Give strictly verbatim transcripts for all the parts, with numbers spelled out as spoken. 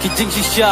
Ki jingshisha.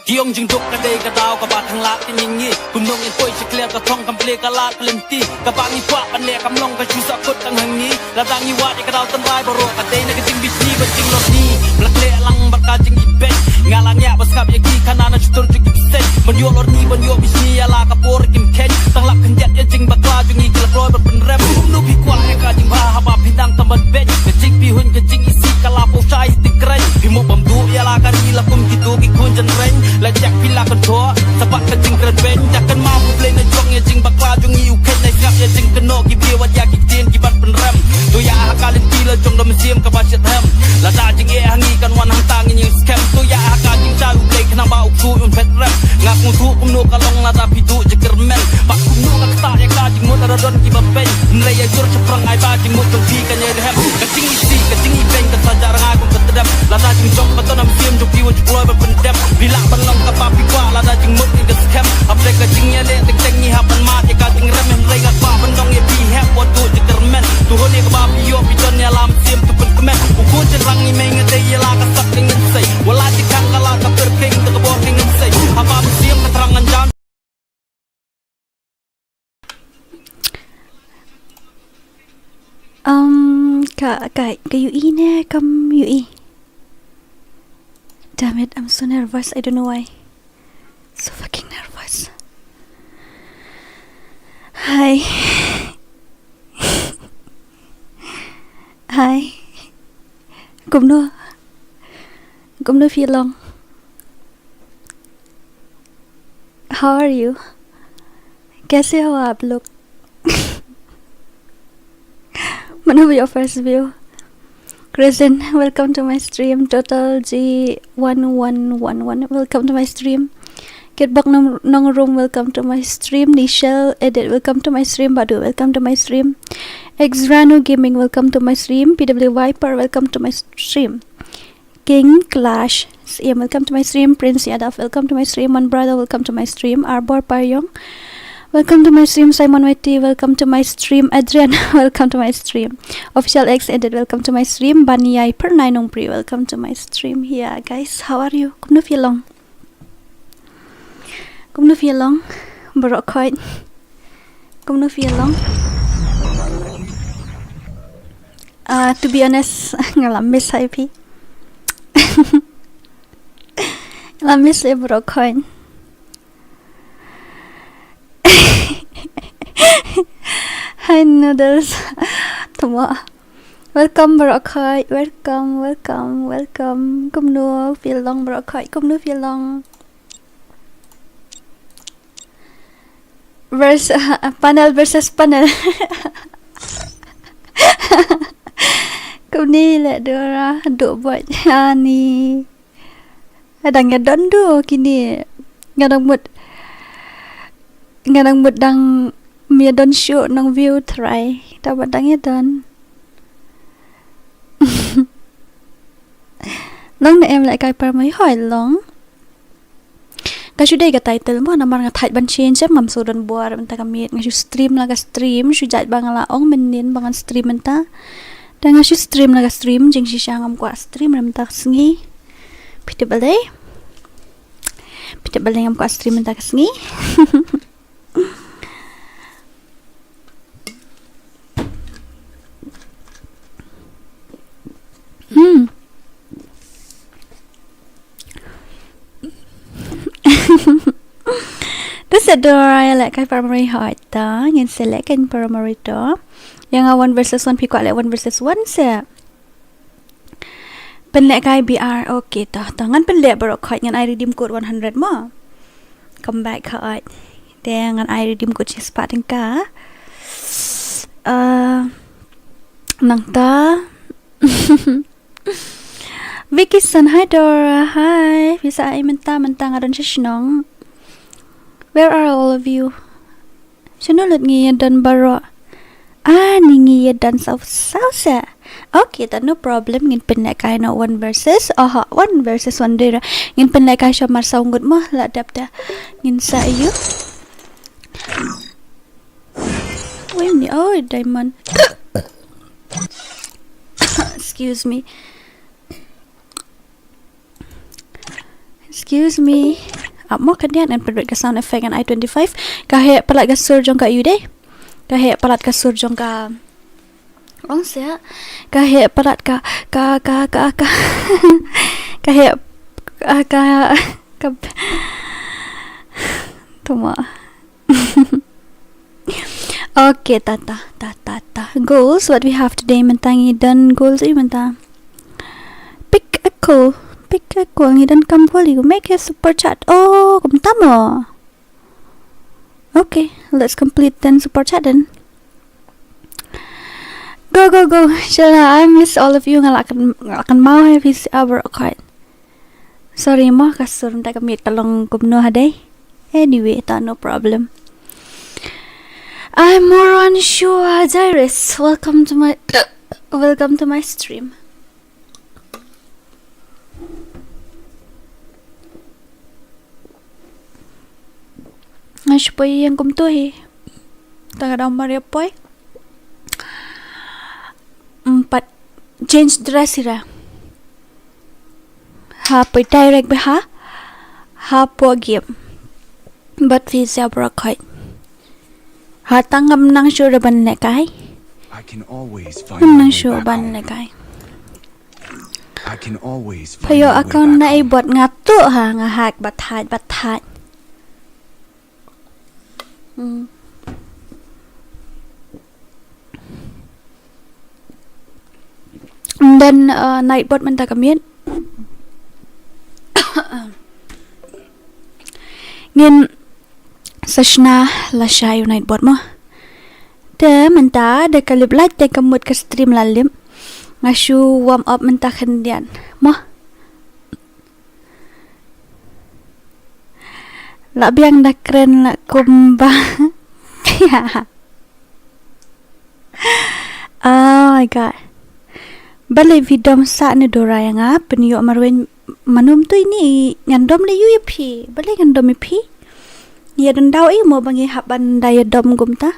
Ki ong jingduk ka dei ka daw kaba tang lad ka ngi ngi. Kumno ngin poi sha clear ka thong kam plie ka lad ka lynti. Kaba ngi kwah ban leh kam long ka shu sah kut tang ha ngi. Lada ngi wad ïa ka daw tynrai baroh ka dei na ka jingbishni bad jinglorni. Ba la khleh lang bad ka jingibeiñ. Nga la ngiah ba sngap ïa ki khana na shutur jong ki bseiñ. Ban ïoh lorni ban ïoh bishni ïa la ka por kim kheiñ. Tang lap khyndiat ïa jingbakla jong ngi ki la kloi ban pynrem. Kumno phi kwah ïa ka jingbha haba phi dang tam ban beiñ. Ka jingpyrhuh ka jingisih ka la poi shai ti kren. Phi mo bam duh ïa la ka ri la kum kito ki khun jynreng. La jak phi la kyntoh sa bad ka jingkren beiñ. Dak kynmaw U Blei na jong ïa jingbakla jong ngi u kheiñ na sngap ïa jingkynnoh ki briew wat ïa ki ktien ki ban pynrem. To ïa ha ka lynti la jong da mynsiem kaba shitrhem. Lada jingeh ha ngi kan wan hangta ngin ïeng skhem. To ïa ha ka jingshai U Blei khnang ba u ksuid un phet rem. Nga sngewthuh kumno ka long lada phi duh jingkyrmen. Bad kumno ka ktah ïa ka jingmut lada don kiba beiñ. Hynrei ïa jur shaphrang ai ba jingmut jong phi kan ïai rhem. Ka jingisih ka jingibeiñ ka sa jah rngai kum ka tdem. Lada jingjop ka don ha mynsiem jong phi wat ju kloi ban pyndem. Phi lah ban long kaba phi kwah lada jingmut ngi ka skhem. Hapdeng ka jingïaleh teng teng ngi hap ban mad ïa ka jingrem. Hynrei nga kwah ban ong ïa phi hep wat duh jingkyrmen. To hun ïa kaba phi ïoh phi don ïa la mynsiem to pynkmen. U khun jynrang ngi mei nga dei ïa la ka sap ka ngin sei. Wat la jingkhang ka la ka pyrkhing da ka bor ka ngin sei. Haba mynsiem ka thrang ngan jan. Um, ka, ka, ka ïohi ne kam ïohi? Damn it, I'm so nervous. I don't know why. So fucking nervous. Hi. Hi. Kumno? Kumno phi long? How are you? कैसे हो आप लोग? Mano ba ïoh first view? Kristen, welcome to my stream. Total G one one one one, welcome to my stream. Kitbok Nong, Nongrum, welcome to my stream. Nichelle Edit, welcome to my stream. Badu, welcome to my stream. Exrano Gaming, welcome to my stream. P W Viper, welcome to my stream. King Clash, S M, welcome to my stream. Prince Yadav, welcome to my stream. One Brother, welcome to my stream. Arbor Payong, welcome to my stream. Simon Waiti, welcome to my stream. Adrian, welcome to my stream. Official X Edit, welcome to my stream. Baniai Pernai Nongpri, welcome to my stream. Yeah, guys, how are you? Kumno phi long? Kumno phi long? Baroh khoit. Kumno phi long? Ah, to be honest, nga la miss hi phi. Nga la miss hi baroh khoit. Hi noodles. Tama. Welcome baroh khoit. Welcome, welcome, welcome. Kumno phi long baroh khoit? Kumno phi long? Vers-, panel versus panel. Kumne leh Dora, duh bad ani. Dang ïa don duh kine. Nga dang mut, nga dang mut dang ym ïa don shuh nong view trai. Te bad dang ïa don. Nong ne em leh kai par mai hoi long. Ka shu dei ka title mo, namar nga thait ban change em, ngam shu don bor mynta ka miet. Nga shu stream la ka stream, shu jait ba nga la ong mynnin ba ngan stream mynta. Te nga shu stream la ka stream, jingshisha ngam kwah stream mynta ka sngi. Phi tip balei? Phi tip balei ngam kwah stream mynta ka sngi? Hmm. Te sa Dora ïa leh kai primary hoi ta, ngin sa leh kai primary to. Ïa nga one versus one, phi kwah leh one versus one sa. Pynleh kai B R, okay to, to ngan pynleh baroh khoit, ngan ai redeem code one hundred mo. Come back khoit. Te ngan ai redeem code shispah tyngka. Uh, nangta. Vicky Sun, hi Dora, hi. Phi sa ai mynta, mynta nga don sha shnong. Where are all of you? Shano lut ngi ïa don baroh? Ah, ni ngi ïa don saw saw sa. Okay, ta no problem, ngin pynleh kai noh one versus. Aha, one versus one Dora. Ngin pynleh kai sha mar saw ngut mo, la dep ta. Ngin sa ïa u. Wei ni, oh, diamond. Excuse me. Excuse me. Ap mo khyndiat ngan pynbeit ka sound effect ngan ai twenty-five. Ka heh palat ka sur jong ka ïu dei. Ka heh palat ka sur jong ka. Ong seh. Ka heh palat ka, ka, ka, ka, ka. Ka heh, ka, ka, ka. Tama. Okay, ta, ta, ta, ta, ta. Goals, what we have today, mynta ngi don goals, eh, mynta. Pick a goal, pick a goal, ngi don kam goal, you make a super chat. Oh, kumta mo. Okay, let's complete ten super chat then. Go, go, go. Shala, I miss all of you. Nga la kyn, nga la kynmaw ha phi sha baroh khoit. Sorry mo, ka sur mynta ka miet ka long kumno ha dei. Anyway, ta no problem. I'm more unsure, Jairus. Welcome to my, welcome to my stream. Nga shu poi ïeng kumto hi. Tang ka dang mar ïa poi. Empat change dress hi ra. Ha poi direct bha ha. Ha poi game. Bad phi sha baroh khoit. Ha tang ngam nang shuh ruh ban lehkai. I can always find Ngam my nang way shuh back ban home. Lehkai. I can always find Phayo my way account back na i home. Bot nga tu ha nga hack bat hack bat hack. Hmm. Ym don, uh, night bot mynta ka miet. Ngin sa shna lashai u night bot mo. Te mynta da ka lip light te ka mut ka stream la lip. Nga shu warm up mynta khyndiat mo. La biang da kren la kumba. Oh my God. Balei phi dom sah ne Dora ïa nga, pynïoh marwei manum tu ini ngan dom le ïu ïa phi. Balei ngan dom ïa phi? Ïa don daw i mo ba ngi hap ban da ïa dom kumta.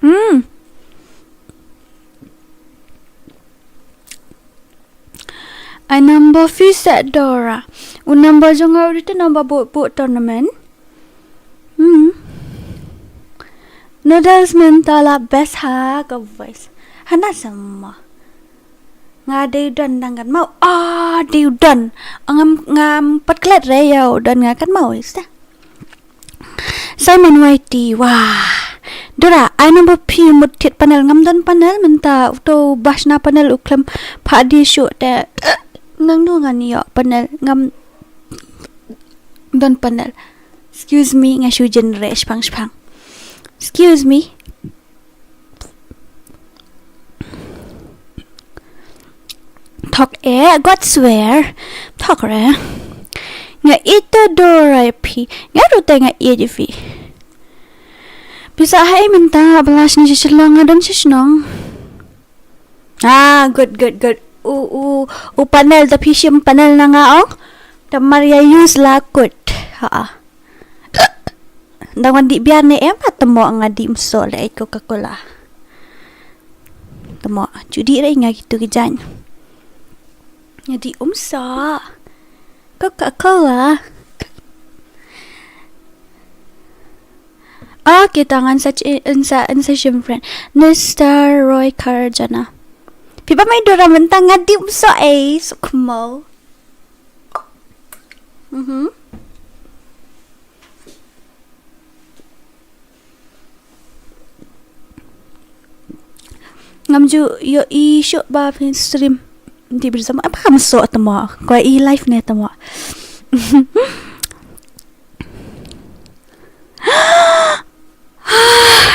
Hmm. Ai number phi seh Dora. U number jong nga u dei te number bud bud tournament. Hmm. Noodles mynta la best ha ka voice. Hana sama. Nga dei u don dang kan mau. Ah, dei u don. Ngam, ngam pat klet re ïa u don nga kan mau ista. Simon Y T, wah. Dora, ai number phi mut thied panel ngam don panel mynta uto ba shna panel u khlem pha di shuh te, eh, nang nu ngan ïoh panel ngam don panel. Excuse me, nga shu jin re shpang shpang. Excuse me. Thok eh, God swear. Thok re. Nga ïeit Dora ïa phi. Nga ruh te nga ïeit ïa phi. Pisa hai mynta bala shini shi shlong nga don shi shnong. Ah, good, good, good. U, u, u panel ta phi shim panel na nga ong. Ta mar ïa use la kut. Ha. Dang wan dih biar ne em, ha tamo nga dih umso le ai Coca-Cola. Tamo, ju dih re nga kitu ki jan. Nga dih umso. Coca-Cola. Ah, kita ngan sa, nsa, nsa shim friend. Mister Roy Karjana. Phi ba mai Dora mynta nga dih umso ai, sukmo. Mhm. Ngam ju ïohi shuh ba phin stream. Di bersama apa kamu so tamo? Ko i live ne tamo?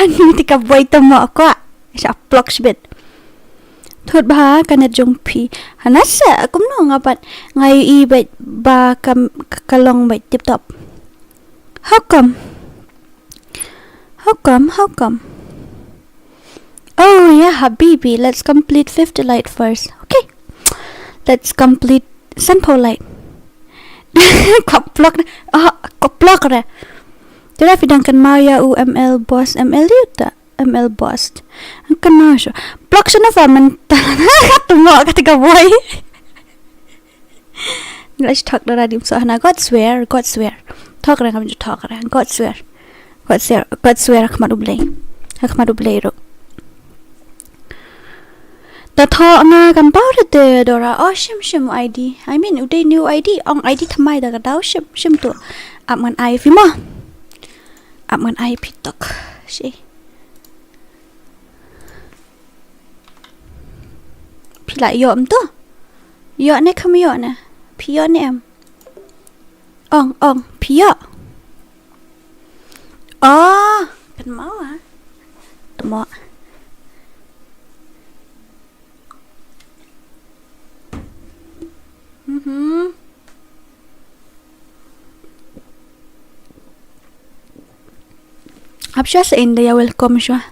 Ni ti ka boi tamo ko. Sha plok shibit. Thut bha ka net jong phi. Hana sa kumno nga pat nga ïohi bad ba ka, ka long bad tip top. How come? How come? How come? Oh yeah, habibi, let's complete fifty light first. Okay. Let's complete sanphew light. Koplok. Ah, koplok re. Tira phi dang kynmaw ïa u M L boss M L uta. M L Boss. Kan ma shu. Block shano fa mynta. Ka tu mo ka tiga boy. Let's talk dara dim so hana. God swear, God swear. Talk rang kam ju talk rang. God swear. God swear, God swear ha khmat U Blei. Ha khmat U Blei ruh. Da thoh nga kam paw da te Dora. Oh, shim shim I D. I mean, u dei new I D. Ong I D thymmai da ka daw shim shim tu. Ap ngan ai phi mo. Ap ngan ai phi tok. Shi. Phi la ïoh em tu? Ïoh ne kham ïoh ne? Phi ïoh ne em? Ong, ong, phi ïoh. Oh, kan mau ah. Temo. Mhm. Ap shuwa sa in da ïa welcome shuwa.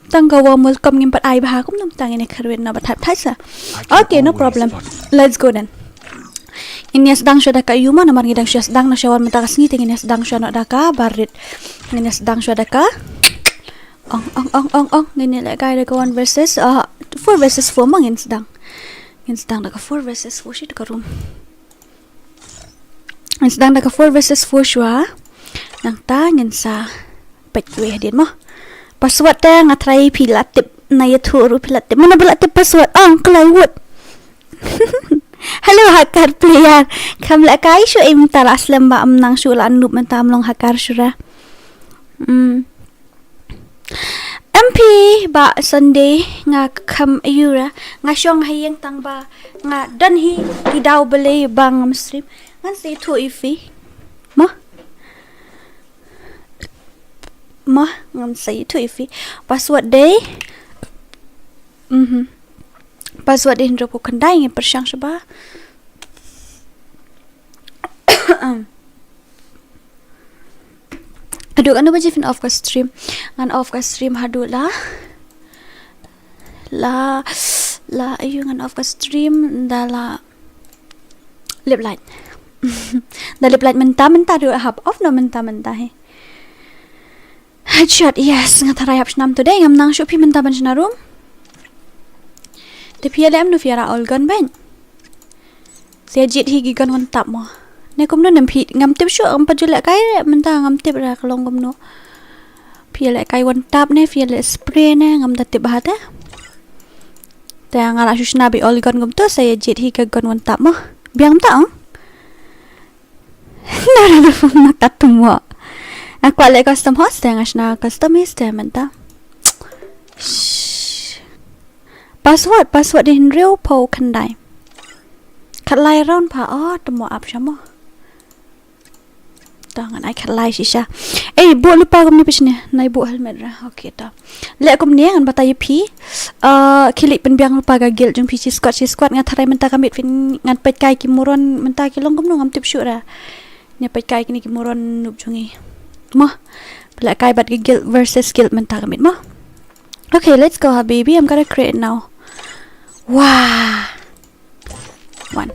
Tang ka warm welcome ngim pat ai bha kumno tang ine kharwit na ba thait thait sa. Okay, no problem. Let's go then. Ngin ïa sdang shuwa da ka ïuma namar ngi dang shuwa sdang na shuwa mynta ka sngi te ngin ïa sdang shuwa noh da ka barit. Ngin ïa sdang shuwa da ka. Ong ong ong ong ong ngin ïa lehkai da ka one versus uh, four versus four ma ngin sdang. Ngin sdang da ka four versus four shi da ka room. Ngin sdang da ka four versus four shuwa. Nangta ngin sa peit kiwei hadien mo. Password te nga try phi la tip na YouTube ruh phi la tip. Mano ba la tip password? Ong Plywood. Hello hacker player. Kham lehkai shuh im ta la slem ba am nang shuh la nup mynta am long hacker shuh ra. Hmm. M P ba Sunday nga kham ayu ra nga shong ha ïing tang ba nga don hi ki daw balei ba ngam stream ngan sa ïathuh ïa phi. Mo? Mo ngan sa ïathuh ïa phi. Password dei. Mhm. Password dei hynriew phew khyndai ngi pyrshang shuwa. Haduh katno baje phin off ka stream? Ngan off ka stream haduh la la la ayu ngan off ka stream da la lip light. Da lip light mynta mynta ruh hap off noh mynta mynta hi. Headshot, yes, nga tharai hap shnam tu dei ngam nang shuh phi mynta ban shna room. Te phi ïa leh em nu phi ïa ra ol gun ban. Sa ïa jied hi ki gun wan tap mo. Ne kumno ne phi ngam tip shuh ngam pat ju lehkai mynta ngam tip ra ka long kumno. Phi ïa lehkai wan tap ne phi ïa leh spray ne ngam da tip bha te. Te nga la shu shna bi ol gun kumto sa ïa jied hi ka gun wan tap mo. Biang ta ong. Nara da phone na tat mo. Nga kwah leh custom host te nga shna custom host te mynta. Shh. Password, password dei hynriew phew khyndai. Khatlai round pha, oh, temo ap sha mo. To ngan ai khatlai shisha. Ei, buh lypa kumne pishne, nai buh helmet ra. Okay, to. Leh kumne ngan batai ïa phi. Uh, khie leit pynbiang lypa ka guild jong phi shi squad, shi squad nga tharai mynta ka miet phin ngan peit kai ki moron mynta ki long kumno ngam tip shuh ra. Ngan peit kai kine ki moron noob jong ngi. Mo. Lehkai bad ka guild versus guild mynta ka miet mo. Okay, let's go habibi. I'm gonna create now. Wah. One.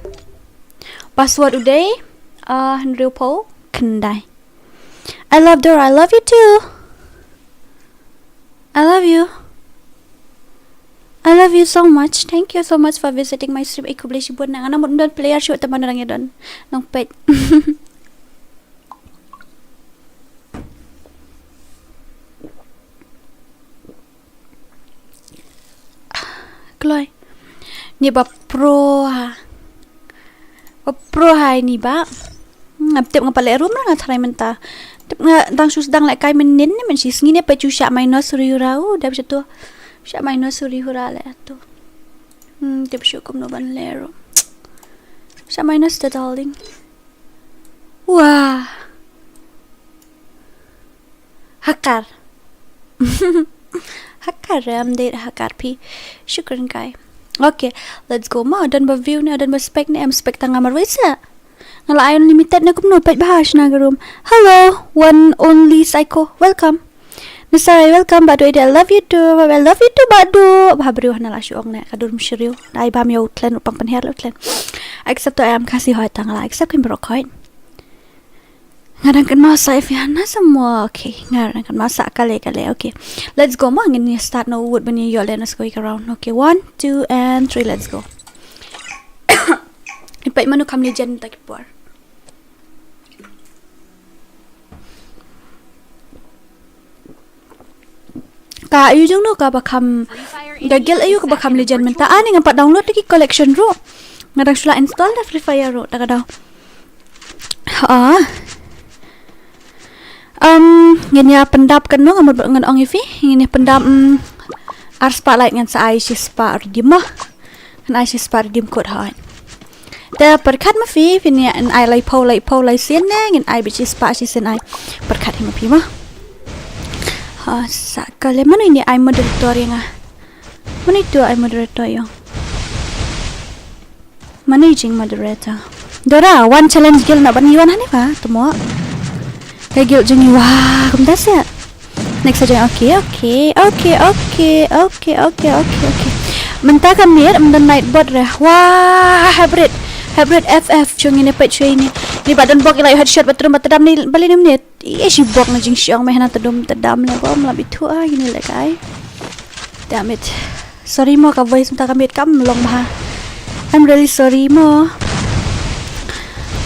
Password u dei. Ah, hynriew phew khyndai. I love Dora. I love you too. I love you. I love you so much. Thank you so much for visiting my stream. Ei khublei shibun na nga na mut don player shuh te man rang ïa don. Nong peit. Kloi. Ni ba pro ha. Ba pro ha ni ba. Ngam tip nga pat leh room ra nga tharai mynta. Tip nga dang shu sdang lehkai mynnin ne mynshi sngi ne peit shu shah minus riu ra u dep sha tu. Shah minus riu ra leh tu. Hmm, tip shu kumno ban leh room. Shah minus te darling. Wah. Hacker. Hacker, em dei hacker phi. Shukran kai. Okay, let's go ma. Don ba view ne, don ba spec ne, em spec tang nga marwei sa. Nga la ai unlimited ne kumno peit bha shna ka room. Hello, one only psycho. Welcome. Mister I welcome Badu, I love you too. I love you too Badu. Bha briew hana la shu ong ne ka dur mshriu. Ai bam ïa u tlen u pang pynher le u tlen. Accept to I am Khasi hoi tang la accept kin bro khoi. Nga dang kynmaw sa ïa phi hana sa mo. Okay, nga dang kynmaw sa kale kale. Okay. Let's go mo, ngin ïa start noh wut ban ïa ïoh lehnoh sa kawei ka round. Okay, one, two and three, let's go. Ïa peit mano kham legend mynta ki por. Ka aïu jong no kaba kham, ka guild aïu kaba kham legend mynta? Ani ngam pat download da ki collection ruh. Nga dang shu la install da Free Fire ruh, ta ka daw. Ah. Um, ngin ïa pyndap katno, nga mut ngan ong ïa phi, ngin ïa pyndap, mm, ar spah like, ngan sa ai shi spah redeem mo. Ngan ai shi spah redeem code hoi. Te pyrkhat ma phi, phin ïa ai laiphew, laiphew, lai sien ne, ngin ai beit shi spah shisien ai. Pyrkhat hi ma phi mo. Ha, sa kale mano ine ai moderator ïa nga. Mano ito ai moderator ïa nga. Managing moderator. Dora, wan challenge guild na ban ïa wan hangne ba, temo. Ka guild jong ïa wa, kumta se. Next aja, okay, okay, okay, okay, okay, okay, okay, okay. Mynta ka miet, mynta night bot re. Wah, hybrid. Hybrid F F, chung ini pet chui ini. Ni ba don bok ila headshot ba trum ba tdam ni bali ni menit. Ïa shi bok na jing shiong me hana tdum tdam le bom la bithu ah ini le kai. Damn it. Sorry mo, ka voice mynta ka miet kam long bha. I'm really sorry mo.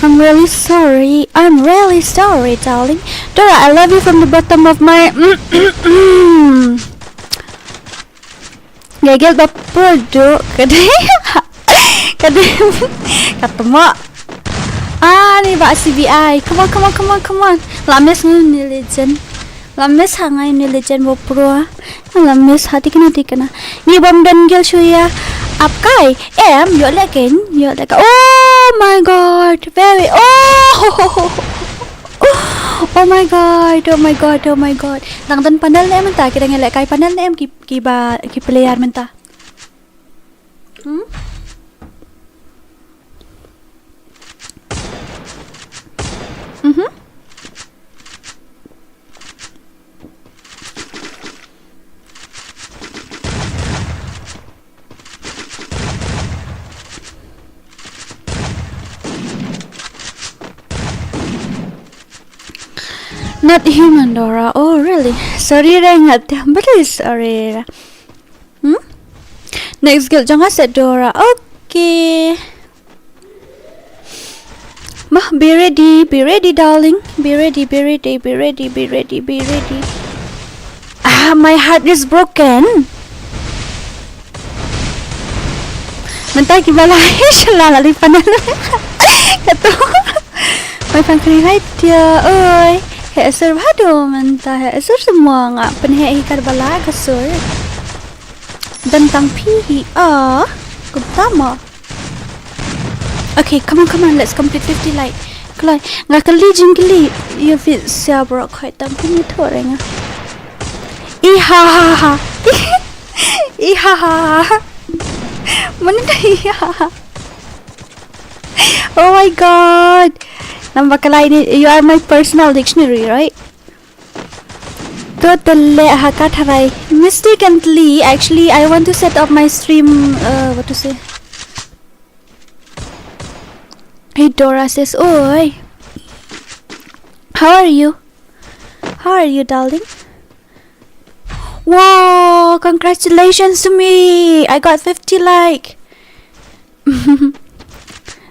I'm really sorry. I'm really sorry, darling. Dora, I love you from the bottom of my Gagel ba pro do. Ka dei. Ka dei. Ka temo. Ah, ni ba C B I. Come on, come on, come on, come on. La miss ngi ni legend. La miss ha ngai ni legend ba pro. La miss ha tikna tikna. Ni bom don gel shuya. Ap kai. Em, yo lekin, yo lekin. Oh my god. Very. Oh. Oh my god. Oh my god. Oh my god. Dang don panel ne em mynta, ki dang leh kai panel ne em ki, ki ba, ki player mynta. Hmm? Mhm. Not human, Dora. Oh, really? Sorry, Rengat. I'm very sorry. Hmm? Next guild jong nga Sedora. Okay. Mah, be ready, be ready, darling. Be ready, be ready, be ready, be ready, be ready. Ah, my heart is broken. Mynta ki bala hi shala la li panel. Kato. Mai pang kri hai tia oi. He asur bhado mynta he asur semua nga pen he hi kar bala ka sur. Dan tang phi hi a. Kumta mo. Okay, come on, come on, let's complete fifty like. Kloi, nga kali jing kali. Ïa fit sia bro khoi tam pun ïa thor nga. Iha ha ha. Iha ha ha. Mana dah iha ha. Oh my god. Nampak kalai ni, you are my personal dictionary, right? Totally haka tharai. Mistakenly, actually, I want to set up my stream. Uh, what to say? Hey, Dora says, oi. How are you? How are you, darling? Wow, congratulations to me. I got fifty like.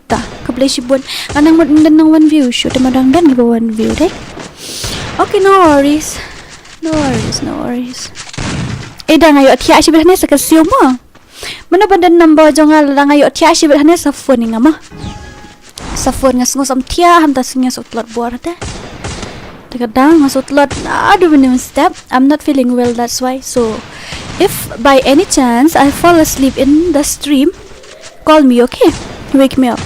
Ta, khublei shibun. Nga nang mut nang one view. Shu te ma dang don ba one view deh. Okay, no worries. No worries, no worries. Eh, dang ayo thiah shibit hane sa ka siu mo. Mano ban don number jong nga dang ayo thiah shibit hane sa phone nga mo. Sa phone nga sngew sam thiah hanta sngew sa utlot bor te. Te ka dang nga sa utlot aduh mini step. I'm not feeling well, that's why. So if by any chance I fall asleep in the stream, call me, okay? Wake me up.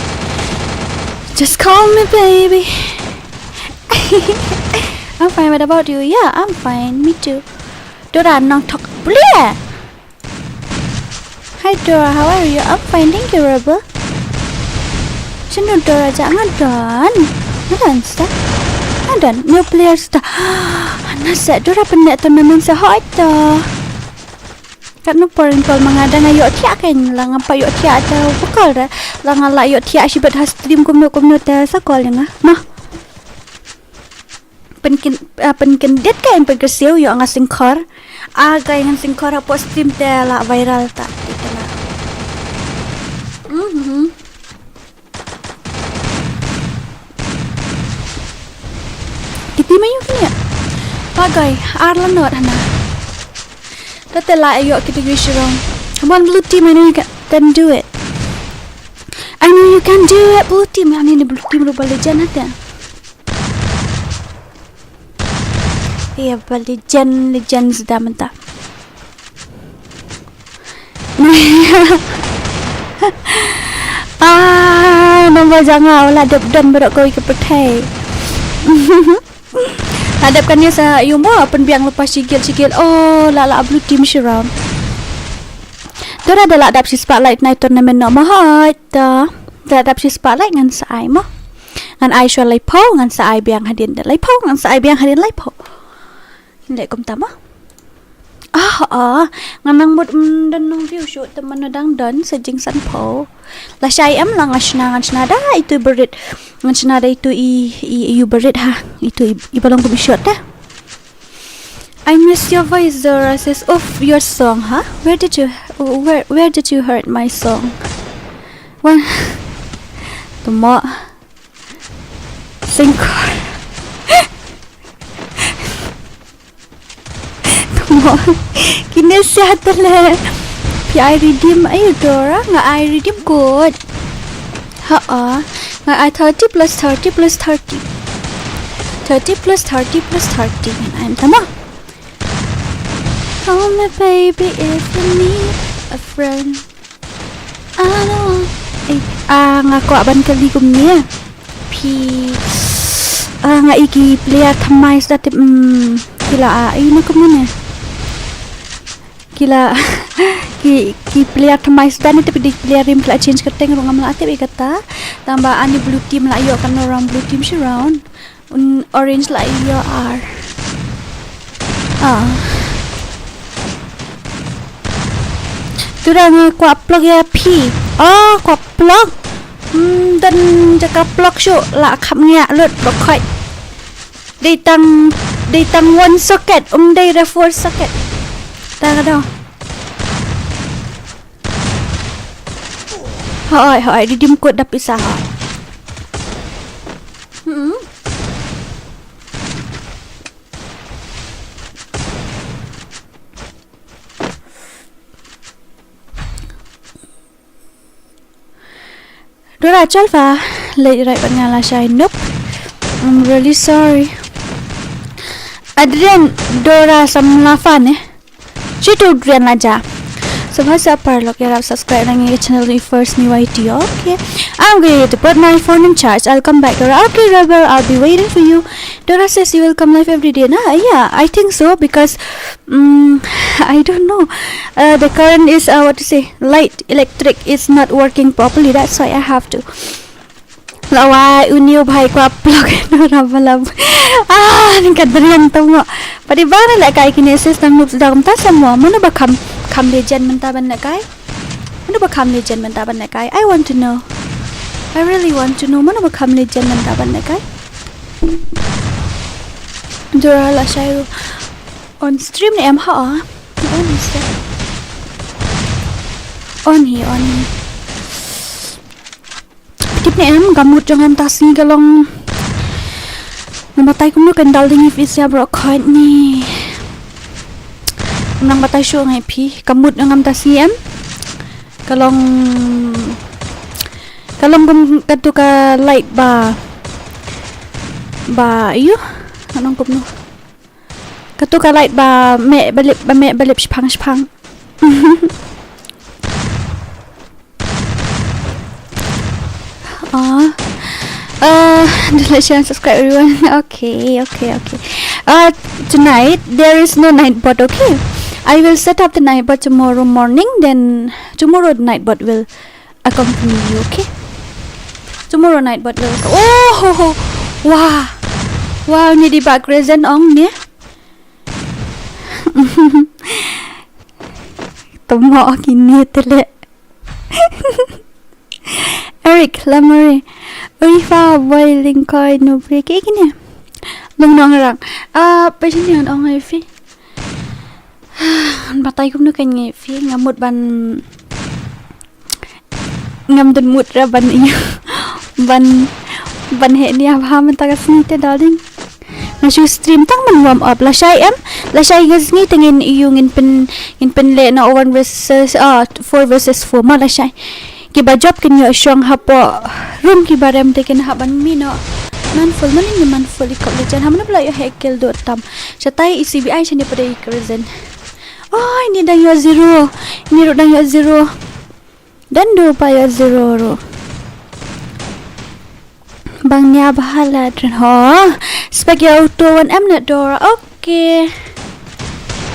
Just call me, baby. I'm fine. What about you? Yeah, I'm fine. Me too. Dora nang thok blia. Hi Dora, how are you? I'm fine, thank you, Rebel. Sino Dora ja nga don. Nga don sa. Nga don. New player sa. Ana sa Dora pynne tournament sa hoi to. Katno por in call ma nga dang ayo thiah kein la nga pa yo thiah ta bukal da. La nga la yo thiah shibit ha stream kumno kumno ta sa call nga. Mo. Pynkyndit ka, pynkyndit ka, em pynkyrsiew ïoh nga singkhor. Ah, ka ngan singkhor hapoh stream te la viral ta. Kita na. Mhm. Kiti ma ïoh kini. Pagai, ar la not hana. Tete la ïoh kita ïoh shirong. Come on, blue team, I know you can, can do it. I know you can do it, blue team. Ani ni blue team rupa legend hate. Ïa ba legend, legend suda mynta. Ah, nombor janga wala dep don baroh kawei ka pyrthei. La dep kan ïa sa ïu mo pynbiang lepas shigil shigil. Oh, la la blue team shirong. Tura da la dap shi spotlight night tournament no mo hoi ta. Da la dap shi spotlight ngan sa ai mo. Ngan ai shwa laiphew ngan sa ai biang hadien da laiphew ngan sa ai biang hadien laiphew. Leh kumta mo. Ah, ah, ngan nang mut, mm, don nong view shoot te mano dang don sa jingsan phew. Lashai em la nga shna ngan shna da itu i barit. Ngan shna da itu i, i, i u barit ha. Itu i, i balong kum i shot da. I miss your voice, Zora says. Of your song, huh? Where did you, where, where did you heard my song? Wan. Tuma. Singkor. Tuma. Kine siya tale. Phi ai redeem ayo Dora nga ai redeem code. Ha a. Nga ai thirty plus thirty plus thirty. Thirty plus thirty plus thirty. Ngan ai tama. Call me baby if you need a friend. Ano. Eh, ah, nga kwah ban kylli kumne. Phi, ah, nga i ki player thymmai suda tip, mm, ki la, ah, ino kumne. Ki la, ki, ki player thymmai suda ne tip di player rim ki la change kyrteng ruh ngam lah tip i kata. Tangba ani blue team la ïoh kano round blue team shi round. Un orange la ïoh ar. Ah. Tura nga kwah plug ïa phi. Oh, kwah plug. Hmm, don jaka plug shuh la kham ngiah lut ba khoi. Dei tang, dei tang one socket, um dei ra four socket. Ta ka dong. Hoi, hoi, redeem code da pisa ha. Hmm. Dora Chalfa, late right ban nga la shai. Nope. I'm really sorry. Adrian Dora Samlafa ne. Chitu Adrian Laja. Sabha sa parlok ïarap subscribe nang ïa channel ni first ni Y T. Okay. I'm going to put my phone in charge. I'll come back, Dora. Okay, Rebel, I'll be waiting for you. Dora says you will come live every day. Nah, yeah, I think so because, mm, I don't know. Uh, the current is, uh, what to say, light, electric is not working properly. That's why I have to. Lawai, uni u bhai kwah plug Dora Balab. Ah, ni ka driang tu mo. Padi bang le kai kine sis tang nup da kumta sa mo. Mano ba kham, kham legend mynta ban le kai? Mano ba kham legend mynta ban le kai? I want to know. I really want to know. Mano ba kham legend mynta ban le kai? Dora la shai on stream ne em ha? On hi. On hi, on hi. Tip ne em ka mut jong nga mynta sngi ka long. Nga batai kumno kan dal ding ïa phi sha baroh khoit ni. Nga batai shuh nga ïa phi ka mut jong nga mynta sngi em. Ka long, ka long kum katu ka light ba, ba ïu, nga ong kumno. Katu ka light ba meh ba lip, ba meh ba lip shipang shipang. Ah. Uh, do like, share and subscribe everyone. Okay, okay, okay. Uh, tonight there is no night bot, okay? I will set up the night bot tomorrow morning, then tomorrow the night bot will accompany you, okay? Tomorrow night bot will. Oh, ho, ho. Wah. Wah, ni di bak rezen ong ni. Tamo kini tele. Eric Lamare. Ui fa boy lingkoi no break kini. Long Nongrang. Ah, pa shin yang ong ai phi. Batai kumno kan ngai phi, nga mut ban, ngam don mut ra ban ïa ban ban heh nia bha mynta ka sngi te, darling. Nga shu stream tang ban warm up. Lashai em, lashai ka sngi te ngin ïa ngin pyn, ngin pynleh noh one versus, ah, four versus four ma lashai. Kiba jop kin ïoh shong hapoh room, kiba rem te kin hap ban mih noh. Manful, mane ni manful i kop Legend. Ham na pla ïoh heh kill dot tam. Shatai i C B I shane pada i Crescent. Oi, ni dang ïoh zero. Ni ruh dang ïoh zero. Dan du pa ïoh zero ruh. Bang nia bha la dren ho. Spek ïa uto one M na Dora. Okay.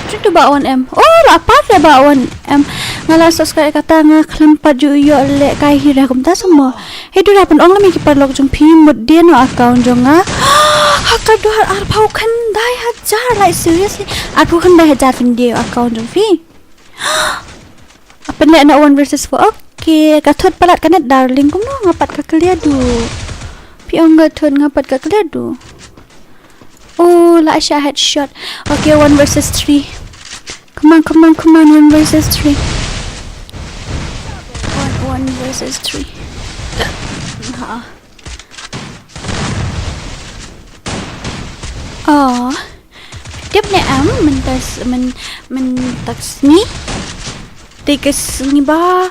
Trin tu ba one M. Oh, la pat le ba one M. Nga la subscribe kata nga khlem pat ju ïoh lehkai hi re kumta samo. He Dora, pynong lem ïa ki paralok jong phi, mut dien noh account jong nga. Ha ka dor arphew khyndai hajar, like, seriously. Arphew khyndai hajar phin dien account jong phi. Pynleh noh one versus four. Okay, ka thut palat ka net, darling. Kumno nga pat ka clear du. Phi ong ka thut nga pat ka clear du. Oh, la sha headshot. Okay, one versus three. Come on, come on, come on, one versus three. One, one versus three. Ha. Oh. Tip ne em, mynta s-, myn-, mynta ka sngi. Te ka sngi ba,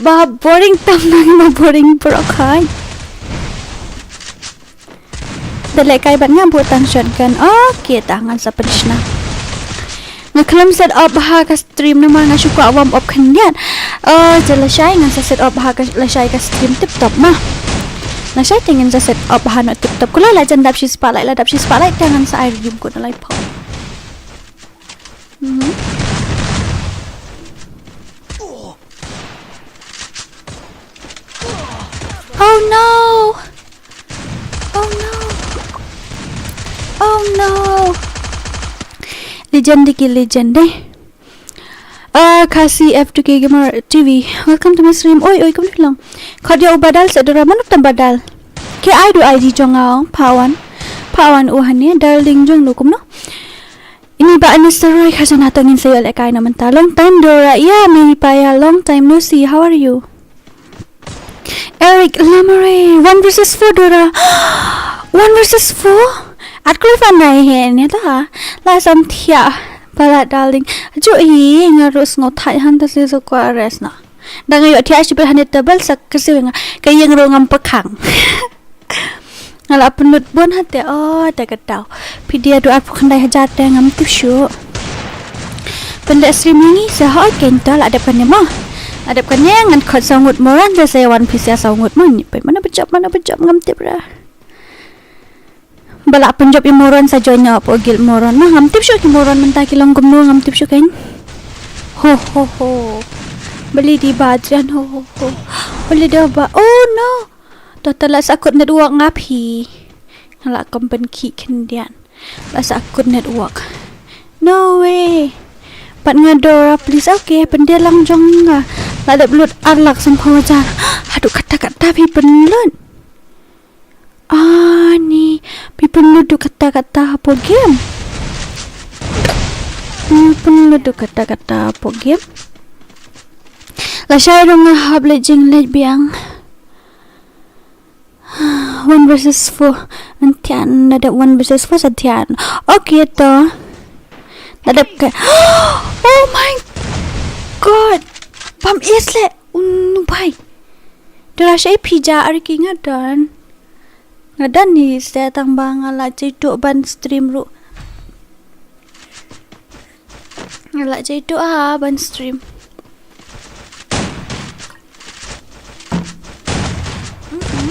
ba boring tam, ba boring bro kai. Da lehkai bad nga buh tang shotgun. Okay, ta ngan sa pynshna. Nga khlem set up ha ka stream namar nga shu kwah warm up khyndiat. Oh, je lashai ngan sa set up ha ka, lashai ka stream tip top ma. Lashai te ngan sa set up ha noh tip top. Kula la jan dap shi spotlight, la dap shi spotlight te ngan sa ai redeem code na lai pop. Mhm. Oh no! Oh no! Oh no! Legend ki legend eh. Ah, Khasi F two K Gamer T V. Welcome to my stream. Oi, oi, kumno phi long? Khot ïa u Badal sa Dora, mano tam Badal? Ki ai du I D jong nga ong, Pawan. Pawan u hane, darling jong nu kumno? Ini ba ani seroi kha jana to ngin sa ïoh lehkai na mynta. Long time Dora, ïa me hi pa ïa, long time no see, how are you? Eric Lamare, one versus four Dora. One versus four? At kloi fan nai he ne ta. La sam thiah. Pala darling. Ju hi nga ruh sngew thait han ta se so kwa rest na. Dang ïoh thiah shi bel han ta bel sa ka se nga. Ka ïeng ruh ngam pakhang. Nga la pynlut bun ha te, oh, te ka tau. Phi dia du arphew khyndai hajar te ngam tip shuh. Pynleh stream ïa ngi sa, hooid kein to, la dep kane mo. La dep kane ngan khot saw ngut moron sa, sa wan phi sa saw ngut mo. Ni peit mano ba jop, mano ba jop ngam tip ra. Ba la pynjop ïa moron sa join ïa hapoh guild moron. Mo ngam tip shuh ki moron mynta ki long kumno ngam tip shuh kein. Ho ho ho. Beli di ba Adrian, ho ho ho. Beli da ba. Oh no. To, to la sa kut network nga phi. Nga la kam pynkhih khyndiat. La sa kut network. No way. Pat nga Dora, please. Okay, pyndia lang jong nga. La dep lut ar lak sanphew hajar. Haduh katta katta phi pynlut. Ani, phi pynlut duh katta katta hapoh game. Phi pynlut duh katta katta hapoh game. Lashai ruh nga hap leit jingleit biang. One versus four. Ynda dep one versus four sa thiah. Okay to. Ynda dep ka. Oh my God. Bam is le. Unu bai. Dora, shaei phi ja, ar ki nga don. Nga don hi se tang ba nga la jai tuh ban stream ruh. Nga la jai tuh ha ban stream. Mm-mm.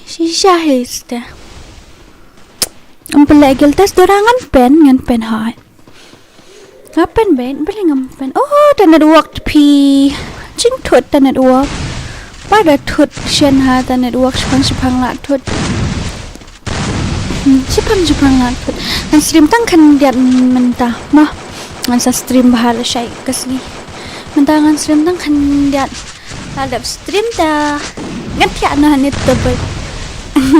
Shisha hi ste. Am pele gil test Dora ngan pen, ngan pen hai. Nga pen ben, bele ngam pen. Oh, ta network phi. Jingthut ta network. Pada thut shen ha ta network shipang shipang la thut. Hmm, shipang shipang la thut. Ngan stream tang khyndiat mynta. Mo. Ngan sa stream bha lashai ka sngi. Mynta ngan stream tang khyndiat. La dep stream ta. Ngan thiah noh hangne te bad.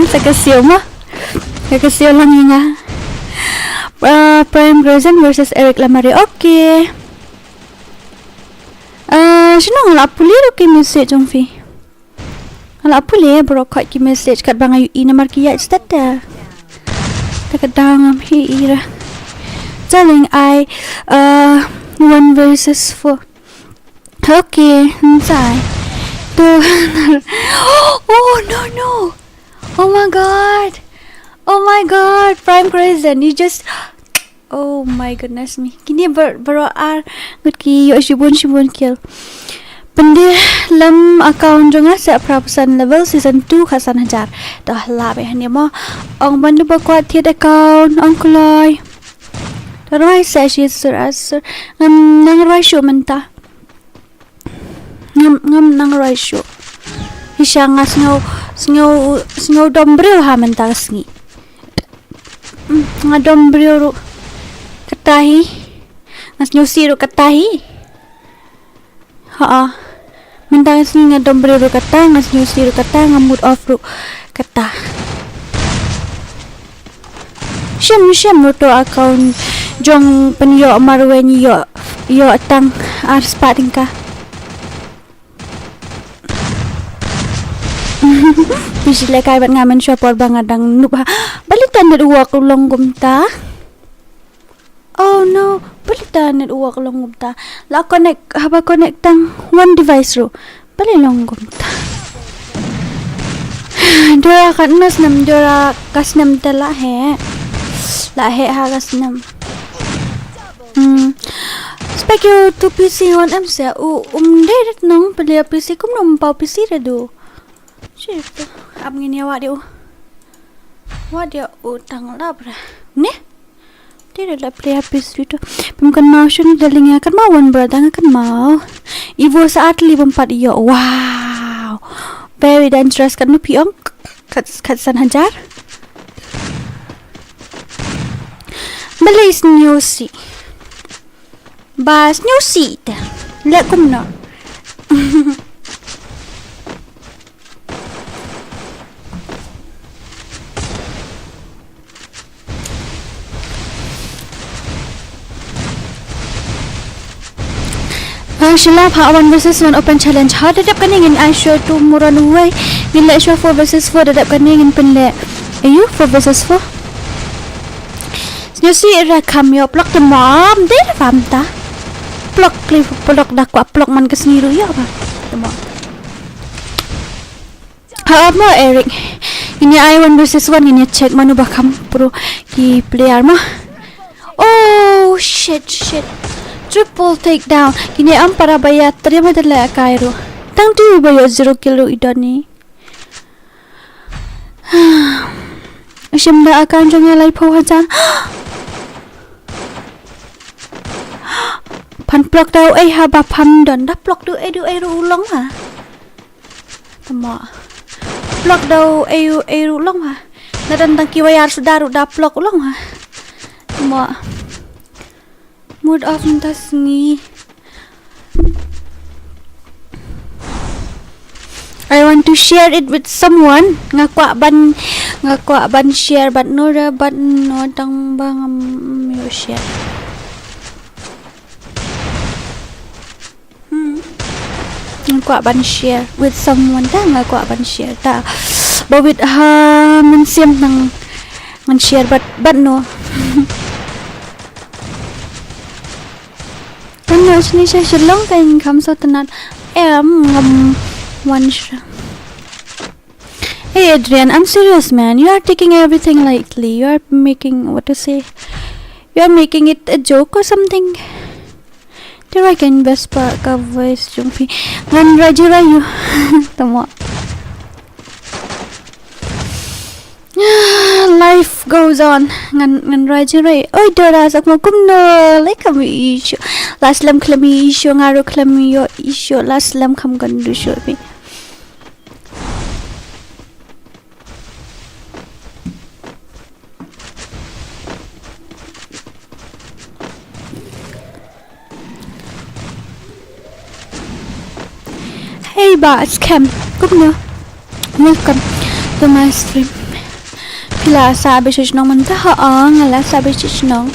Sa ka siew mo. Ka ka siew lang ïa nga. Ah, Prime Grayson versus Eric Lamare. Okay. Ah, shano nga la pule ruh ki message jong phi. Nga la pule baroh khoit ki message katba nga ïohi namar ki ïaid stad te. Te ka dang ngam hi ira. Darling, I, uh, one versus four. Okay, inside. To. Oh, no, no. Oh my God. Oh my God. Prime Grayson, you just, oh my goodness me. Kine bar-, baroh ar ngut ki ïoh shibun shibun kill. Pyndih lem account jong nga sa phra phew san level season two khatsan hajar. Dah lah beh hangne mo. Ong ban da ba kwah thied account, ong kloi. Dah rwai sa shi sur asur. Ngam nang rwai shuh mynta. Ngam, ngam nang rwai shuh. Hi sha nga sngew, sngew, sngew dom briew ha mynta ka sngi. Mm, nga dom briew ruh kata hi. Nga sngewsih ruh kata hi. Ha. Mynta ka sngi nga dom briew ruh kata, nga sngewsih ruh kata, nga mood off ruh kata. Shem, shem ruh to account jong pynïoh marwei ïoh, ïoh tang ar spah tyngka. Phi shu lehkai bad nga mynshuwa por ba nga dang noob ha. Balei ta network u long kumta? Oh no, balei ta network u long kumta? La connect, haba connect tang one device ruh. Balei long kumta? Dora katno snem, Dora ka snem te la heh. La heh ha ka snem. Hmm. Spek ïa u tu P C wan em se u um dei rit nong pynleit P C kumno um pau P C re du. Shit. Ap ngin ïa wad ïa u. Wad ïa u tang lap re. Ne? Te da la play ha P C tu. Pym kynmaw shun da ling ïa kynmaw wan bra dang kynmaw. Ivo sa atli bym pat ïoh. Wow. Very dangerous kan nu pi ong. Kat, kat san hajar. Balei sngewsih. Ba sngewsih te. Leh kumno. Ah, shalap ha one versus one open challenge. Ha da dep kane ngin ai shuwa tu muran uwei. Ngin leh shuwa four versus four da dep kane ngin pynleh. Ayu, four versus four. Sngewsih ra kham ïoh plok te mom, dei ra pham ta. Plok kli plok da kwah plok man ka sngi ruh ïoh ba. Te mom. Ha mo Eric. Ngin ïa ai one versus one, ngin ïa check mano ba kham pro ki player mo. Oh shit, shit. Triple takedown. Kine em para ba ïa trim ha te leh kai ruh. Tang tu ba ïoh zero kill ruh i don ni. Shim da account jong nga laiphew hajar. Phan plok da u ei ha ba pham don da plok da u ei da u ei ruh u long ha. Tamo. Plok da u ei u ei ruh long ha. Na don tang ki wayar suda ruh da plok u long ha. Tamo. Mood off mynta sngi. I want to share it with someone. Nga kwah ban, nga kwah ban share bad Nora bad no tang ba ngam ïoh share. Hmm. Nga kwah ban share with someone ta, nga kwah ban share ta. Ba with ha mynsiem nang ngan share bad, bad no. Kan ïoh shini sha Shillong kan kham sngewtynnat. Em ngam wan sha. Hey Adrian, I'm serious, man. You are taking everything lightly. You are making, what to say? You are making it a joke or something? Tira kan best pa ka voice jong phi. Ngan raji rayu. Tamo. Life goes on. Ngan, ngan raji rai. Oi Dora sak mo kumno. Like kam issue. Last lam klam issue, ngaro klam yo issue. Last lam kam gandu show phi. Iba scam. Kumno? Welcome to my stream. Phi la sah beit sha shnong mynta? Hooid, nga la sah beit sha shnong.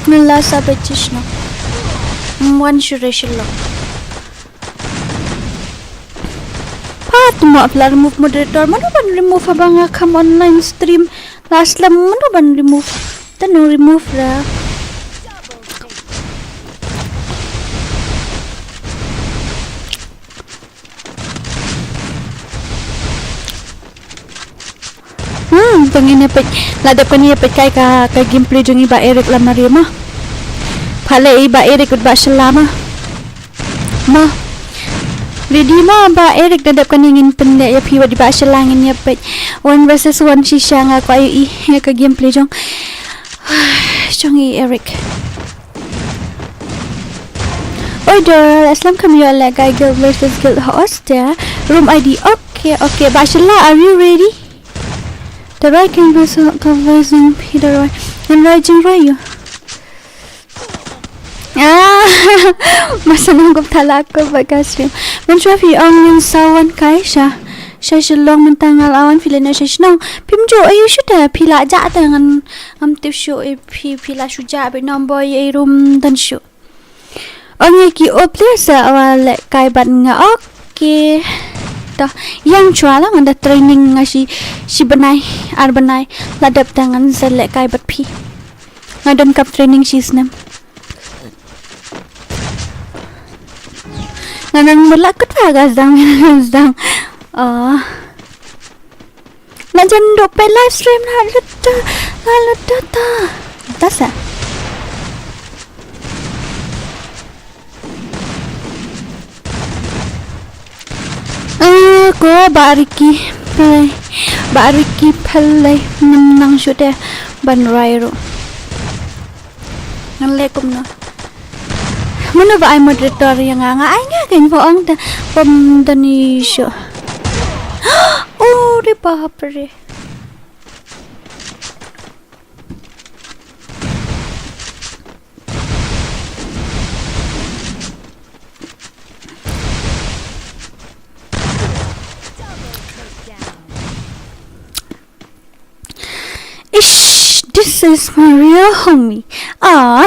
Nga la sah beit sha shnong. Ym wan shuh re sha long. Pat mo phi la remove moderator. Mano ban remove haba nga kham online stream? Last lam mano ban remove? Te nang remove ra. Hmm, to ngin ïa peit. La dep kane ïa peit kai ka, ka gameplay jong i Bah Eric la mar ïa ma. Pha leh i Bah Eric bad Bah Shylla ma. Ma. Ready ma Bah Eric, la dep kane ngin pynleh ïa phi bad i Bah Shylla, ngin ïa peit one versus one shisha. Nga kwah ïohi ïa ka gameplay jong, jong i Eric. Oi Dora, la slem kham ïoh lehkai guild versus guild ha Australia. Room I D. Okay, okay. Bah Shylla, are you ready? The right can versus the versus Peter Roy. And right jing Roy you. Ah, masa nang kup thala ko ba ka stream. Mynshuwa phi ong ngin sa wan kai sha, sha Shillong mynta, nga la wan, phi leh noh sha shnong. Phim ju ïohi shuh te, phi la jah te ngan, ngam tip shuh, eh, phi, phi la shu jah beit, number ïa i room don shuh. Ong ïa ki, oh please, eh, wan lehkai bad nga. Okay. To, ïeng shuwa la, nga da training nga shi, shi bnai, ar bnai. La dep te ngan sa lehkai bad phi. Nga donkam training shi snem. Nga nang mula kut ba ka sdang, sdang. Oh. Na jan dok peit live stream na lut ta, na lut ta ta. Ta sa. Eh, ko Bah Ricky Play. Bah Ricky Play. Ngam nang shu te ban rai ruh. Ngan leh kumno? Mano ba ai moderator ïa nga? Nga ai nga, kein pha ong te bym don issue. Oh, re bapre. Ish, this is my real homie. Ah,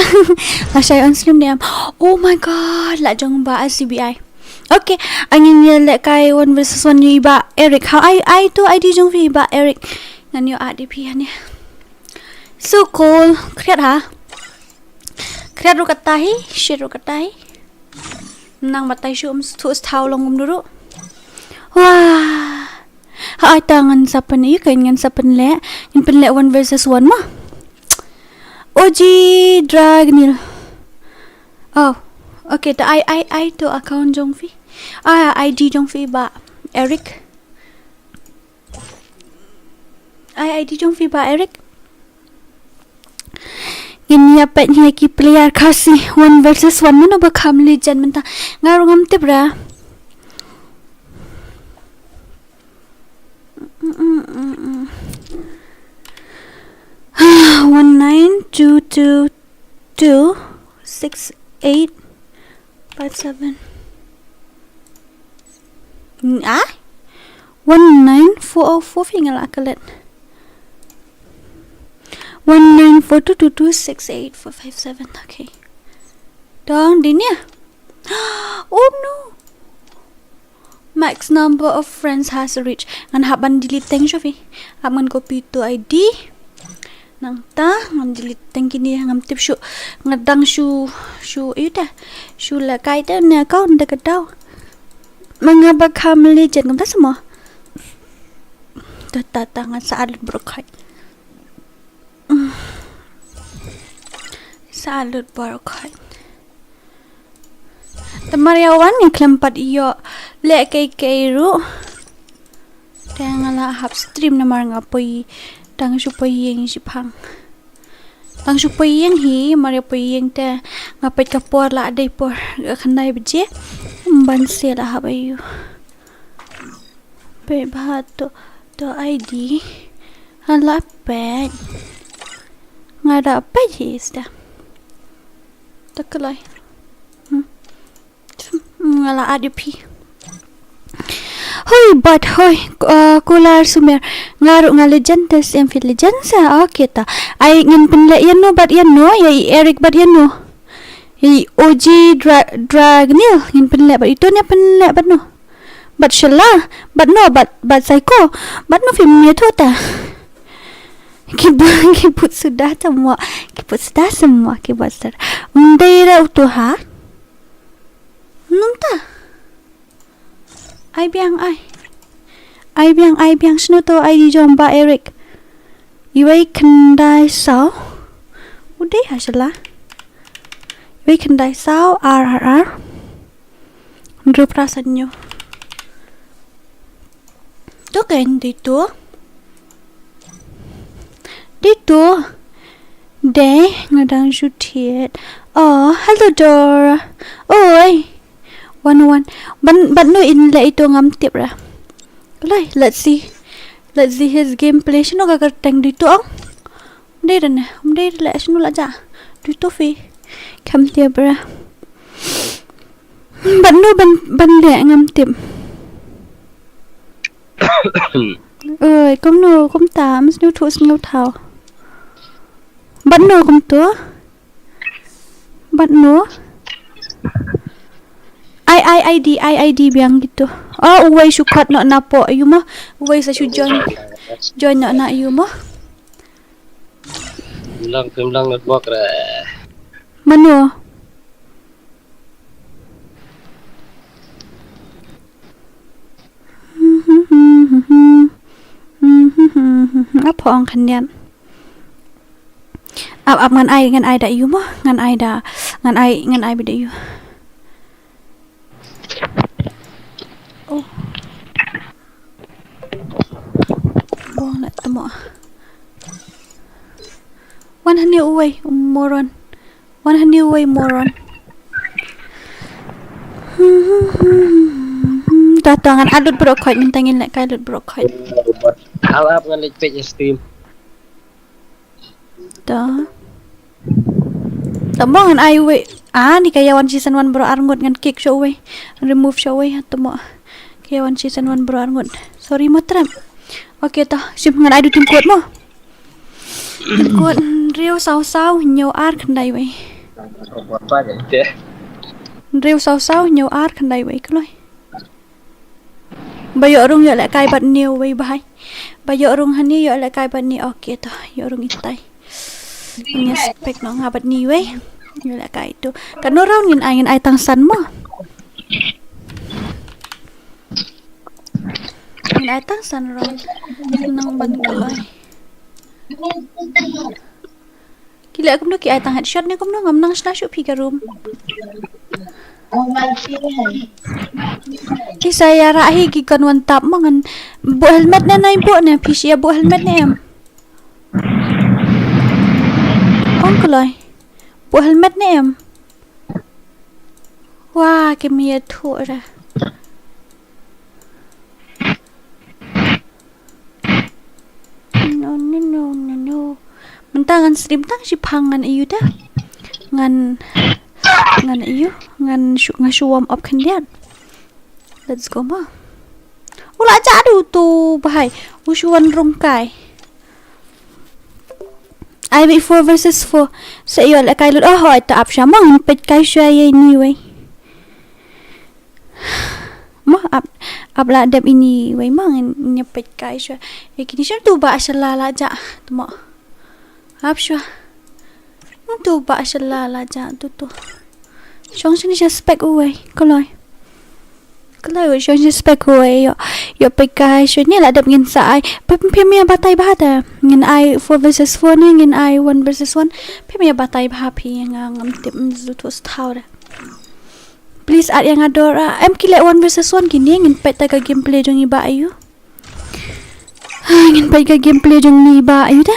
la shai on stream ne em? Oh my god, la jong ba C B I. Okay, ngin ïa lehkai one versus one ïa i Bah Eric. Ha, ai, ai tu I D jong phi Bah Eric. Ngan ïoh add ïa phi hangne. So cool. Khriat ha. Khriat ruh kata hi, shit ruh kata hi. Nang batai shu um stu sthaw long um duru. Wah. Ha, ai ta ngan sa pyn ïa ka, ngan sa pynleh, ngan pynleh one versus one ma. O G Dragnil. Oh. Okay, ta ai, ai, ai tu account jong phi. Ah, I D jong phi Bah Eric. Ai I D jong phi Bah Eric. Ngin ïa peit ïa ki player Khasi one versus one, mano ba kham legend mynta. Nga ruh ngam tip ra. One nine two two two six eight five seven. Ah? One nine four oh four, phi nga la klet. One nine four two two two six eight four five seven. Okay. Dong, dini ah. Oh no. Max number of friends has reached. Ngan hap ban delete teng shuh phi. Hap ngan copy tu I D. Nangta ngan delete teng kine, ngam tip shuh. Nga dang shu, shu ïa te. Shu lehkai te ne account da ka daw. Ma nga ba kham legend kumta sa mo. Ta ta ta, ngan sa add lut baroh khoit. Sa add lut baroh khoit. Te mar ïa wan ngi khlem pat ïoh leh kaei kaei ruh. Te nga la hap stream namar nga poi, tang shu poi ïing shiphang. Tang shu poi ïing hi, mar ïa poi ïing te nga peit ka por la dei por khyndai baje. Ban se la hap aiu. Peit bha to, to I D. Nga la peit. Nga da peit hi sta. Ta kloi. Hmm. Nga la add ïa phi. Hoi, bad hoi, uh, kular sumer. Nga ruh nga legend te siem fit legend sa. Okay ta. Ai ngin pynleh ïano bad ïano, ïa i Eric bad ïano. I O G Dra-, Dragnil, ngin pynleh bad ito ne pynleh bad no. Bad Shella, bad no, bad, bad Psycho, bad no film ne to ta. Ki ba, ki put suda ta mo, ki put suda semua, ki put suda. Ym dei ra uto ha. Nung ta. Ai biang ai. Ai biang, ai biang, shano to ai di jong ba Eric. Iwei khyndai saw. U dei ha Shella. Iwei khyndai saw, ar, ar, ar. Hynriew phra san hynñiew. To ken dei to. Dei to. Dei, nga dang shu thied. Oh, hello Dora. Oi. One one. Ban, ban no in leh ito ngam tip ra. Lai, let's see. Let's see his gameplay. Shano ka kyrteng dei to ong. Ym dei ra ne, ym dei ra leh shano la ja. Dei to phi. Kam tip ra. Ban no ban, ban leh ngam tip. Oi, kumno, kumta, ym sngewthuh sngewthaw. Ban no kumto. Ban no. Ai, ai, ai di, ai, ai di biang kito. Oh, uwei shu khot noh na pdeng ïu mo. Uwei sa shu join. Join noh na ïu mo. Ym long, ym long network re. Mano? Ap ong khyndiat. Ap, ap, ngan ai, ngan ai da ïu mo, ngan ai da, ngan ai, ngan ai beit da ïu. Oh. Bong la temo. Wan hangne uwei, moron. Wan hangne uwei, moron. Ta, ta, ngan ai lut baroh khoit, mynta ngin leh kai lut baroh khoit. Ap, ap, ngan leit peit ïa stream. Ta. Ta mo ngan ai uwei. Ah, ni ka ïa wan season one baroh arngut ngan kick sha uwei. Remove sha uwei, ha, ta mo. Ka ïa wan season one baroh arngut. Sorry mo Trem. Okay ta, shim ngan ai da u tyngkut mo. Tyngkut hynriew saw saw hynñiew ar khyndai wei. Hynriew saw saw hynñiew ar khyndai wei kloi. Ba ïoh rung ïoh lehkai bad ni uwei bhai. Ba ïoh rung hani ïoh lehkai bad ni, okay to, ïoh rung itai. Ngin spek noh nga bad ni wei. Ïoh lehkai to. Katno round ngin ai, ngin ai tang san mo. Ngin ai tang san round. Nang ban kloi. Ki leh kumno ki ai tang headshot ne kumno, ngam nang shna shuh phi ka room. Ki sa ïa rah hi ki kon wan tap mo ngan buh helmet ne nai buh ne phi shu ïa buh helmet ne em. Ong kloi. Buh helmet ne em. Wa ki mia thuh ra. No, no, no, no, no. Mynta ngan stream tang shiphang ngan ïu da. Ngan, ngan ïu, ngan shu, ngan shu warm up khyndiat. Let's go ma. U la jah da uto bhai. U shu wan rung kai. Ai wei four versus four. Sa ïoh lehkai lut. Oh, hoi ta ap sha ma ngan peit kai sha ïa ini wei. Mo ap, ap la dep ini wei ma ngin ïa peit kai sha. Ïa kini sha tu ba sha la la jah. Tu mo. Ap sha. Tu ba sha la la jah tu tu. Shong shini sha spek uwei. Kloi. Kloi wei shong sha spek uwei ïoh. Ïoh peit kai sha ni la dep ngin sa ai. Phi, phi mia batai bha ta. Ngin ai four versus four ne ngin ai one versus one. Phi mia batai bha phi nga ngam tip mzu tu sthaw da. Please add ïa nga Dora. Em ki leh one versus one kine ngin peit ta ka gameplay jong i ba ayu. Ah, ngin peit ka gameplay jong i ba ayu da.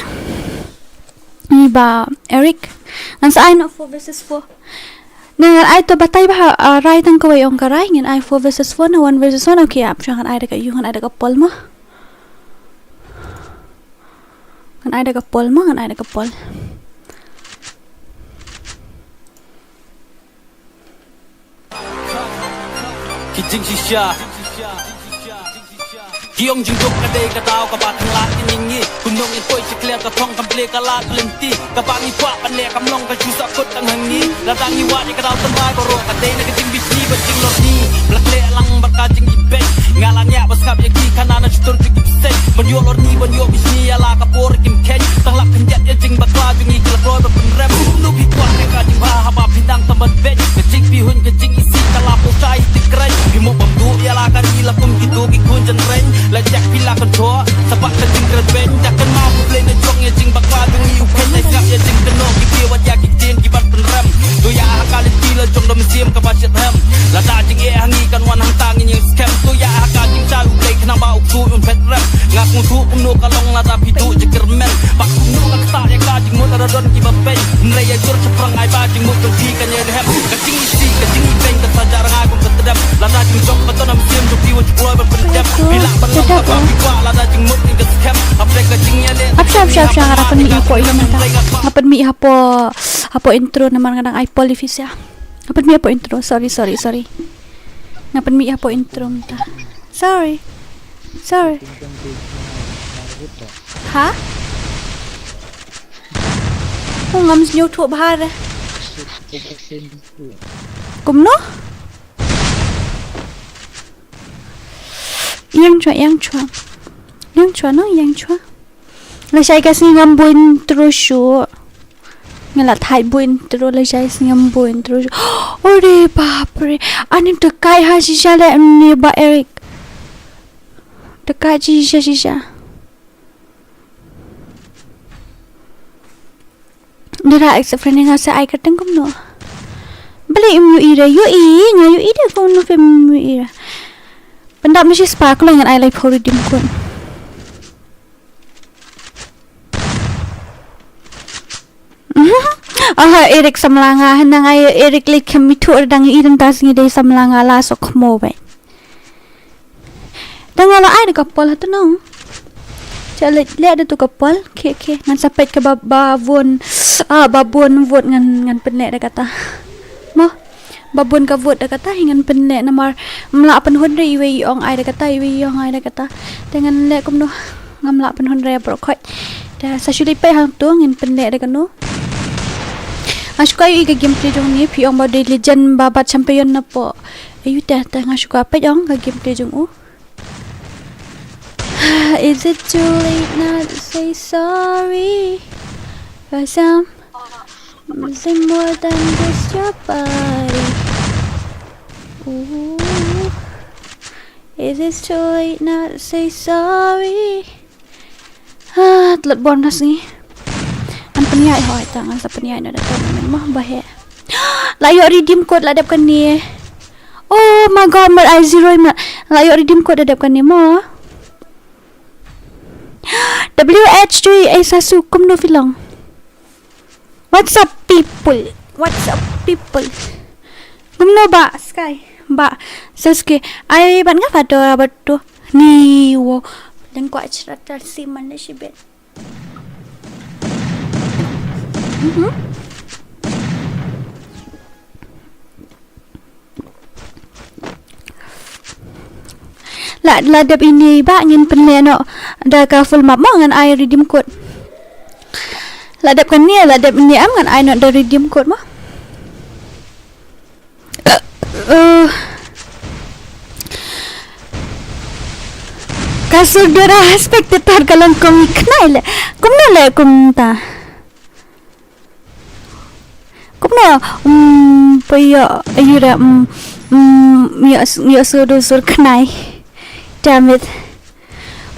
I ba Eric. Ngan sa ai noh four versus four. Na ngan ai to batai ba, ah, rai tang kawei ong ka rai ngin ai four versus four na one versus one. Okay, ap sha ngan ai da ka yu ngan ai da ka pol mo. Ngan ai da ka pol mo, ngan ai da ka pol. Ki jingshisha. Ki ong jingduk ka dei ka daw kaba khlad ka jingim. Kumno ngin poi sha khlieh ka thong kam plie ka lad ka lynti. Kaba ngi kwah ban leh kam long ka shu sah kut tang hangne. Lada ngi wad ïa ka daw tynrai baroh ka dei na ka jingbishni bad jinglorni. Ba la khleh lang bad ka jingibeiñ. Nga la ngiah ba sngap ïa ki khana na shutur jong ki bseiñ. Ban ïoh lorni ban ïoh bishni ïa la ka por kim kheiñ. Tang lap khyndiat ïa jingbakla jong ngi ki la kloi ban pynrem. Kumno phi kwah ïa ka jingbha haba phi dang tam ban beiñ. Ka jingpyrhuh ka jingisih ka la pyrshah ïa ki kren. Phi mo bam duh ïa la ka ri la kum kito ki khun jynreng. La jak phi la kan thoh. Sa bad ka jingkren beiñ. Dak kan ma u Blei na jong ïa jingbakla jong ngi u kheiñ. Leit ngap ïa jingkynnoh ki phi wat ïa ki ktien ki ban pynrem. To ïa ha ka lynti la jong dom siem kaba shitrhem. Lada jingeh ha ngi kan wan hangta ngin ïeng skhem. To ïa ha ka jingshai u Blei khnang ba u ksuid un phet rem. Nga sngewthuh kumno ka long lada phi duh jingkyrmen. Ba kumno nga ktah ïa ka jingmut lada don kiba peiñ. Hynrei ïa jur shaphrang ai ba jingmut jong phi kan ïai rhem. Ka jingisih ka jingibeiñ ka sa jar nga kum ka tdem. Lada jingjop ba ton am siem jong phi wan shu kloi ban pyndem. Phi lah ban long kaba phi kwah lada jingmut ngin ka skhem. Hapdeng ka jingïaleh. Hap sha, hap sha, hap sha, nga dang pynmih hapoh ïa nangta. Nga pynmih hapoh, hapoh intro namar nga dang ai pol ïa phi sha. Nga pynmih hapoh intro. Sorry, sorry, sorry. Nga pynmih hapoh intro mynta. Sorry. Sorry. Ha? Oh, ngam sngewthuh bha re. Kumno? Ïeng shuwa, ïeng shuwa. Ïeng shuwa, no, ïeng shuwa. Lashai ka sngi ngam buh intro shuh. Nga la thait buh intro, lashai sngi ngam buh intro shuh. Ore bapre. Ani to kai ha shisha le ni ba Eric. To kai shisha shisha. Dara accept friend nga sa ai kyrteng kumno. Balei im ïohi re, ïohi, nga ïohi de kumno phi im ïohi re. Pyndap na shi spah kloi ngan ai laiphew redeem code. Aha, Eric samla nga, hynda nga ïoh Eric leit kham ithuh re dang ïohi dang ta sngi dei samla nga la sok khmo bai. Dang nga la ai da ka pol ha tu nong. Cha leh leh da tu ka pol. Khe khe ngan sa peit ka ba ba bun. Ah, ba bun vote ngan ngan pynleh da kata. Mo. Ba bun ka vote da kata hi ngan pynleh namar. Mla pynhun re iwei i ong ai da kata iwei i ong ai da kata. Te ngan leh kumno. Ngam lah pynhun re baroh khoit. Te sa shu leit peit hangto ngin pynleh da kano. Nga shu ka ïohi ka gameplay jong ni phi ong ba dei legend ba bat champion na po. Ayu te te nga shu ka peit ong ka gameplay jong u. Is it too late now to say sorry? For something more than just your body. Ooh. Is it too late now to say sorry? Ah, tlot bom na sngi. Ngan pynïaid hoi ta ngan sa pynïaid na da tournament mo ba he. La ïoh redeem code la dep kane. Oh my god, mar ai zero mar. La ïoh redeem code la dep kane mo. W H three ai sa su kumno phi long. What's up people? What's up people? Kumno ba Sky? Ba Sasuke. Ai ban nga phato rabat tu. Ni wo. Dang kwah chrat tar si man na shibet. Mhm. La la dep ini ba ngin pynleh noh da ka full map mo ngan ai redeem code. La dep kane la dep ini am ngan ai noh da redeem code mo. Uh, ka sur dura spectator ka long kum khnai le. Kumno le kumta. Kumno, um, pa ïa, ayu da, um, um, ïa, ïa sur do sur khnai. Damn it.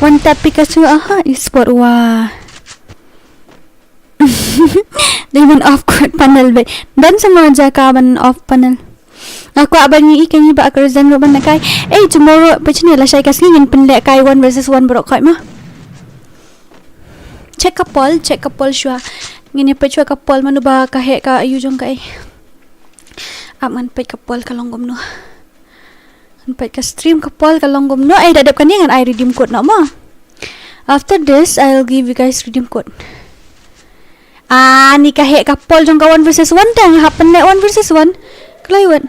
One tap Pikachu, aha, i spot wa. Dei ban off quit panel be. Dan sama ja ka ban off panel. Nga kwah ban ngi i ka ngi ba ka resign ruh ban na kai. Eh, tomorrow, pa chini la shai ka sngi ngin pynleh kai one versus one baroh khoit ma. Check ka poll, check ka poll shuwa. Ngin ïa peit shuwa ka poll mano ba ka heh ka ayu jong ka ei. Ap ngan peit ka poll ka long kumno. Ngan peit ka stream ka poll ka long kumno. Ei da dep kane ngan ai redeem code noh mo. After this, I'll give you guys redeem code. Ah, ni ka heh ka poll jong ka one versus one tang hap pynleh one versus one. Kloi wat.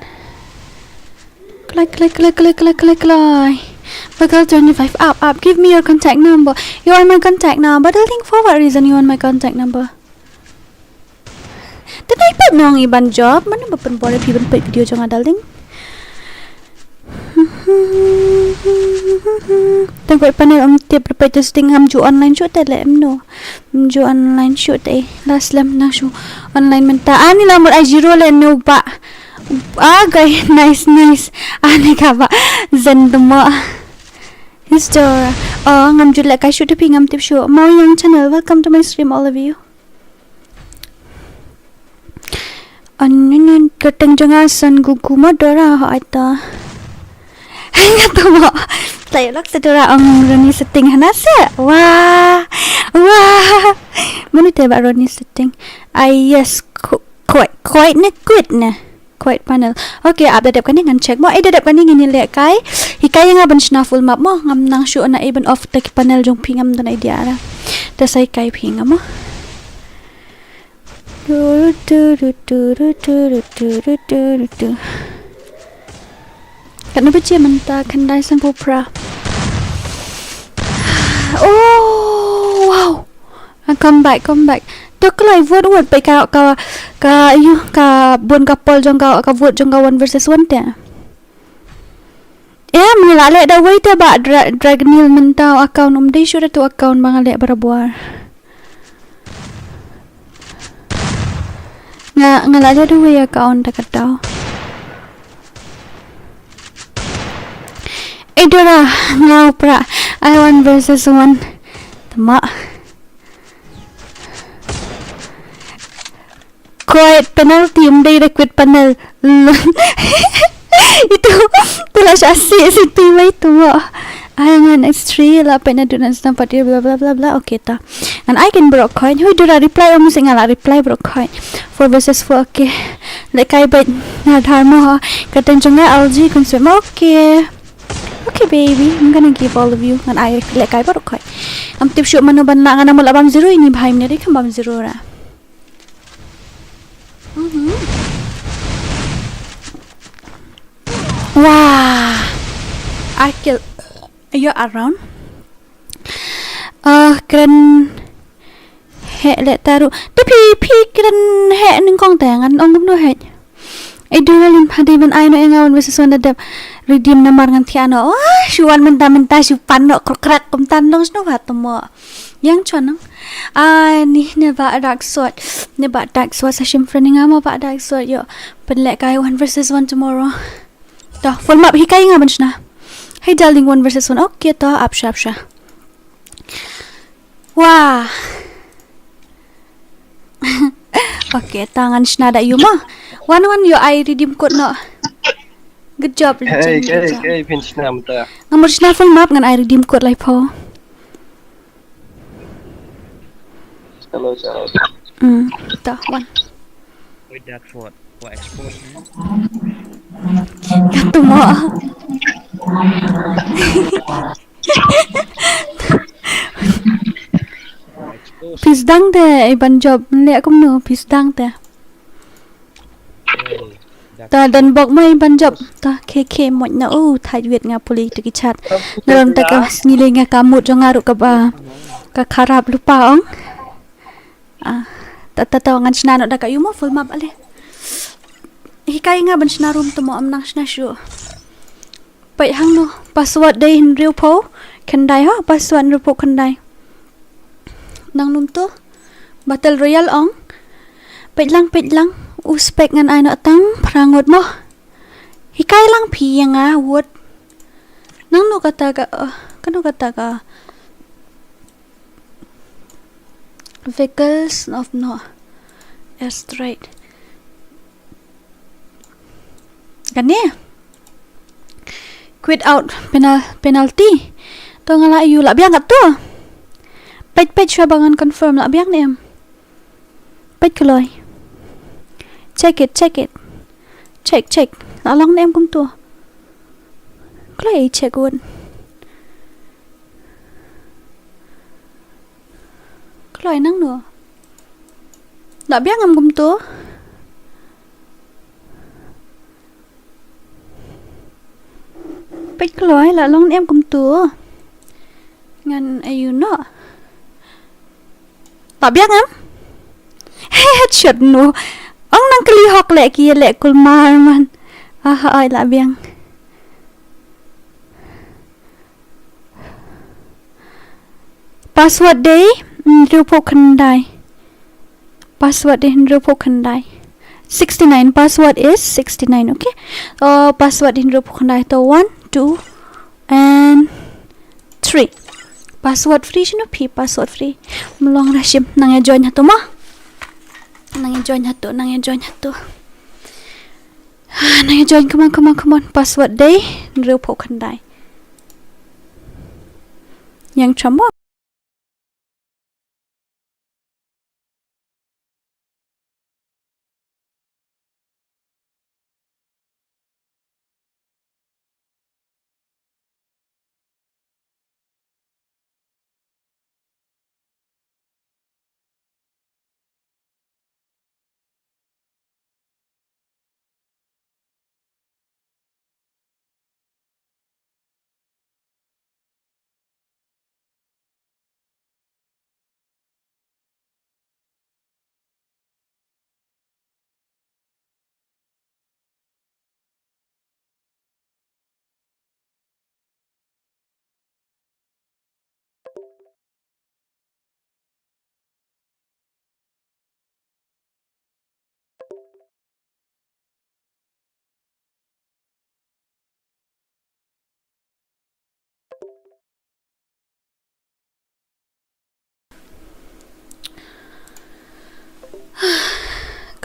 Kloi, kloi, kloi, kloi, kloi, kloi, kloi. Buckle twenty-five, up, up. Give me your contact number. You want my contact number? Darling, for what reason you want my contact number? Tynai pat nong iban job. Mano ba pynbor ïa phi ban peit video jong nga, darling? Tang koi panel, um tip peit setting, ngam ju online shuh te leh, em no. Ngam ju online shuh te. Last lem na shu online mynta. Ani la mut ai zero leh no ba. Ah, guy, nice, nice. Ani ka ba zen demo. History. Oh, ngam ju leh kai shuh te phi, ngam tip shuh. Mao Yang channel, welcome to my stream, all of you. An nin ka teng jong nga san gu gu ma Dora ha ai ta. Nga tu mo. Tayo lak sa Dora ang rani setting hana sa. Wah. Wah. Mano te ba rani setting? Ai yes. Ku- Quite, quite ne, quit ne. Quite panel. Okay, ap da dep kane ngan check mo. Eh, da dep kane ngin leh kai. Hikai nga ban shna full map mo. Ngam nang shu na, eh, ban off da ki panel jong phi, ngam don idea ra. Da sa hikai phi nga mo. Katno baje mynta? Khyndai sanphew phra. Oh, wow. Ah, come back, come back. To kloi vote, vote peit ka, ka, ka, ïoh, ka bun ka poll jong ka, ka vote jong ka one versus one te. Em, nga la leh da wei te ba Dra-, Dragonil mynta account, um dei shuh da tu account ba nga leh barabor. Nga, nga la leh da wei account da ka daw. Eh, Dora, nga u pra. Ai one versus one. Tama. Quit penalty, um dei da quit panel. Itu, tu la sha si, si tu wei tu mo. Ai ngan X three la peit naduh nan stamp party bla bla bla bla. Okay ta. Ngan ai ken bro coin. Hui, Dora reply, um si nga la reply bro coin. Four versus four, okay. Leh kai bad na dharma ha. Ka teng jong nga L G kun swim. Okay. Okay, baby. I'm gonna give all of you. Ngan ai leh kai bro coin. Am tip shuh mano ban la, ngan am la bam zero ini bhai, mne ri kam bam zero ra. Mhm. Wah. I kill. You're around. Ah, kren heh leh taru. Te phi, phi kren heh nyngkong te, ngan ong kumno heh. Eh, Dora lin pha dei ban ai noh ïa nga one versus one da dep redeem namar ngan thiah noh. Wah, shu wan mynta mynta shu pan noh krok krak kumta nong sno ha tamo. Yang chon nang. Ai ni ne ba dark sword. Ne ba dark sword sa shim friend nga mo ba dark sword ïoh. Pynleh kai one versus one tomorrow. To, full map hikai nga ban shna. Hey darling, one versus one. Okay, to, ap sha, ap sha. Wah. Okay, ta ngan shna da ïu mo. One one ïoh ai redeem code noh. Good job, hey, legend, good job. Hey, phin shna mynta. Nga mut shna full map ngan ai redeem code lai pho. Hello, chalo. Hmm, ta, one. Wait, that what? What expose me? Katu mo. What expose? Phi sdang te, eh, ban job, leh kumno, phi sdang te. Hey, that Ta don bok mai ban job. Ta khe khe moj na u thait wet nga puli tu ki chat. Na ron ta ka sngi le nga ka mut jong nga ruh ka ba ka kharap lupa ong. Ah, ta ta ta ngan shna noh da ka ïu mo full map ale. Hikai nga ban shna room tu mo am nang shna shu. Peit hangno, password dei hynriew phew khyndai ha, password hynriew phew khyndai. Nang num tu, Battle Royale ong. Peit lang, peit lang, u spek ngan ai noh tang phra ngut mo. Hikai lang phi ïa nga wut. Nang nu kata ka, uh, kano kata ka. Vehicles of no. Airstrike. Kane. Quit out penal-, penalty. To nga la ïu la biang kat to. Peit, peit shuwa ba ngan confirm la biang ne em. Peit kloi. Check it, check it. Check, check. La long ne em kumto. Kloi check wut. Kloi nangno. La biang em kumto. Kloi la long em kumtu. Ngan ayu no. La biang em? He, headshot no. Ong nang kli hok leh ki leh kulmar man. Ah, ai la biang. Password dei hynriewphew khyndai. Password dei hynriewphew khyndai. Sixty-nine. Password is sixty-nine, okay? Oh, password dei hynriewphew khyndai. To one, two, and three. Password free shino phi, password free. Mlong rashim. Nang ïa join hato ma? Nang ïa join hato, nang ïa join hato. Nang ïa join, come on, come on, come on. Password dei hynriewphew khyndai. Ïeng chamo.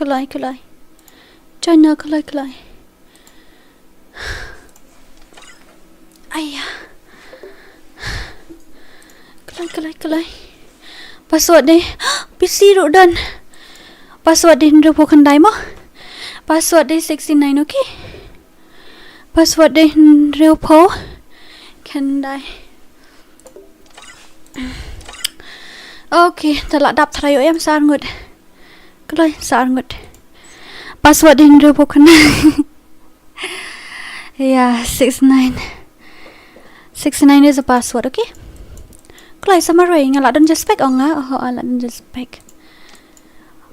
Kalai, kalai. China, kalai, kalai. Aya. Kalai, kalai, kalai. Password dei. P C ruh don. Password dei hynriewphew khyndai mo. Password dei sixty-nine, okay? Password dei hynriewphew khyndai. Okay, te la dap trai em, sa ar ngut. Kloi, sa ar ngut. Password dei hynriewphew khyndai. Yeah, six nine. Six nine is a password, okay? Kloi, sa marwei, nga la don jaspek ong nga. Oh, oh, la don jaspek.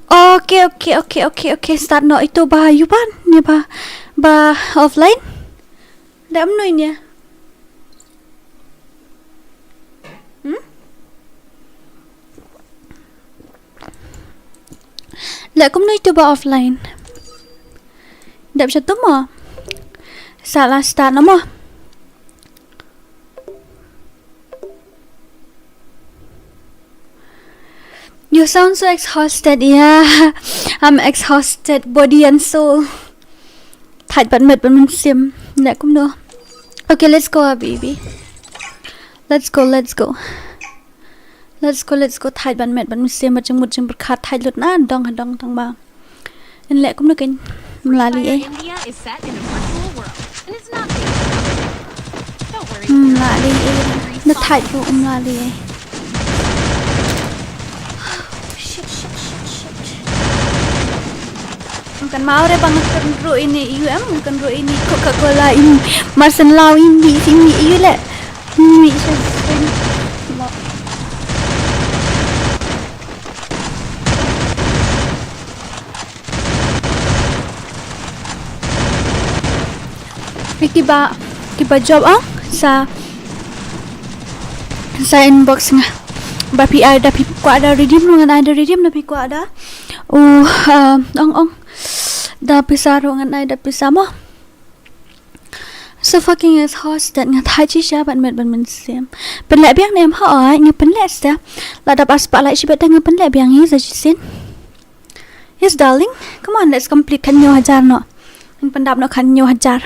Okay, okay, okay, okay, okay. Start noh ito ba ïuban ne ba, ba offline. Dei kumno ine? Hmm? Dei kumno ito ba offline? Dei ba shato mo? Sa la start noh mo. You sound so exhausted. Yeah, I'm exhausted, body and soul. Thait bad met bad mynsiem. Dei kumno? Okay, let's go, ah, baby. Let's go, let's go. Let's go, let's go. Thait bad met bad mynsiem, bad jingmut jingpyrkhat, thait lut na dong ha dong tang ba. Yn leh kumno kein, ym lah lei ei. India is set in a virtual world, and it's not safe. Don't worry. Ym lah lei ei. Na thait ruh ym lah lei ei. Shit, shit, shit, shit. Kan mau re bang kan ruh ine U M, kan ruh ine Coca-Cola ine. Marsen lau ine, ine U leh. Ine sha sen. Mo. Kiba, kiba job ong sa, sa inbox nga. Ba phi ai da phi kwah da redeem ruh ngan ai da redeem da phi kwah da. U, um, ong ong. Da pisa ruh ngan ai da pisa mo. So fucking exhausted, nga thait shisha bad met bad mynsiem. Pynleh biang ne em? Hooid, nga pynleh shisha. La dap ar spah like shibit te nga pynleh biang hi sa shisien. Yes, darling. Come on, let's complete khathynñiew hajar noh. Ngan pyndap noh khathynñiew hajar.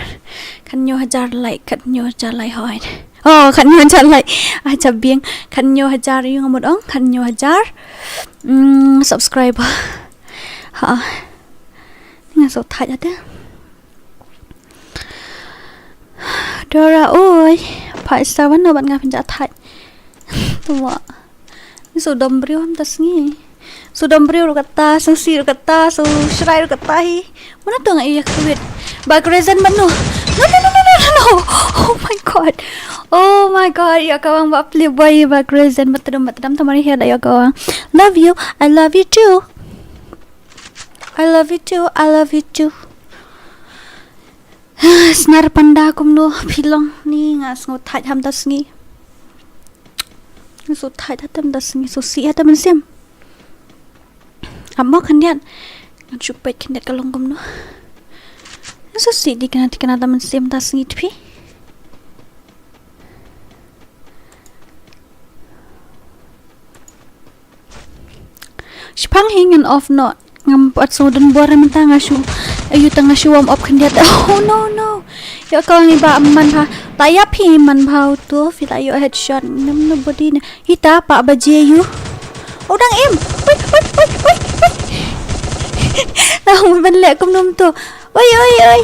Khathynñiew hajar like, khathynñiew hajar like, hooid. Oh, khathynñiew hajar like. Ai, jab biang. Khathynñiew hajar ïa nga mut ong, khathynñiew hajar. Mm, subscriber. Ha. Nga shu thait ïa te. Dora, oi, phai sawano bad nga pynjah thait. Tuma. Shu dom briew ham ta sngi. Shu dom briew ruh kata, shu si ruh kata, shu shrai ruh kata hi. Mano to nga ïa kwit. Ba kresent mano. No, no, no, no, no, no, no. Oh my God. Oh my God. Ïoh kawang ba pli boy ba crazy ba tedam ba tedam tamari he da ïoh kawang. Love you. I love you too. I love you too. I love you too. Snar panda kumno phi long ni nga sngew thait ham ta sngi. Nga sngew thait hatam ta sngi, sngew sih hatam mynsiem. Amo khyndiat. Ngan shu peit khyndiat ka long kumno. Ngan shu sih di kane di kane ta mynsiem ta sngi tphi. Shipang hi ngan off noh. Ngam pat sngewdon bor mynta nga shu. Ayu ta nga shu warm up khyndiat. Oh no no. Ïoh ka ngi ba man bha. Ta ïa phi man bha uto phi la ïoh headshot. Nam no body ne. Hita pa ba je yu. Oh dang im. Oi oi oi oi oi. Lah ban leh kum num to. Oi oi oi.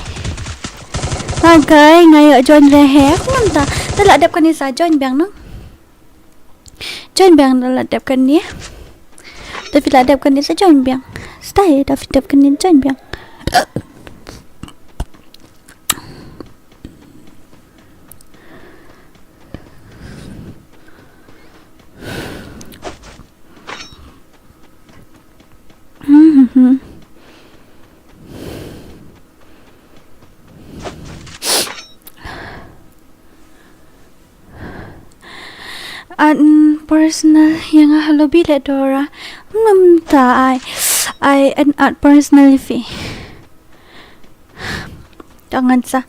Akai nga ïoh join re he. Kum ta. Ta la dep kane sa join biang no. Join biang da la dep kane. Da phi la dep kane sa join biang. Stai da phi dep kane join biang. Mhm. An personal ïa nga ha lobby le Dora. Mynta ai ai an at personal ïa phi. Ta ngan sa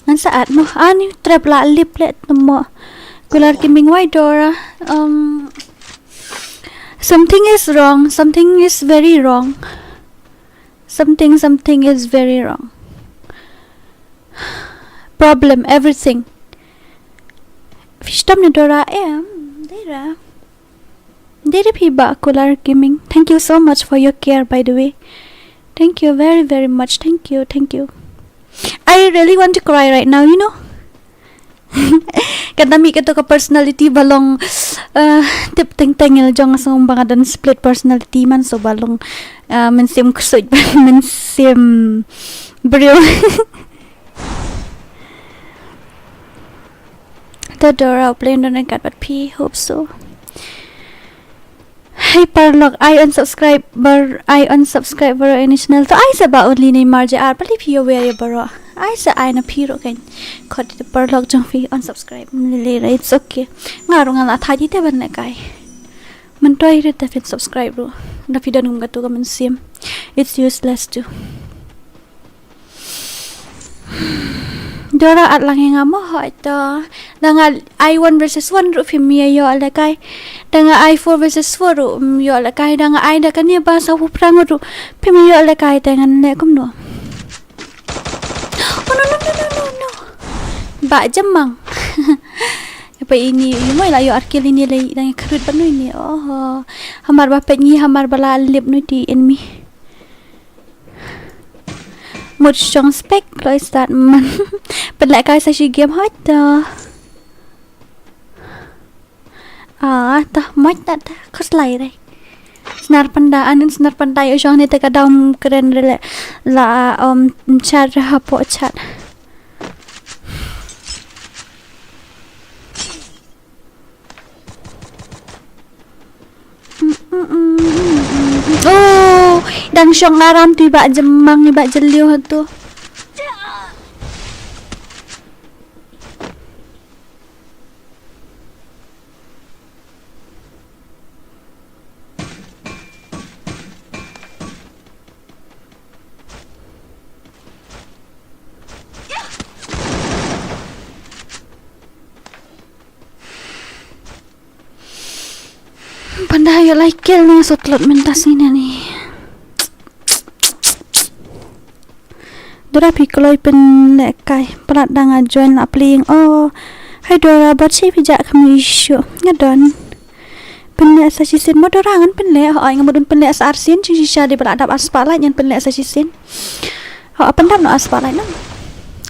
ngan sa at mo ani trap la lip le mo. Kular ki mingwai Dora. Um, something is wrong. Something is very wrong. Something, something is very wrong. Problem, everything. Phi stom ne Dora em, Dora. Dora phi ba Kular Gaming. Thank you so much for your care, by the way. Thank you very, very much. Thank you, thank you. I really want to cry right now, you know. Kata mi kata ka personality ba long, eh, tip teng teng il jong song ba nga don split personality man so ba long, eh, mynsiem ksuid mynsiem briew. Ta Dora playing don kat pat phi hope so. Hey paralok, I unsubscribe bar, I unsubscribe bar any channel. To I sa ba only ni mar je ar pali phi yo wer ya baro. I sa I na phi ro kan. Khot de paralok jong phi unsubscribe. Lele ra, it's okay. Nga ro nga la thaji te ban le kai. Man toi re ta phin subscribe ro. Da phi don ngum ka tu ka mynsiem. It's useless too. Dora at lang nga mo hoi to. Da nga I one versus one ru phim ïa ïoh le kai. Da nga I four versus four ru ym ïoh le kai. Da nga I da kane ba sa hu prang ru phim ïoh le kai te ngan le kumno. Oh no no no no no no. Ba jemang. Apa ini ïu mai la ïoh ar kill ini le da nga khrut ba nu ini. Oh. Hamar ba pet ngi hamar ba la lip nu ti enemy. Mut shong spek kloi start man. Pynleh kai sa shi game hoi to. Ah, ta mut ta ta khuslai re. Snar panda anin snar panda ïoh shong ne te ka dam kren re le la um chat re hapo chat. Oh, dang shong aram tu ba jemang ba jeliu hatu. Panda ïoh lai kill ne sa tlot mynta sini ni. Dora phi kloi pynleh kai palat da nga join la playing. Oh. Hai Dora bot shi phi ja kham issue. Nga don. Pynleh sa shisien mo Dora ngan pynleh. Hoi nga mut don pynleh sa arsien shisha de ba la dap ar spotlight ngan pynleh sa shisien. Ho, pynban no as spotlight no.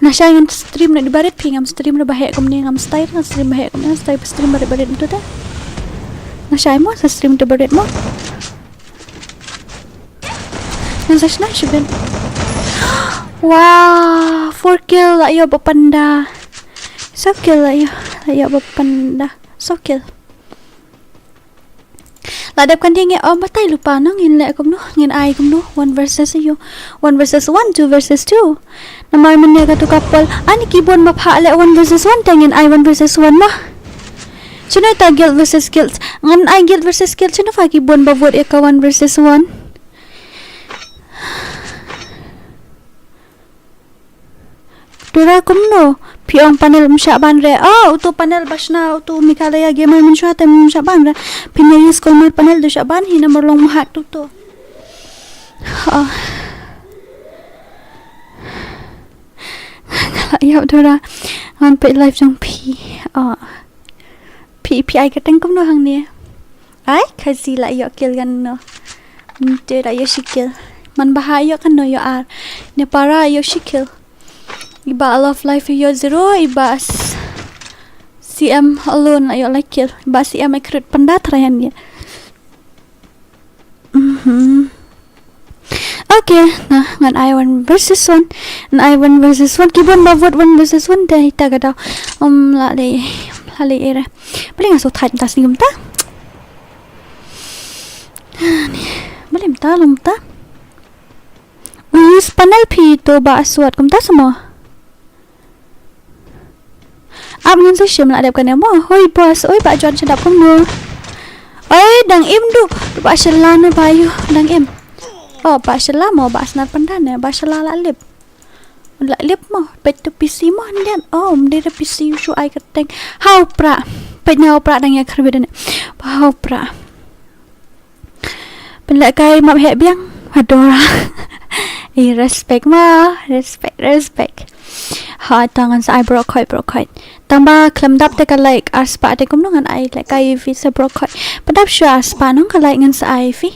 Nga shai ngan stream na di barit phi ngam stream na bahek kumne ngam style ngan stream bahek kumne ngan style stream barit barit tu ta. Nga shai mo sa stream tu barit mo. Ngan sa shna shibin. Wow, four kill la ïoh ba panda. So kill la ïoh, la ïoh ba panda. So kill. La dep kan dei ngi, oh, batai lypa, nang ngin leh kumno, ngin ai kumno, one versus ïoh. One versus one, two versus two. Namar mynne katu ka pol, ani ki bun ba pha leh one versus one, te ngin ai one versus one mo. Shano ita guild versus guild? Ngan ai guild versus guild, shano pha ki bun ba vote ïa ka one versus one. Dora kumno? Phi ong panel ym shah ban re. Oh, uto panel ba shna uto Meghalaya Gamer mynshuwa te ym shah ban re. Phin ïa use Colmar panel, to shah ban hi namar long mah uto. Oh. Nga la ïap Dora. Ngan peit live jong phi. Oh. Phi, phi ai kyrteng kumno hangne? Ai, Khasi la ïoh kill kano? Mynta la ïoh shi kill. Man Bha ïoh kano, ïoh ar. Nepara ïoh shi kill. I Bah Love Life ïoh zero, i Bah s-, C M alone la ïoh lai kill. I Bah C M ai khrut panda try hangne. Mhm. Okay, na, ngan ai one versus one. Ngan ai one versus one. Ki bun ba vote one versus one te ita ka daw. Um, la lei, la lei era. Balei nga shu thait mynta sngi mynta? Ni, balei mynta, long mynta. Use panel phi to ba aswat kumta sa mo. Ap ngan sa shim la dep kane mo. Hoi boss, oi ba jon sha dap kumno. Oi dang im du. Ba shala ne ba yu dang im. Oh, ba shala mo, ba snar pandan ne, ba shala la lip. La lip mo, peit tu P C mo, ndian. Oh, ym dei re P C shu ai kyrteng. Hau pra. Peit ne hau pra dang ïa kyrwit ne. Ba hau pra. Pynlehkai map heh biang. Adora. Eh, respect ma, respect, respect. Ha, tang ngan sa ai brok khoi, brok khoi. Tang ba khlem dap te ka like ar spah te kumno ngan ai lehkai phi sa brok khoi. Ba dap shuwa ar spah nong ka like ngan sa ai phi.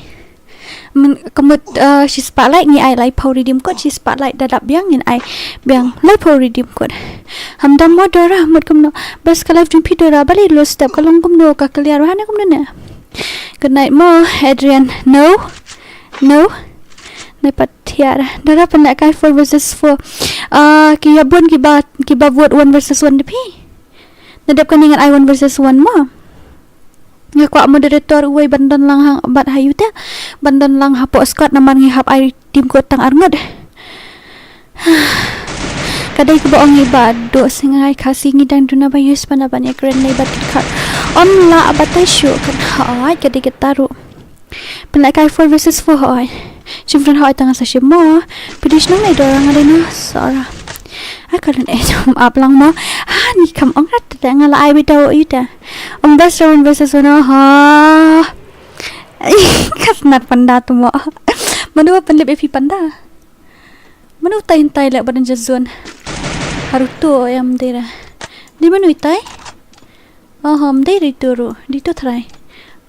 Myn, ka mut, eh, shi spah like ngi ai laiphew redeem code, shi spah like da dap biang ngin ai biang laiphew redeem code. Ham dam mo Dora, mut kumno. Best ka live jong phi Dora, balei low step ka long kumno, ka clear ba ne kumno ne. Good night mo, Adrian. No. No. Nai pat thiar. Dora pynlehkai four versus four. Ah, ki ïa bun ki ba, ki ba vote one versus one de phi. Na dep kane ngan ai one versus one mo. Nga kwah moderator uwei ban don lang hang bad ha yu te. Ban don lang hapoh squad namar ngi hap ai team code tang ar ngut. Ka dei kaba ong i Bah Dohsngai Khasi ngi dang duna ba use pana ban ïa kren lei bad kit khat. Ym lah batai shuh kan hoi ka dei kata ruh. Pynlehkai four versus four hoi. Shim friend hoi tang sa shim mo. Phi dei shnong lei Dora nga dei na Sora. Ai ka lun eh jam ap lang mo. Ha ni kam ong rat te nga la ai bit dau yu te. Ong best round versus one ha. Ka snar panda tu mo. Mano pynlip ïa phi panda? Mano tai tai leh badan jazun. Haruto em dei ra. Dei mano tai? Aha, ym dei ra ito ruh, dei ito tharai.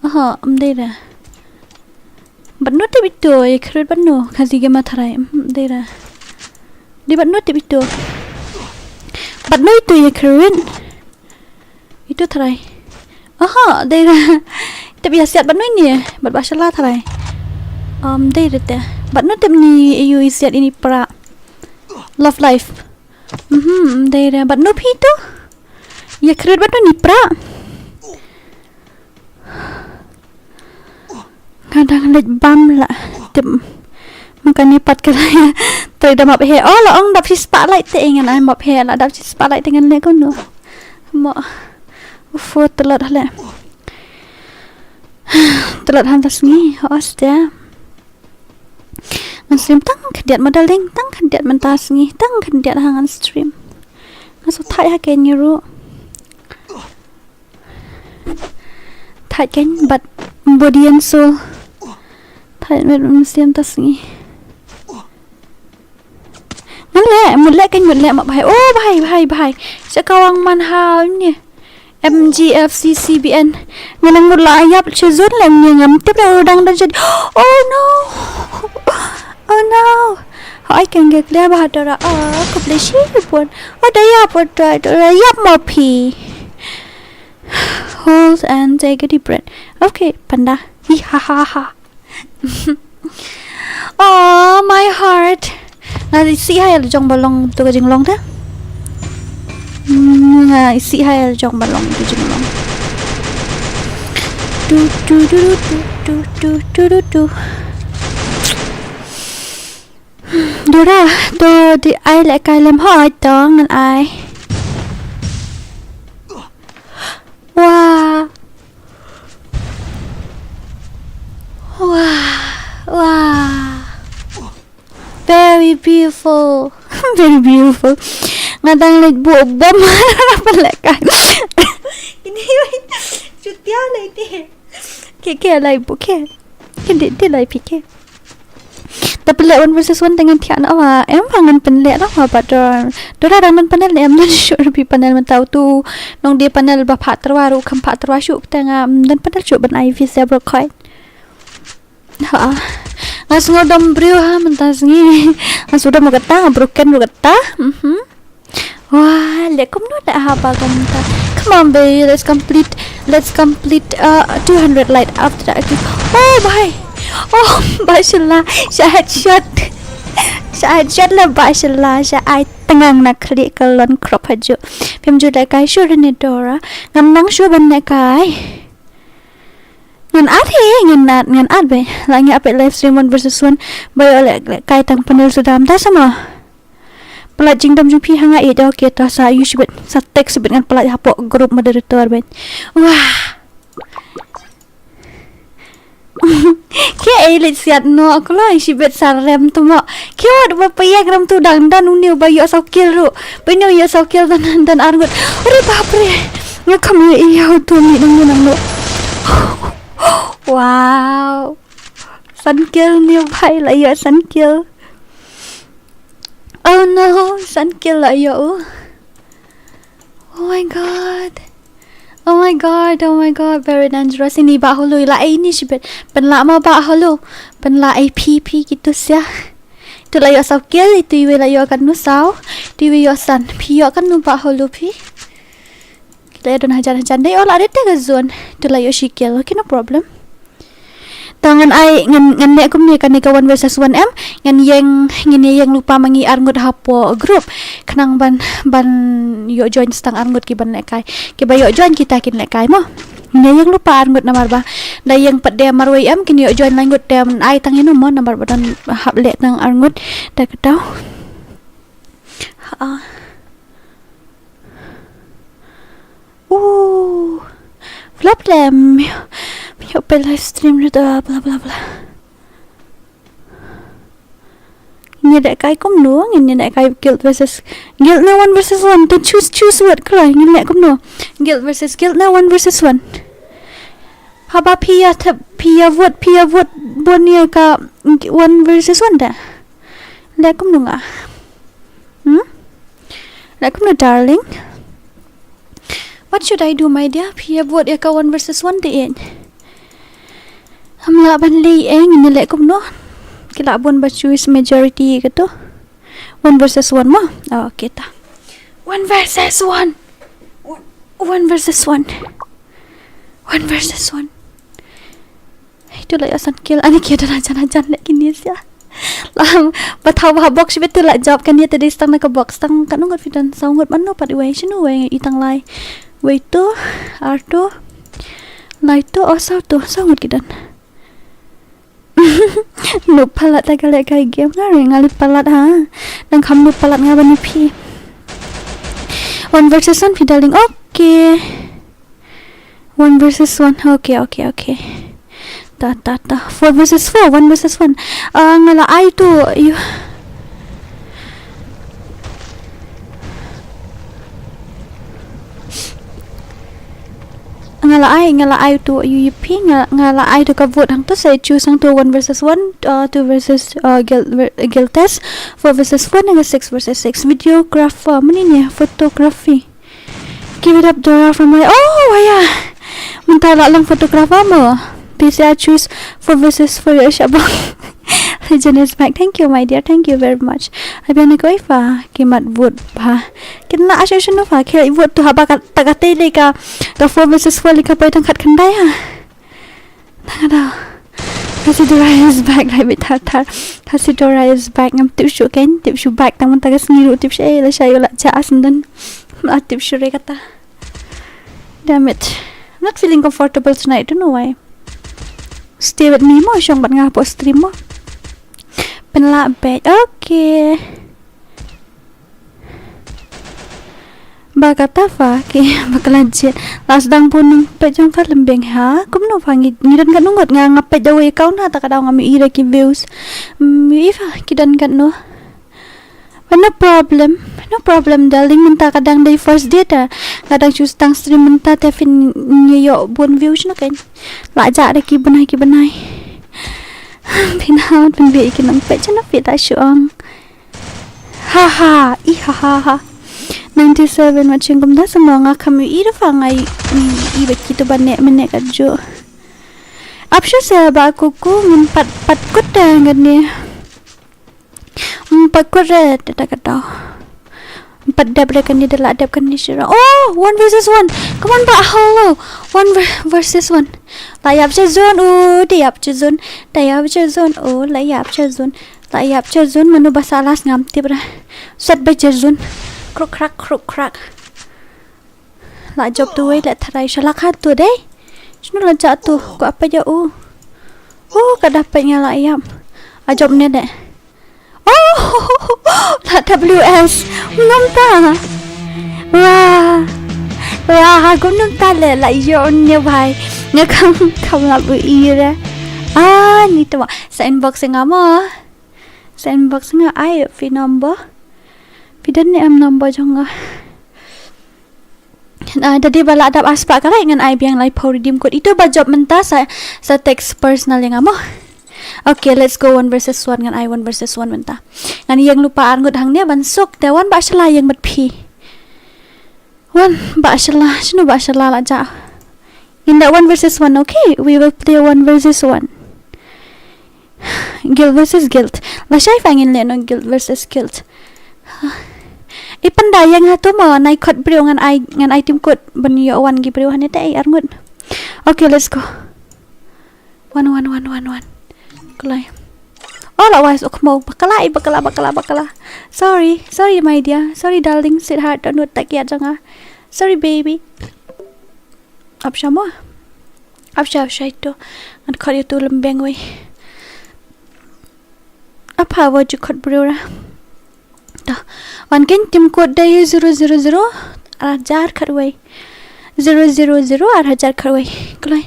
Aha, ym dei ra. Bad no tip ito, ïa khrut bad no, Khasi Gamer tharai, ym dei ra. Dei bad no tip ito. Bad no ito ïa khrut. Ito tharai. Aha, dei ra. Tip ïa siat bad no ini, bad ba shala tharai. Ym dei ra te. Bad no tip ni ïa siat ini pra. Love life. Mhm, ym dei ra. Bad no phi ito. Ïa khrut bad no ni pra. Nga dang leit bam la tip. Ma kane pat ka la ïa trei da map he. Oh, la ong dap shi spah light te ngan ai map he, la dap shi spah light te ngan leh kumno. Mo. Ufo tlot hale. Tlot hangta sngi, hooid te. Ngan stream tang khyndiat mo darling, tang khyndiat mynta sngi, tang khyndiat ha ngan stream. Nga shu thait ha kane ruh. Thait kane bad body and soul. Thait met mynsiem ta sngi. Ngan leh, mut leh kane mut leh ma bhai. Oh bhai, bhai, bhai. Sha ka wang man ha ne. M G F C C B N. Nga nang mut la ïap sha zone leh ne ngam tip la dang da jad. Oh no. Oh no. Hai kane clear ba Dora. Oh, khublei shibun. Oh, da ïap, oh, da, da ïap ma phi. Hold and take a deep breath. Okay, panda. Hi ha ha ha. Oh, my heart. Nga isih ha ïa la jong ba long to ka jinglong te. Hmm, nga isih ha ïa la jong ba long to jinglong. Tu tu tu tu tu tu tu tu tu. Dora, to dei ai lehkai lem hoi to ngan ai. Wah. Wah. Wah. Very beautiful. Very beautiful. Nga dang leit buh bom. Apa lehkai? Ini. Chutia lagi. Ke ke lai buh ke. Ke dei dei lai pi ke. Ta pynleh one versus one te ngan thiah noh wa. Em ba ngan pynleh noh wa ba Dora. Dora dang don panel ne em don shuh ruh phi panel mynta utu. Nong dei panel ba phah tyrwa ruh kham phah tyrwa shuh te nga, mm, don panel shuh ban ai phi se bro khoi. Ha. Nga sngew dom briew ha mynta sngi. Nga sngew dom kata, nga broken ruh kata. Mhm. Wah, leh kumno da haba kumta. Come on, baby, let's complete, let's complete, uh, two hundred light after that. Okay. Oh, bhai. Oh, bhai, shala. Sha headshot. Sha headshot la, bhai, shala. Sha ai tngang na khlieh ka lon crop haju. Phim ju lehkai shuh ne Dora. Ngam nang shuh ban lehkai. Ngan ad hi, ngan ad, ngan ad be. La ngi ap live stream one versus one. Ba ïoh lehkai tang panel suda mynta sa mo. Pynlait jingdom jong phi ha nga ïeit, okay, to sa ïoh shibit, sa text shibit ngan pynlait hapoh group moderator beit. Wah. Ke ei leit siat noh kloi shibit sa rem tu mo. Ke wat ba payek rem tu dang don une uba ïoh saw kill ruh. Ba une ïoh saw kill don, don ar ngut. Ore bapre. Nga kham ïoh ïa utu mi nang nang noh. Wow. San kill ne bhai, la ïoh san kill. Oh no, san kill la ïoh. Oh my god. Oh my god, oh my god, very dangerous. Ini bah hulu la ai ini shibit. Pynlah ma bah hulu. Pynlah ai phi phi kitu sia. Itu la ïoh saw kill, itu iwe la ïoh katno saw. Itu iwe ïoh san. Phi ïoh katno bah hulu phi. Kita ïa don hajan hajan dei, oh la dei te ka zone. Tu la ïoh shi kill. Okay, no problem. Ta ngan ai ngan, ngan leh kumne kane ka one versus one em. Ngan ïeng, ngan ïeng lypa ma ngi ar ngut hapoh group. Khnang ban, ban ïoh join stang ar ngut ki ban lehkai. Ki ba ïoh join kita kin lehkai mo. Ngan ïeng lypa ar ngut namar ba da ïeng pat de marwei em kin ïoh join lai ngut te ai tang ïa no mo namar ba don hap leh tang ar ngut. Da ka tau. Ha. Uh. Flop lem. Myo pe live stream ruh da bla bla bla. Ngi lehkai kumno, ngi lehkai guild versus guild ne one versus one. To choose, choose word khlai ngi leh kumno. Guild versus guild ne one versus one. Haba phi ïa thep, phi ïa vote, phi ïa vote bun ïa ka one versus one da. Leh kumno nga. Hmm? Leh kumno darling. What should I do, my dear? Phi ïa vote ïa ka one versus one te ïeit. Ham lah ban leh ïa ngi leh kumno. Ki lah bun ba choose majority ka to. One versus one mo. Oh, okay ta. One versus one. One, one versus one. One versus one. Itu la ïoh san kill, ani ki don hajan hajan leh kine sia. Lam, ba thaw ba box shibit tu la jop kane te dei stang na ka box stang ka nungut phi don saw ngut mano pat iwei shinu wei i tang lai. Wei tu, ar tu, lai tu, oh saw tu, saw ngut ki don. Noob palat ta ka lehkai game nga re nga leh palat ha. Nang kham noob palat nga ban ïa phi. One versus one phi darling. Okay. One versus one. Okay, okay, okay. Ta, ta, ta. Four versus four. One versus one. Ah, nga la ai tu. You. Nga la ai, nga la ai tu U U P, nga, nga la ai tu ka vote hangto sa choose hangto one versus one, uh, two versus, uh, guild, ver-, guild test, four versus four, nga six versus six. Videographer, mani ne, photography. Give it up, Dora, from my, oh, yeah. Mynta la lang photographer mo. P C R choose four versus four ya shabang. Legend is back. Thank you, my dear. Thank you very much. Abi ne koi fa ki mat vote ba. Kin la ashu shinu fa ki vote tu haba ka ta ka te le ka, ka four versus four le ka poi tang khat khandai ha. Tang da. Hasidora is back, lai bit thar thar. Hasidora is back, ngam tip shuh kein, tip shuh back tang mynta ka sngi ruh, tip shuh, eh, lashai u la jah syndon. Ngam tip shuh re kata. Damn it. I'm not feeling comfortable tonight, don't know why. Stay with me mo, shong bad nga hapoh stream mo. Pynlah beit. Okay. Ba kata pha ki bakla jied. La sdang bun nang peit jong pha lem beng ha. Kumno pha ngi, ngi don katno ngut, nga nga peit da u account ha, ta ka daw ngam ïohi da ki views. Mm, ïohi pha ki don katno. But no problem. No problem, darling. Mynta ka dang dei first day ta. Nga dang shu start stream mynta te phin ïoh bun views na kein. La jah da ki bnai ki bnai. Phin hap phin bih ki nang peit, shano phi ta shu ong. Ha ha, i ha ha ha. Ninety seven, wat shim kumta sa mo, nga kham ïohi da pha, nga ïohi ba kito ba neh mynne ka juh. Ap sha se ba kuku, ngin pat, pat kut da kane. Hmm, pat kut re, da, da, da, da. Pat dep re kane, da la dep kane shira. Oh, one versus one. Come on ba, hello. One ver-, versus one. La ïap sha zone, oh, da ïap sha zone. Da ïap sha zone, oh, la ïap sha zone. La ïap sha zone, mano ba sa last ngam tip re. Sat ba sha zone. Kruk krak, kruk krak. La jop tu wei, la tharai sha la kha tu dei. Shano la jah tu, ko apa ja u. U, ka dap peit nga la ïap. A jop ne de. Oh, la W S. Ngam ta. Wah. Wah, ha, ngam ta le, la ïoh ne bhai. Nga kham, kham la bu ira. Ah, ni tu. Sa inbox nga mo. Sa inbox nga ai phi number. Phi don ne em number jong nga. Ah, da dei ba la dap arspah ka leh ngan ai biang laiphew redeem code. Ito ba jop mynta sa, sa text personal ïa nga mo. Okay, let's go one versus one, ngan ai one versus one mynta. Ngan ïeng lypa ar ngut hangne ban suk, te wan ba shala ïeng bad phi. Wan ba shala, shano ba shala la jah. In that one versus one, okay, we will play one versus one. Guild versus guild. Lashai pha ngin leh noh guild versus guild. I pynda ïeng ha tu mo, nai khot briew ngan ai, ngan ai team code ban ïoh wan ki briew hangne te ai ar ngut. Okay, let's go. One, one, one, one, one. Kloi. Oh, la wise, oh, kmo. Bakla, i bakla, bakla, bakla. Sorry, sorry, my dear. Sorry, darling, sweetheart, don't know tak ya janga. Sorry, baby. Ap sha mo. Ap sha, ap sha ito. Ngan khot ïa uto u lembeng wei. Ap ha, wa ju khot briew ra. To. Wan kein, team code dei zero zero zero ar hajar khatwei. Zero zero zero ar hajar khatwei. Kloi.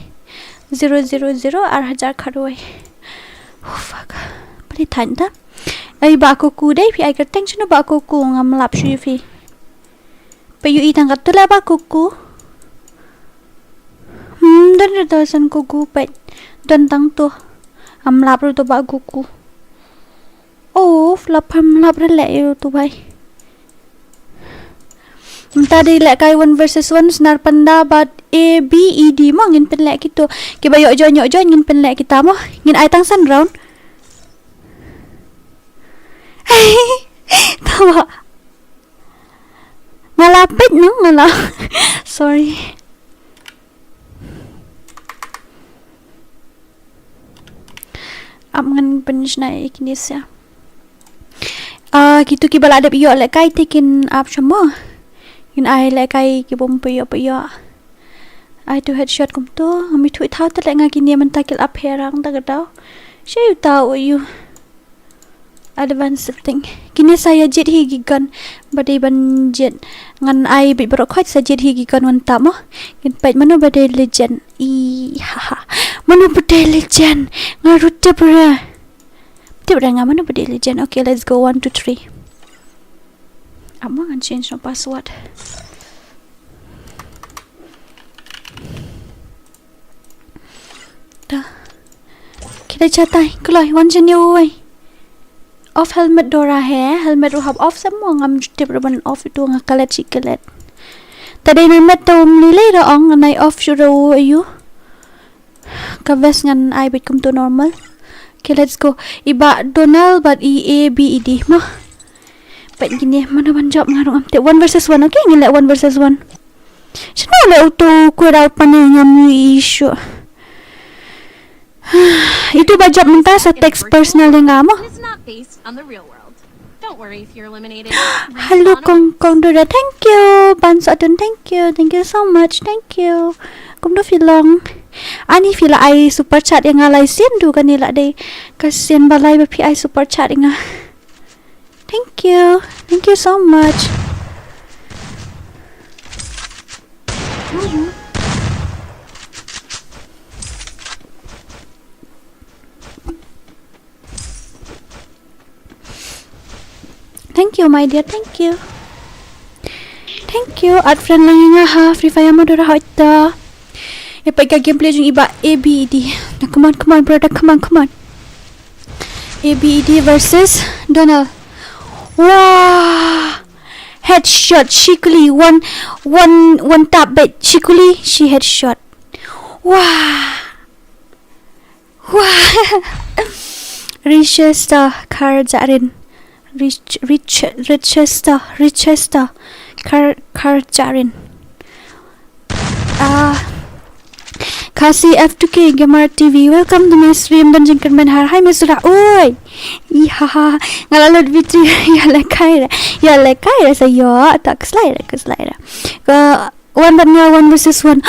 Zero zero zero ar hajar khatwei. Oh, fuck. Pali than ta. Ai, ba kuku dei phi, ai kyrteng shano ba kuku, ngam lap shuh ïa phi. Phi ïohi tang katto leh ba kuku. Hmm, don re to san kuku peit. Don tang to. Ngam lap ruh to ba kuku. Oh, lap pham lap re leh ïa uto bhai. Mynta dei leh kai one versus one, snar pynda bad A B E D mo, ngin pynleh kito. Kiba ïoh join, ïoh join, ngin pynleh kita mo. Ngin ai tang san round. Tawa. Nga la peit no, nga la. Sorry. Ap ngan pynshna ïa kine sha. Ah, kito kiba la dep ïoh lehkai te kin ap sha mo. Ngin ai lehkai ki bym pynïoh pynïoh. Ai tu headshot kumto, ngam ithuh ithaw te leh nga kine mynta ki la ap pherang ta ka daw. Sha ïa uta u ïu. Advanced setting. Kine sa ïa jied hi ki gun. Ba dei ban jied. Ngan ai beit baroh khoit sa jied hi ki gun wan tap mo. Ngin peit mano ba dei legend. I, ha, ha. Mano ba dei legend. Nga ruh tip re. Tip re nga mano ba dei legend. Okay, let's go. One, two, three. Ap mo, ngan change noh password. Da. Kita chatai, kloi, wan jin yo wei. Off helmet Dora he, helmet ruh hap off sa mo, ngam ju tip ruh ban off ito, nga klet shi klet. Ta dei na met ta um lei lei da ong, ngan ai off shuh ruh ïa u. Ka vest ngan ai beit kumto normal. Okay, let's go. I Bah Donald bad i A B E D mo. Peit kine mano ban jop nga ruh ngam tip. One versus one, okay? Ngin leh one versus one. Shano leh uto u kwai da u panel, ngam ïohi shuh. Itu ba jop mynta sa text personal ïa nga mo. Hello, Kong, Kong Duda, thank you. Ban Sotun, thank you. Thank you so much. Thank you. Kumno phi long? Ani phi la ai super chat ïa nga lai sien du kane la dei ka sien ba lai ba phi ai super chat ïa nga. Thank you. Thank you so much. Thank you, my dear. Thank you. Thank you. Add friend lang ïa nga ha Free Fire mode ra hoita. Ïa peit ka gameplay jong i Bah A B E D. Now, come on, come on, brother. Come on, come on. A B E D versus Donald. Wah. Headshot. Shikuli. One, one, one tap bait. Shikuli. She headshot. Wah. Wah. Richester Karjarin. Rich, Rich, Richester, Richester Kar, Karjarin. Ah. Khasi F two K Gamer T V. Welcome to my stream. Don jingkyrmen har. Hi, Mister Ra. Oi. Iha. Nga la lut B three. Ïa le kai re. Ïa le kai re sa ïa. Tak slide re, ka slide re. Ka one bad nga, one versus one.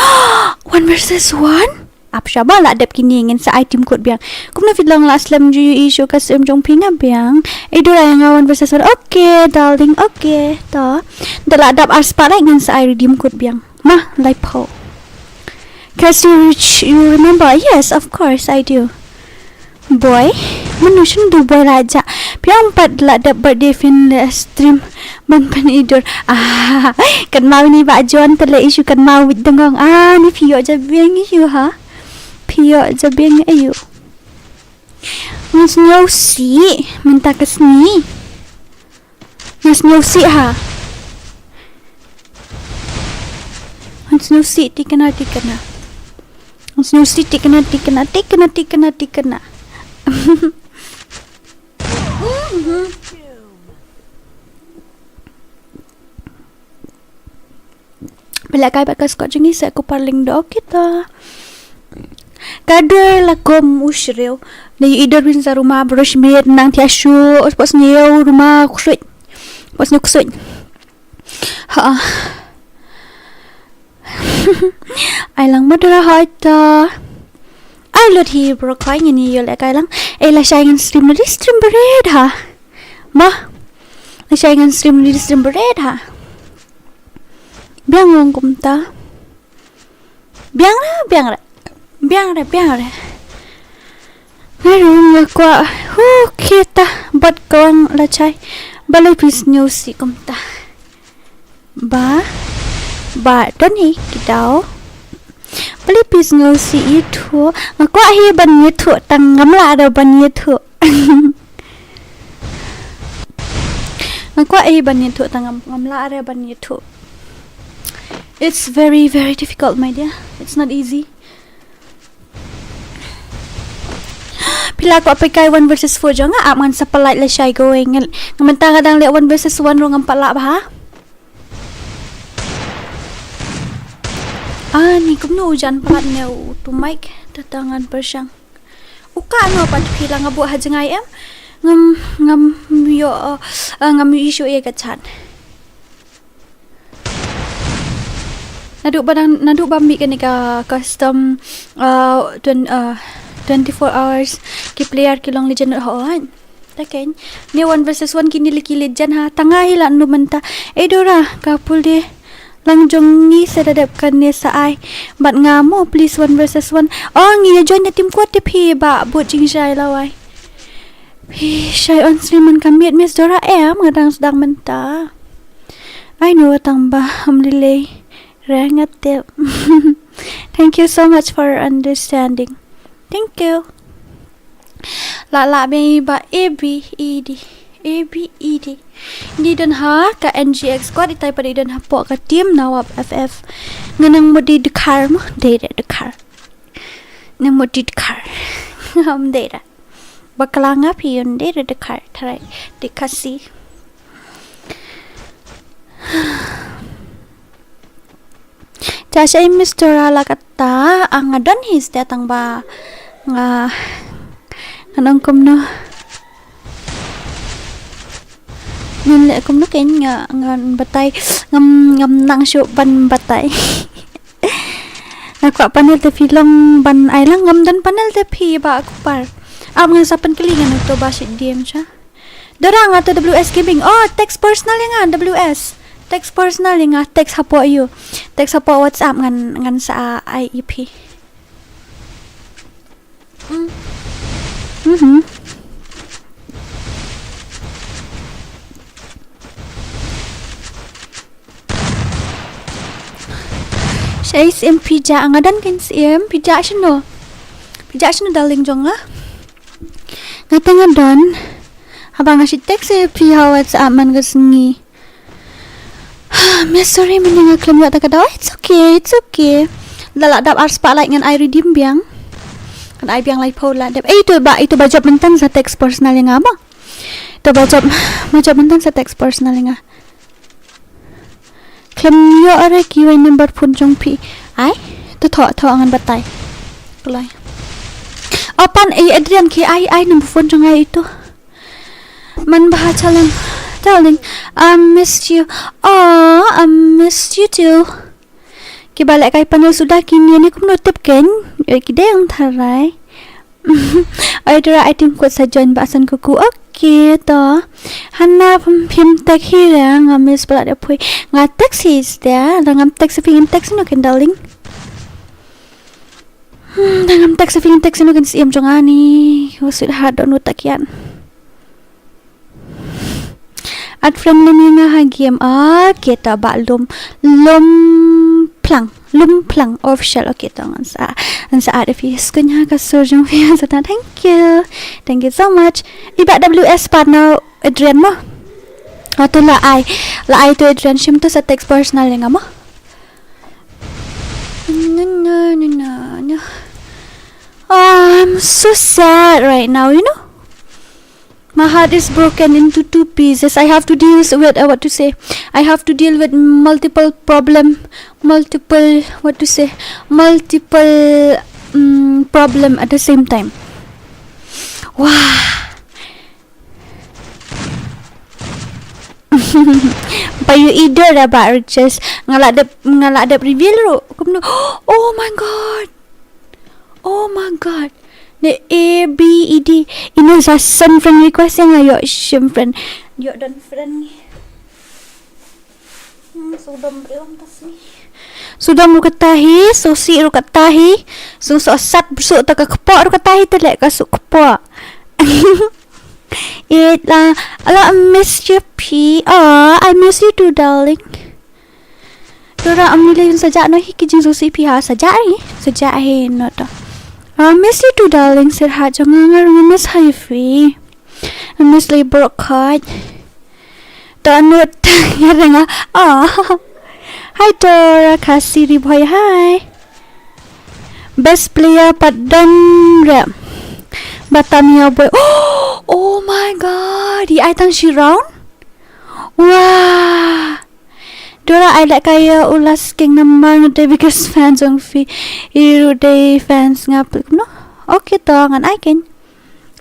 One versus one? Ap shaba la dep kine, ngin sa ai team code biang. Kumno phi long, la slem ju ïohi shuh ka stream jong phi? Nga biang. Ei, dura ïa nga one versus one. Okay, darling. Okay, to. Da la dap ar spah lai ngin sa ai redeem code biang. Ma, lai pho. Kasi Rich, you remember? Yes, of course I do. Boy, mano shen du boy raja. Phi ong pat la dep birthday phin leh stream ban pynidur. Ah, kan maw ni Bah John, te leh issue kan maw wit dengong. Ah, ni phi ïoh jabieng issue ha. Phi ïoh jabieng aïu. Nga sngewsih mynta ka sngi. Nga sngewsih ha. Nga sngewsih tikna tikna. Nga sngewsih tikna tikna tikna tikna tikna. Phi lah kai bad ka squad jong ngi sa ku parling doh kita. Ka dur la kum u shriew. Na ïohi dur bin sa ruma brush mit nang tia shu. Pos ngi u ruma ksuid. Pos ngi ksuid. Ha. Ai lang madura hoi ta. Ai lut hi bro, kai ngin ïoh leh kai lang. Ei, lashai ngin stream, lashai stream bret ha. Ma. Lashai ngin stream, lashai stream bret ha. Biang ong kumta. Biang re, biang re. Biang re, biang re. Nga ruh nga kwah. Hu kita bad kong lashai. Balei phi sngewsih kumta? Ba, ba don hi ki daw. Balei phi sngewsih ïathuh? Nga kwah hi ban ïathuh tang ngam lah ruh ban ïathuh. Nga kwah hi ban ïathuh tang ngam, ngam lah ruh ban ïathuh. It's very, very difficult, my dear. It's not easy. Phi lah kwah peit kai one versus four jong nga? Ap, ngan sa pynlait lashai kawei. Ngan, ngan mynta nga dang leh one versus one ruh ngam pat lah bha. Ani kumno u jan palat ne u tu mic, tata ngan pyrshang. U ka no pat phi la nga buh ha jngai em. Ngam, ngam ïoh, eh, ngam ïoh issue ïa ka chat. Naduh ba dang, naduh ba mih kane ka custom, eh, twen-, eh, twenty-four hours ki player ki long legend hooid. Taken. Ne one versus one kine leh ki legend ha. Tang nga hi la nu mynta. Ei dora, ka pul de lang jong ngi sa da dep kane sa ai. Bad nga mo, please, one versus one. Oh, ngi ïa join na team kwat te phi ba bud jingshai lawai. Phi shai on stream man ka miet, Miss Dora em, nga dang sdang mynta. I know tang ba, um, lilei. Rangatip. Thank you so much for your understanding. Thank you. La la me ba A B E D. A B E D. Ni don ha ka N G X squad, itai pat i don hapoh ka team Nawab F F. Nga nang mut di dkhar mo, dei da dkhar. Nang mut di dkhar. Ngam dei da. Bakla nga phi un dei da dkhar. Tharai di Khasi. Te shai Mister Ra la kata, ah, nga don hi stia tang ba nga Ngan ong kumno. Ngan leh kumno kein nga, ngan batai. Ngam, ngam nang shuh ban batai. Nga kwah panel te phi long ban ai lang, ngam don panel te phi ba ku par. Ap ngan sa pynkylli ngan uto ba shi D M sha. Dora nga to W S Gaming. Oh, text personal ïa nga W S. Text personal ïa nga, text hapoh ïa u. Text hapoh WhatsApp ngan, ngan sa ai ïa phi. Mm. Mhm. Shai sim phi ja nga don kein sim phi ja shano. Phi ja shano darling jong nga. Nga te nga don. Haba nga shi text ïa phi ha WhatsApp man ka sngi. Miss, sorry mynne nga khlem ïoh ta ka daw. It's okay, it's okay. La lah dap ar spah lait ngan ai redeem biang. Ngan ai biang laiphew la dep. Eh, ito ba, ito ba jop mynta sa text personal ïa nga ba. Ito ba jop, ba jop mynta sa text personal ïa nga. Khlem ïoh re kiwei number phone jong phi. Ai, to thoh, thoh ngan batai. Kloi. Open, eh, Adrian, ki ai, ai number phone jong nga ito. Man bha chalem. Darling, I missed you. Oh, I missed you too. Ki ba leh kai panel suda ki ne ne kumno tip kein. Eh, ki dei ong tharai. Oi, Dora, ai tim kot sa join ba san kuku. Okay, to. Hana phim, phim text hi re, nga miss pala de phui. Nga text hi ste, da ngam text phi ngam text no kein darling. Hmm, da ngam text phi ngam text no kein sim jong ani. Oh, sweetheart, don't know tak yan. Add friend lem ïa nga ha game. Ah, kita ba lum, lum plang, lum plang official. Okay, to ngan sa, ngan sa add phi. Skun ha ka sur jong phi sa ta. Thank you. Thank you so much. Iba W S partner Adrian mo. Oh, to la ai. La ai to Adrian shim to sa text personal ïa nga mo. No, no, no, no, no. Oh, I'm so sad right now, you know? My heart is broken into two pieces. I have to deal with, uh, what to say? I have to deal with multiple problem, multiple, what to say? Multiple, mm, problem at the same time. Wah. Ba ïohi da ba riches. Nga la dep, nga la dep reveal ruh. Kumno? Oh my God. Oh my God. Ne A B E D. Ine sa send friend request ïa nga, ïoh shim friend. Ïoh don friend ngi. Hmm, sudom briew lam tas ni. Sudom ruh kata hi, susi ruh kata hi. Su so sat su ta ka kpoh ruh kata hi, te leh ka su kpoh. It la, I la miss you, P. Oh, I miss you too, darling. Dora, am ni le yun saja no hi ki jingsusi phi ha saja hi. Saja hi no to. I miss you too, darling. Sir ha jong nga ngar miss hi phi. Miss le brok khaj. To anut ya renga. Ah. Hi Dora Khasi Ri Bhoi, hi. Best player pat don re. Batam ya boy. Oh my God. Di ai tang shi round. Wah. Dora, ai leh kai ïa u last king namar nga dei biggest fan jong phi. I ruh dei fans nga plik no. Okay to ngan ai kein.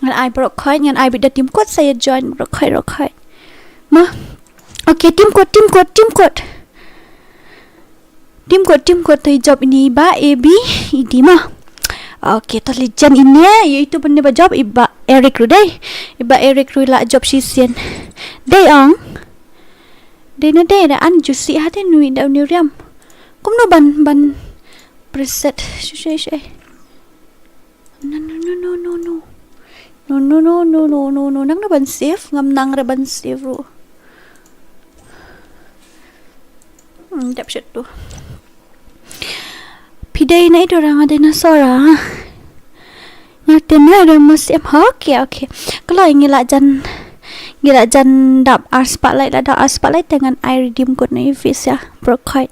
Ngan ai brok khaj, ngan ai bit da tim kot sa ïa join brok khaj, brok khaj. Ma. Okay, tim kot, tim kot, tim kot. Tim kot, tim kot, to i jop ine i ba A B E D ma. Okay, to legend ine, ïa itu pynne ba jop i ba Eric ruh dei. I ba Eric ruh la jop shisien. Dei ong. Dei na dei da an jusi ha dei nui da uni riam. Kumno ban, ban preset. Shu, shu, shu. No, no, no, no, no, no. No, no, no, no, no, no, no. Nang na ban save, ngam nang re ban save ruh. Hmm, dap shit tu. Pidei na itu orang ada nasara. Nga te na ada masih em ha, okay, okay. Kalau ngi la jan, ngi la jan dap ar spotlight, la dap ar spotlight dengan ai redeem code na office ya, brok khaj.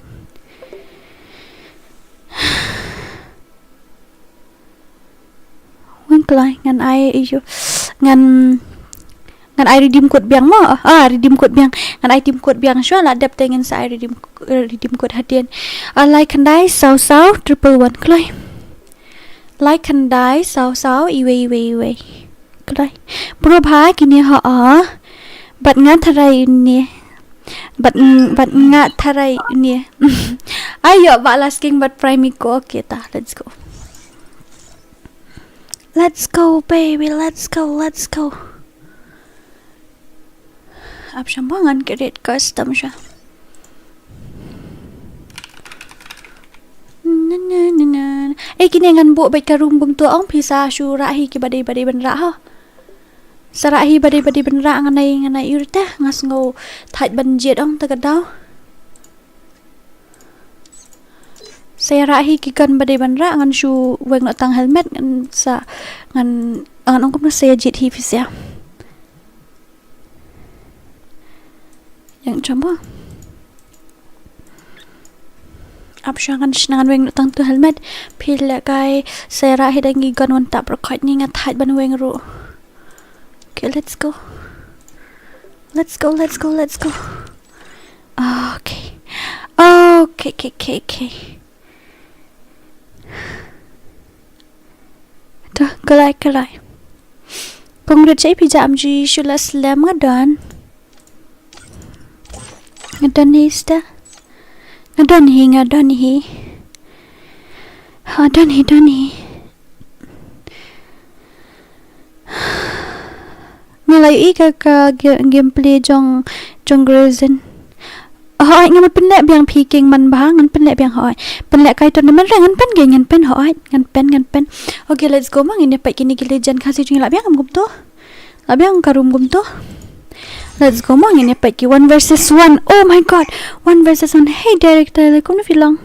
Wan kloi ngan ai ïa u ngan, ngan ai redeem code biang mo. Ah, redeem code biang. Ngan ai tim code biang shuwa la dep te ngin sa ai redeem, redeem code hadien. Ah, lai khyndai saw saw triple one kloi. Lai khyndai saw saw iwei iwei iwei. Ai. Bro bha kine ha a. Bat nga tharai ne. Bat, bat nga tharai ne. Ayo ba lasking bat primary ko. Okay ta. Let's go. Let's go, baby. Let's go. Let's go. Ap shamba ngan create custom sha. Na, na, na, na. Eh, kine ngan buh bad ka room kumto ong phi sa shu rah hi ki ba dei ba dei ban rah ha. Sa rah hi ba dei ba dei ban rah ngan ai ngan ai ur te nga sngew thait ban jied ong ta ka daw. Sa ïa rah hi ki gun ba dei ban rah ngan shu weng noh tang helmet ngan sa ngan ngan ong kumno sa ïa jied hi phi sa. Yang chamba. Ap sha ngan shna ngan weng noh tang tu helmet. Phi leh kai sa ïa rah hi dang ki gun wan tap rkhot ni nga thait ban weng ruh. Okay, let's go. Let's go, let's go, let's go. Okay. Okay, okay, okay, okay. Dah, kalai, kalai. Congrats, eh, phi jam ji, shu la slem nga don. Nga don hi sta. Nga don hi, nga don hi. Ha, don hi, don hi. Nga la ïohi ka, ka ga-, gameplay jong, jong Grayson. Hooid, nga mut pynleh biang phi king man bha, ngan pynleh biang hooid. Pynleh kai tournament re ngan pyn ge, ngan pyn hooid, ngan pyn, ngan pyn. Okay, let's go ma, ngin ïa peit kine ki legend Khasi jong ngi la biang kum kumto. La biang ka room kumto. Let's go ma, ngin ïa peit ki one versus one. Oh my God, one versus one. Hey, Derek Taylor, kumno phi long?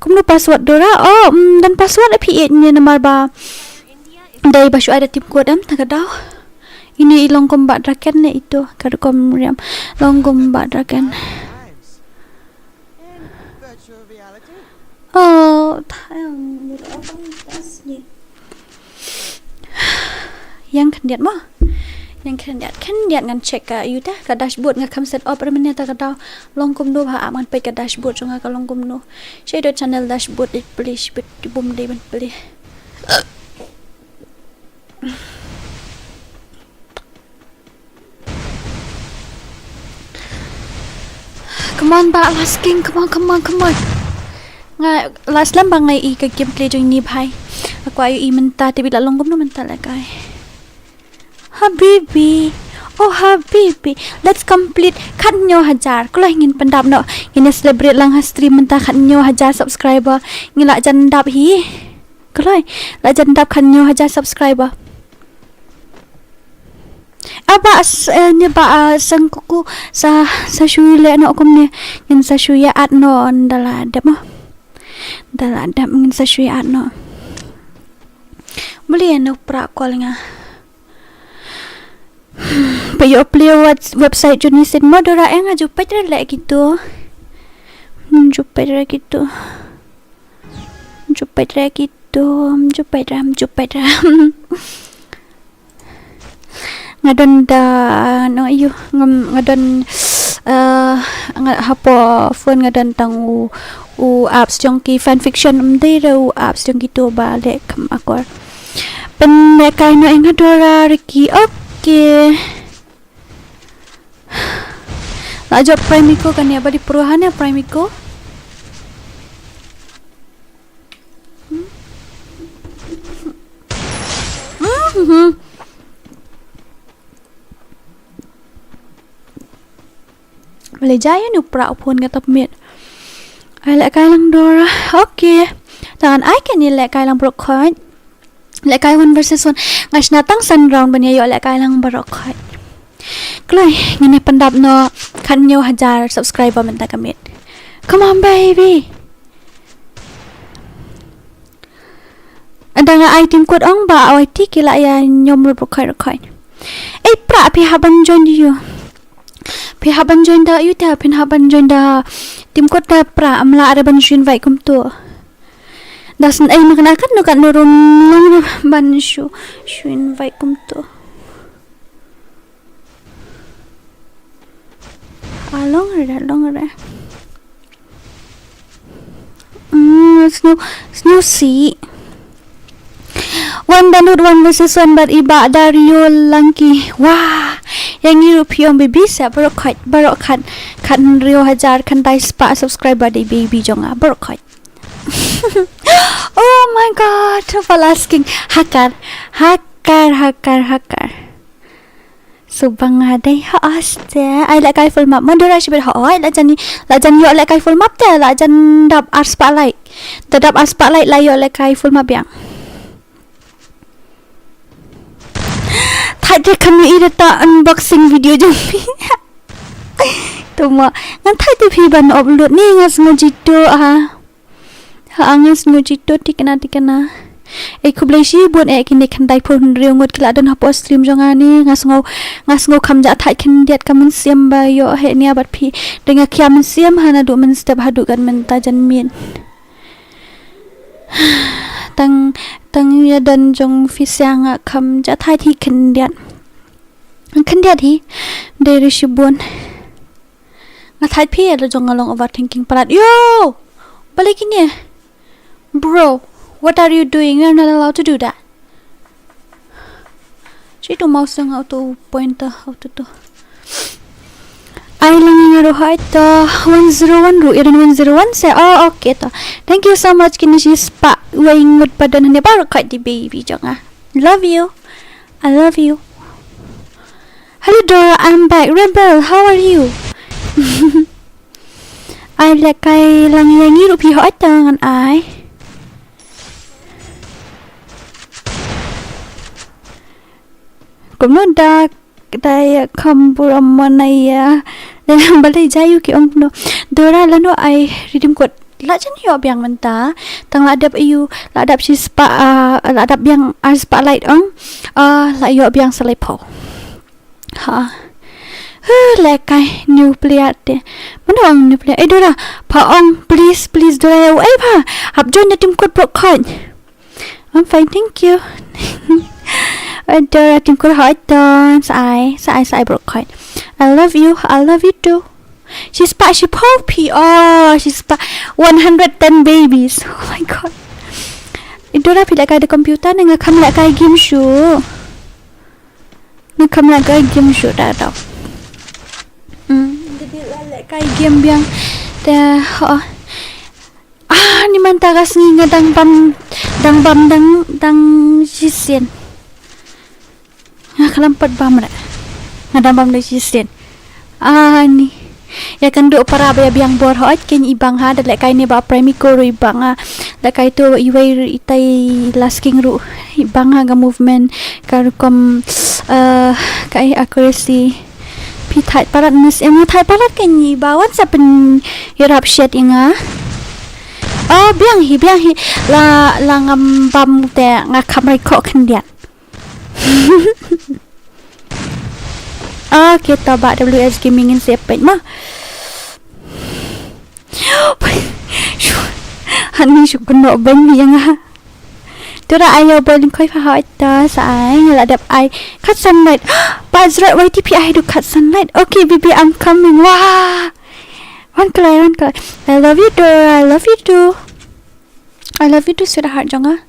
Kumno password Dora? Oh, mm, don password phi ïeit ne namar ba dei ba shu ai da team code em ta ka daw. Ini i long kum ba draken ne ito ka rukom riam. Long kum ba draken. Oh, thang ni. Yang khyndiat mo. Yang khyndiat, khyndiat ngan check ka yu ta ka dashboard nga kham set up re mynne ta ka daw. Long kumno bha am ngan peit ka dashboard jong nga ka long kumno. Shadow channel dashboard it please bit bum dei ban peit. Come on, ba last king, come on, come on, come on. Nga last lem ba ngai i ka gameplay jong ni bhai. Aku ayu i mynta te bi la long kumno mynta la kai. Habibi, oh habibi, let's complete khat hynñiew hajar. Kloi ngin pyndap noh, ngin celebrate lang ha stream mynta khat hynñiew hajar subscriber. Ngi la jan dap hi. Kloi, la jan dap khat hynñiew hajar subscriber. Aba s-, eh, ni ba, ah, sang kuku sa, sa shu le no kumne. Ngin sa shu ïa at no da la dap mo. Da la dap ngin sa shu ïa at no. Boleh ïa no pra call nga. Peit ïa u play webs-, website jong ni sien mo Dora eh nga ju peit re leh kito. Hmm, ju peit re kito. Ju peit re kito, ju peit re, ju peit re. Nga don da, no, ïu, nga, nga don, eh, nga, hapoh phone nga don tang u, u apps jong ki fanfiction, ym dei re u apps jong kito ba leh kham akor. Pynlehkai noh ïa nga Dora Ricky. Okay. La jop primary ko kane ba dei pro hane primary ko. Hmm? Hmm. Malay jaya nu pra phone kata pemit. Ai lehkai lang Dora. Okay. Tangan ai kane lehkai lang brok khot. Lehkai one versus one. Nga shna tang san round ban ïa ïoh lehkai lang baroh khot. Kloi, ngin ïa pyndap noh khat hynñiew hajar subscriber mynta ka miet. Come on baby. Ada nga ai team code ong ba awai ti ki la ïa ñiom lut baroh khot baroh khot. Ei pra phi hap ban join ïa u. Phi hap ban join da ïa u te phi hap ban join da team code da pra am lah re ban shu invite kumto. Da sngewthuh ei ma kane katno katno ruh long ruh ban shu, shu invite kumto. Ah, long re, long re. Hmm, snow, snow si. Wan Danut, one versus one bad i Bah Dario Langki. Wah. Ïa ngi ruh phi ong baby sa baroh khat, baroh khat. Khathynriew hajar khyndai spah subscriber dei baby jong nga. Baroh khat. Oh my god. Pala sking. Hakar. Hakar, hakar, hakar. Subang nga dei ha aste. Ai lehkai full map. Madura shibit ha oi la jan, la jan ïoh lehkai full map te la jan dap ar spah like. Te dap ar spah like la ïoh lehkai full map biang. Thait te kham ïohi da ta unboxing video jong phi. Tuma ngan thait te phi ban upload ni nga sngew jito ha. Ha nga sngew jito tikna tikna. Ei khublei shibun eh kine khyndai phew hynriew ngut ki la don hapoh stream jong nga ni nga sngew, nga sngew kham ja thait khyndiat ka mynsiem ba ïoh heh nia bad phi. Dei nga khia mynsiem ha naduh mynstep haduh kat mynta janmiet. Tang, tang ïa don jong phi sa nga kham ja thait hi khyndiat. Khyndiat hi. Dei ri shibun. Nga thait phi la jong nga long overthinking palat. Yo! Balei kine? Bro, what are you doing? You're not allowed to do that. Shi tu mouse nga auto pointer auto tu. Ai lang nga ruh hai to one zero one ruh, irin one zero one se. Oh, okay to. Thank you so much kine shi spah wei ngut ba don hangne baroh khat dei baby jong nga. Love you. I love you. Hello Dora, I'm back. Rebel, how are you? Ai lehkai lang ïa ngi ruh phi hooid te ngan ai. Kumno da, da ïa kham burom mo na ïa. Balei jaiu ki ong kumno. Dora lano ai redeem code. La jan ïoh biang mynta. Tang la dep ïoh, la dep shi spah, ah, la dep biang ar spah light ong. Ah, la ïoh biang sa laiphew. Ha. Huh, lehkai new player te. Mano ong new player? Eh, Dora, pha ong, please, please, Dora, eh, pha. Hap join the team code baroh khat. I'm fine, thank you. Eh, Dora, team code hooid to. Sa ai, sa ai, sa ai baroh khat. I love you, I love you too. Shi spah shiphew phi, oh, shi spah one hundred ten babies. Oh my god. Eh, Dora phi lehkai da computer ne nga kham lehkai game shuh. Nga kham lehkai game shuh da dok. Hmm, jadi la lehkai game biang. Te, oh. Ah, ni mynta ka sngi nga dang bam, dang bam, dang, dang shisien. Nga khlem pat bam re. Nga dang bam dang shisien. Ah, ni. Ïa kynduh para ba ïa biang bor hooid kein i bang ha, da lehkai ne ba Primiko ruh i bang ha. Lehkai tu iwei ruh itai Lasking ruh i bang ha ka movement ka rukom, eh, ka accuracy. Phi thait palat miss em, nga thait palat kein i ba wan sa pynïarap shet ïa nga. Oh, biang hi, biang hi. La, la ngam bam te nga kham rai khoh khyndiat. Ah, kita ba W S Gaming in sepet ma. Hani shu kynnoh beng ïa nga. Tura ayo bol koi pha hoi ta sa ai nga la dep ai. Cut sunlight. Ba zrat wai ti phi ai du cut sunlight. Okay, baby, I'm coming. Wah. Wan klai, wan klai. I love you, Dora. I love you too. I love you too, sweetheart jong nga.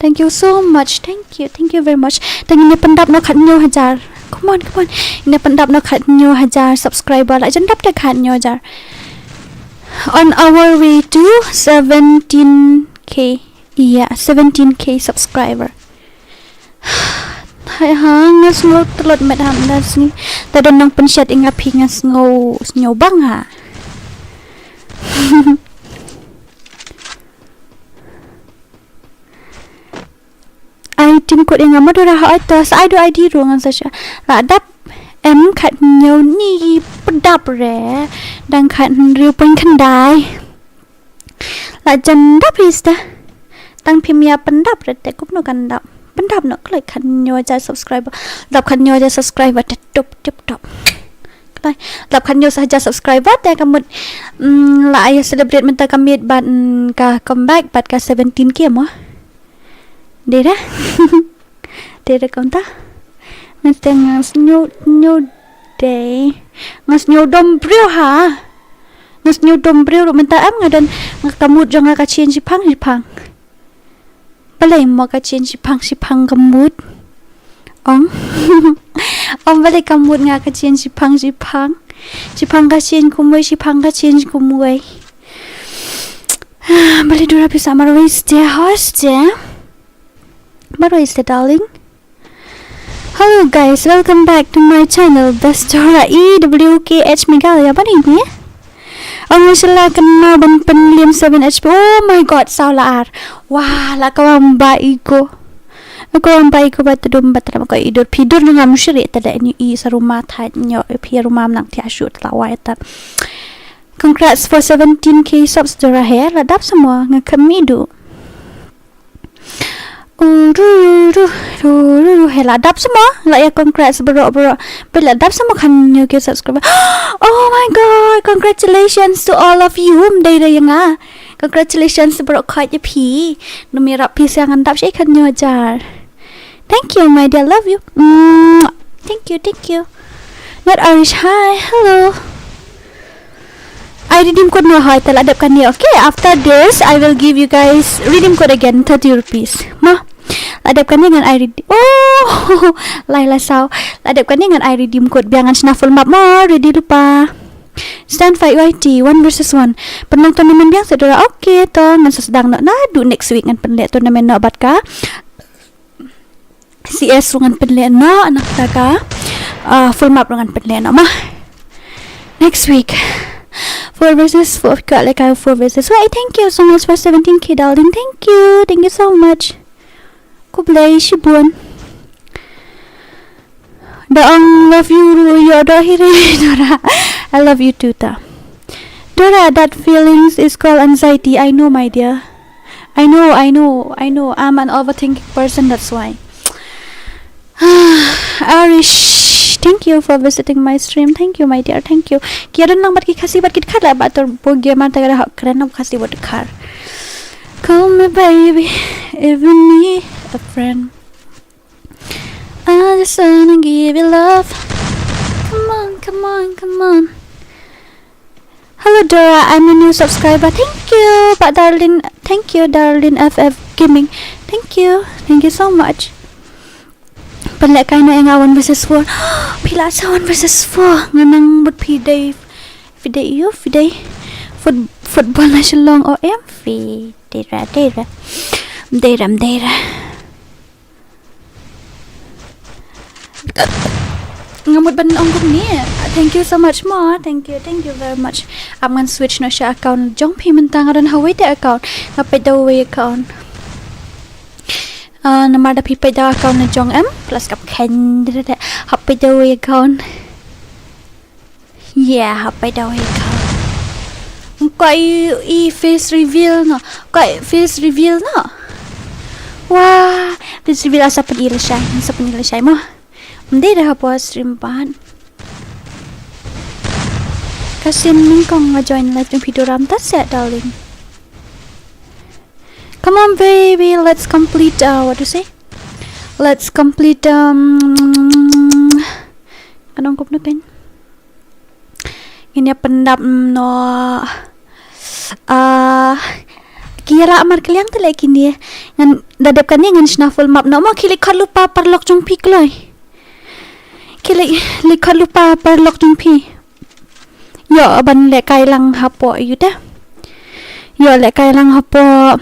Thank you so much. Thank you. Thank you very much. Tang ine pyndap noh khathynñiew hajar. Come on, come on. Ine pyndap noh khathynñiew hajar subscriber. La jan dap te khathynñiew hajar. On our way to seventeen K. Yeah, seventeen K subscriber. Hai ha, nga sngew tlot met ha mynta sngi. Te don nang pynshet ïa nga phi nga sngew, sngew bang ha. Ai tim kut ïa nga Madura ha oi to sa ai du ai di ru ngan sa sha. La dap em khathynñiew ni pyndap re. Dang khathynriew point khyndai. La jan dap hi sta. Tang phim ïa pyndap re te kumno kan dap. Pyndap noh kloi khathynñiew hajar subscriber. Dap khathynñiew hajar subscriber te top tip top. Kloi. Dap khathynñiew hajar subscriber te ka mut, mm, la ai celebrate mynta ka miet bad, mm, ka comeback bad ka seventeen K mo. Dei da. Dei da kumta. Mynta nga sngew, sngew dei. Nga sngew dom briew ha. Nga sngew dom briew ruh mynta em nga don nga ka mood jong nga ka change shipang shipang. Balei mo ka change shiphang shiphang ka mood? Ong. Ong balei ka mood nga ka change shiphang shiphang. Shiphang ka change kumwei, shiphang ka change kumwei. Balei Dora pisa marwei ste hoste. Marwei ste darling. Hello guys, welcome back to my channel Best Dora E W K H Meghalaya. Balei ni? Ong shala kan ma ban pynliem seven H P. Oh my god, saw la ar. Wah, la ka wang ba iko. Ko wang ba iko ba tudum ba tram ko idur pidur nga mushri ta da ni i sa ruma tha nyo phi ruma nang thia shoot la wai ta. Congrats for seventeen K subs Dora he la dap semua nga kemidu. Uru uru uru uru he la dap semua la ya congrats bro bro. Bela dap semua kan nyo ke subscriber. Oh my god, congratulations to all of you. Mdei da ya nga. Congratulations bro khot ya phi. Numi rap phi siang an dap shi kan nyo jar. Thank you my dear, love you. Mm. Thank you, thank you. Not Irish, hi, hello. I redeem code no hoi ta la dep kane. Okay, after this I will give you guys redeem code again, thirty rupees. Ma. La dep kane ngan I redeem. Oh, lai la saw. La dep kane ngan I redeem code biang ngan shna full map mo, ready lupa. Stand fight Y T one versus one. Pynlong tournament biang se Dora. Okay, to ngan sa sdang no na du next week ngan pynleh tournament no bad ka C S ruh ngan pynleh noh, na kata ka, ah, full map ruh ngan pynleh noh ma. Next week. Four versus four, ka leh ka four versus. Why, thank you so much for seventeen K darling. Thank you. Thank you so much. Khublei shibun. Da ong love you ruh ïoh doh hi re Dora. I love you too ta. Dora, that feelings is called anxiety. I know, my dear. I know, I know, I know. I'm an overthinking person, that's why. Arish, thank you for visiting my stream. Thank you, my dear. Thank you. Ki don lang bad ki Khasi bad ki Dkhar la ba tur bo gamer ta ka da hok kren na Khasi bad Dkhar. Call me baby, even me a friend. I just wanna give you love. Come on, come on, come on. Hello Dora, I'm a new subscriber. Thank you, but darling, thank you, darling F F Gaming. Thank you, thank you so much. Pynleh kai na enga one versus four. Phi la sa one versus four. Nga nang but phi dei, phi dei you, phi dei foot, football na Shillong O M. Phi dei ra, dei ra, dei ra, dei ra. Nga mut ban ong kumne. Thank you so much mo. Thank you, thank you very much. Ap ngan switch noh sha account jong phi mynta, nga don ha wei te account. Nga peit da wei account. Ah, namar da phi peit da account na jong em plus kap khen de de. Hap peit da wei account. Yeah, hap peit da wei account. Ko i, i face reveal noh. Ko i face reveal noh. Wah, face reveal asa peit i lashai, asa peit i lashai mo. Mdei da hapoh stream pat. Ka sien nyngkong nga join live jong phi Dora, ym ta seh darling. Come on baby, let's complete, uh, what to say? Let's complete, um, kan ong kumno kan? Ngin ïa pyndap noh. Ah, ki ïa lah markylliang te leh kine. Ngan da dep kane ngan shna full map noh mo. Khie leit khot lypa paralok jong phi kloi. Khie leit, leit khot lypa paralok jong phi. Ïoh ban lehkai lang hapoh ïu te. Ïoh lehkai lang hapoh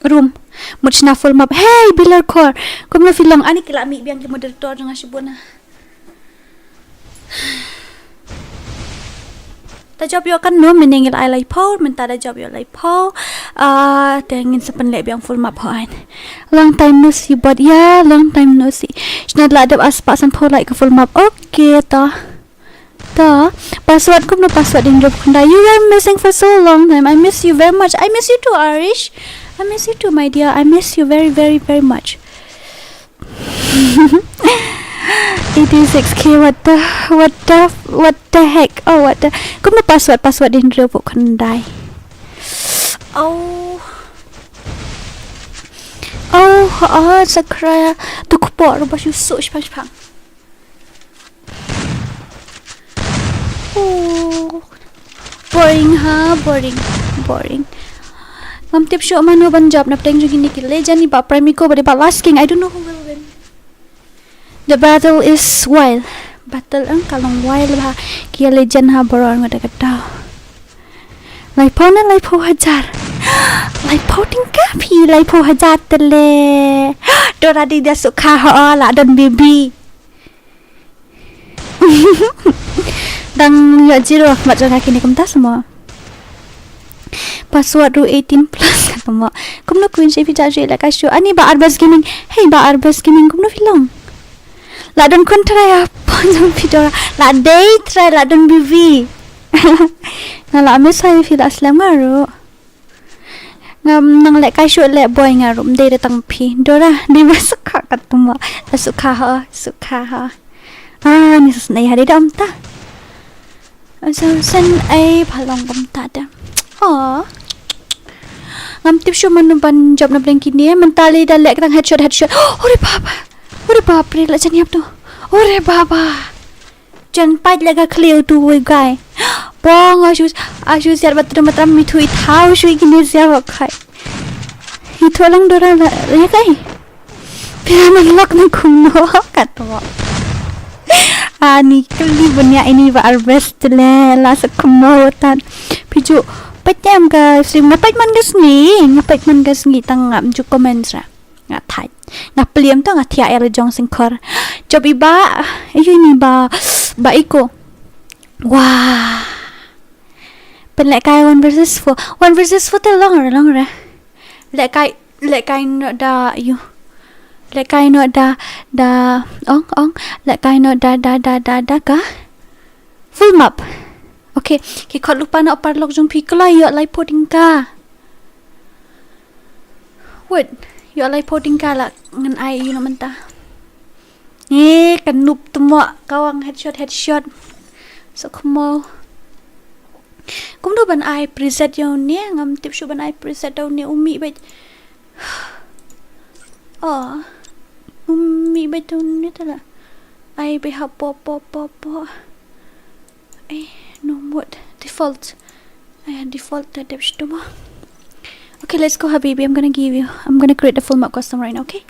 room. Mut shna full map. Hey, Bilar Khor. Kumno phi long? Ani ki la mih biang ki moderator jong nga shibun na. Ta jop ïoh kan no, mynne ngi la ai laiphew, mynta da jop ïoh laiphew. Ah, te ngin sa pynleh biang full map ho aiñ. Long time no see, but yeah, long time no see. Shna la dep ar spah sanphew like ka full map. Okay, ta. Ta. Password kumno password in jop khunda. You were missing for so long time. I miss you very much. I miss you too, Arish. I miss you too, my dear. I miss you very, very, very much. Eighty-six K, what the, what the, what the heck? Oh, what the? Kumno password, password in jop khunda. Oh. Oh, oh, Sakura. Tu kpoh, rupa shu su shpang shpang. Oh. Boring ha, boring, boring. Ngam tip shuh mano ban jop na pdeng jong kine ki legend, i Bah Prime Eco bad i Bah Last King. I don't know who will win. The battle is wild. Battle ang ka long wild bha. Ki legend ha baroh ngut da ka daw. Laiphew ne laiphew hajar. Laiphew tyngka phi, laiphew hajar te le. Dora dei da sukha ho la don baby. Dang ïoh zero mat jong nga kine kumta semua. Password ruh eighteen plus ka tamo. Kumno Queen Shafi ja ju lehkai shuh. Ani Bah Arbas Gaming. Hey Bah Arbas Gaming, kumno phi long? La don khun trai a pon jong phi Dora. La dei trai la don baby. Nga la miss ha phi la slem nga ruh. Ngam nang lehkai shuh leh boy nga ruh, ym dei da tang phi. Dora, dei ba sukha ka tamo. La sukha ho, sukha ho. Ah, ni sa snei ha dei da um ta. Sa snei pha long kumta da. Oh. Ngam tip shuh mano ban jop na pdeng kine, mynta lei da leh tang headshot, headshot. Ore baba. Ore bap re, la jan ïap tu. Ore baba. Jan pait leh ka khlieh utu u guy. Pong a shu, a shu siat ba trum ba tram, mi thu i thaw shu i kine siat ba khai. I thu lang Dora la, ya kai. Phi man lok na kumno ka to. Ani kali bunya ini Bah Arbas te le la sa kumno tan. Phi ju pait em ka stream, nga pait man ka sngi, nga pait man ka sngi tang ngam ju comment ra. Nga thait. Nga pliam to nga thiah ïa la jong singkor. Jop i Bah, ayu ini Bah, Bah Eco. Wah. Pynlehkai one versus four. One versus four te long re, long re. Lehkai, lehkai noh da ïu. Lehkai noh da, da, ong, ong. Lehkai noh da, da, da, da, da ka. Full map. Okay, ki khot lypa noh paralok jong phi, khlaiñ ïoh laiphew tyngka. Wait, ïoh laiphew tyngka la ngan ai ïa u na mynta. Eh, ka noob tamo, ka wang headshot, headshot. Sa khmo. Kumno ban ai preset ïa une, ngam tip shuh ban ai preset ïa une, u mih bad. Oh. U mih bad une te la. Ai bad ha po, po, po, po. Eh, no mode. Default. Eh, default te dep shtu mo. Okay, let's go, habibi. I'm gonna give you, I'm gonna create the full map custom right now, okay?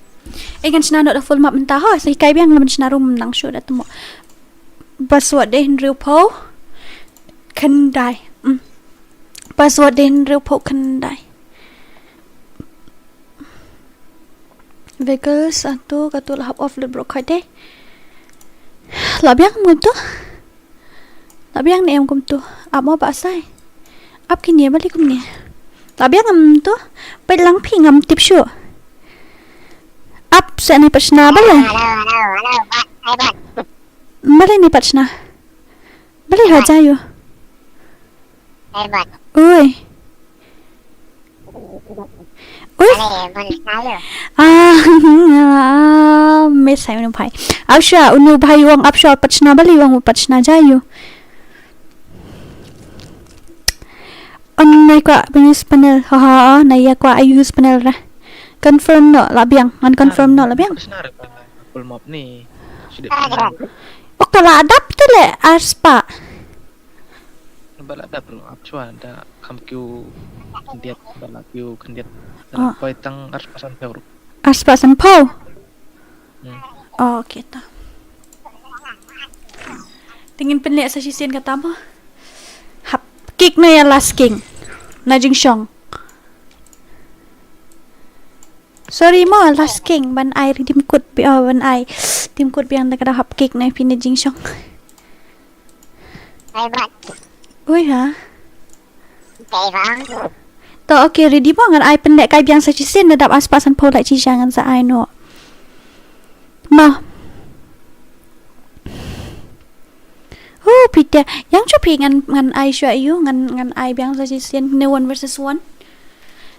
Eh, ngan shna noh da full map mynta ho. Sa hikai biang, ngan shna ruh mynta shuh da tamo. Password dei hynriewphew khyndai. Mm. Password dei hynriewphew khyndai. Vehicles, atu, katu la hap offload bro khoit dei. La biang kumtu. La biang ne em kumtu. Ap mo ba sai. Ap kine bali kumne. La biang kumtu. Peit lang phi ngam tip shuh. Ap sa ne pachna bali. Hello, hello, hello, hello. Bali ne pachna. Bali ha jayu. Oi. Ui. Ah, miss hai unu bhai. Apsha, unu bhai wang apsha pachna bali wang pachna jayu. An nai kwa use panel. Ha ha, nai ya kwa use panel ra. Confirm noh la biang, ngan confirm noh la biang. Pachna ra full map ni. Sudah. Oka la dap te le arspa. Ba la dap ruh ap chwa da kham kiew khyndiat, ba la kiew khyndiat. Da la poi tang arspa sanphew ruh. Arspa sanphew? Hmm. Oh, okay ta. Te ngin pynleh sa shisien kata mo. Hap kick na ïa Last King. Na jingshong. Sorry mo, Last King, ban ai redeem code bi, oh, ban ai redeem code biang da ka dei hap kick na phi na jingshong. Ai bat. Ui ha. Kai bang. To, okay, ready mo, ngan ai pynlehkai biang sa shisien, da dap arspa sanphew lait shisha ngan sa ai noh. Mo. Hu, phi te, ïeng shuwa phi ngan, ngan ai shuwa ïa u, ngan, ngan ai biang sa shisien, ne one versus one.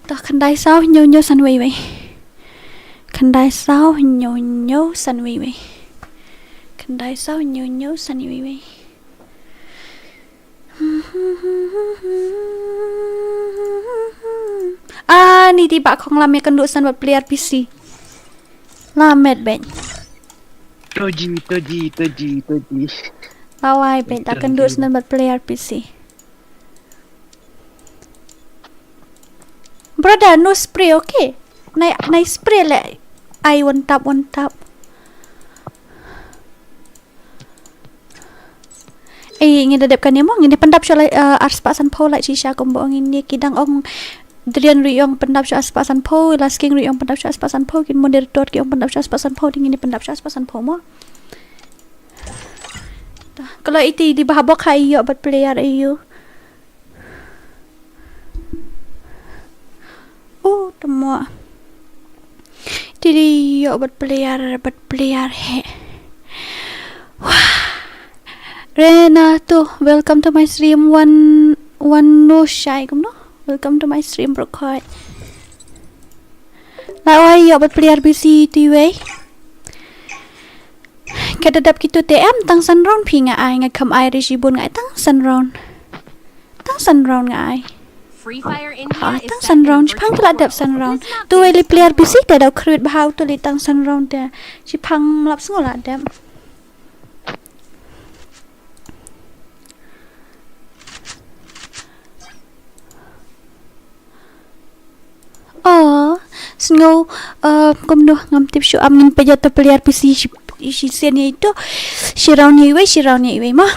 To khyndai saw hynñiew hynñiew san wei wei. Khyndai saw hynñiew hynñiew san wei wei. Khyndai saw hynñiew hynñiew san wei wei. Ah, ni ti ba khong lam ïa kynduh san bad player P C. La met bad. Toji, toji, toji, toji. La wai bad, la kynduh san bad player P C. Brother, no spray, okay? Nai, nai spray le. Ai, one tap, one tap. Eh, ngin da dep kane mo, ngin da pyndap sha la, eh, ar spah san phew like shisha kumba ngin ïa ki dang ong Drian ruh ong pyndap sha ar spah san phew, Lasking ruh ong pyndap sha ar spah san phew, ki moderator ki ong pyndap sha ar spah san phew, te ngin da pyndap sha ar spah san phew mo. Ka la iti di bha bok ha ïoh bad player ïoh. Oh, tamo. Ti di ïoh bad player, bad player he. Wah. Renato, welcome to my stream. One, one no shy, kumno? Welcome to my stream, bro. Khoi. La wai ïoh bad player B C ti wei. Ka da dap kito te em tang san round phi nga ai, nga kham ai ri shi bun nga ai tang san round. Tang san round nga ai. Free Fire India. Ha, is tang set san in round, shi phang virtual kala dep san world. Round. This map tu is weli player busy te da create bha u tu li tang san round te. Shi phang mlap sngo la dep. Oh, sngo, uh, kumno ngam tip shu am ngin pejat ta player busy shi, shi sen ïa ito. Shi round ïa iwei, shi round ïa iwei ma.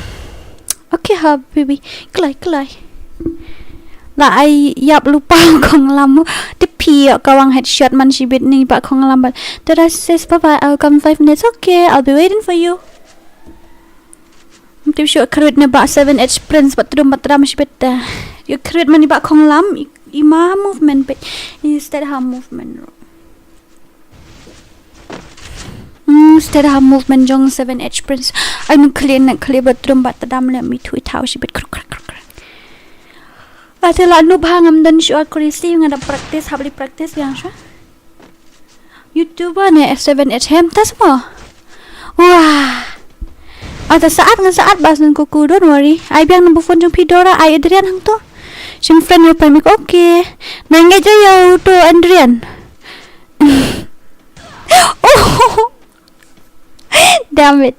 Okay, ha, baby. Klai, klai. La ai ïap lupa khong lam. Te phi ïoh ka wang headshot man shibit ni ba khong lam ba. Tada sis, bye bye. I'll come five minutes. Okay, I'll be waiting for you. Ngam tip shu create ne ba seven H prince ba trum ba tram shibit ta. Ïoh create man ni ba khong lam i, i ma movement peit. Instead ha movement. Hmm, instead ha movement jong seven H prince. Ai nu khlieh ne khlieh ba trum ba tram le mi thui thaw shibit kruk kruk kruk kruk. Ate la nu ba ngam don shu a kurisi nga da practice, hap li practice biang shu. YouTuber ne seven H hem tas mo. Wah. Ata saat ngan saat bas ngan kuku, don't worry. Ai biang number phone jong phi Dora, ai Adrian hangto. Sing friend mo pemik, okay. Nang ngeja ya to Adrian. Oh. Damn it.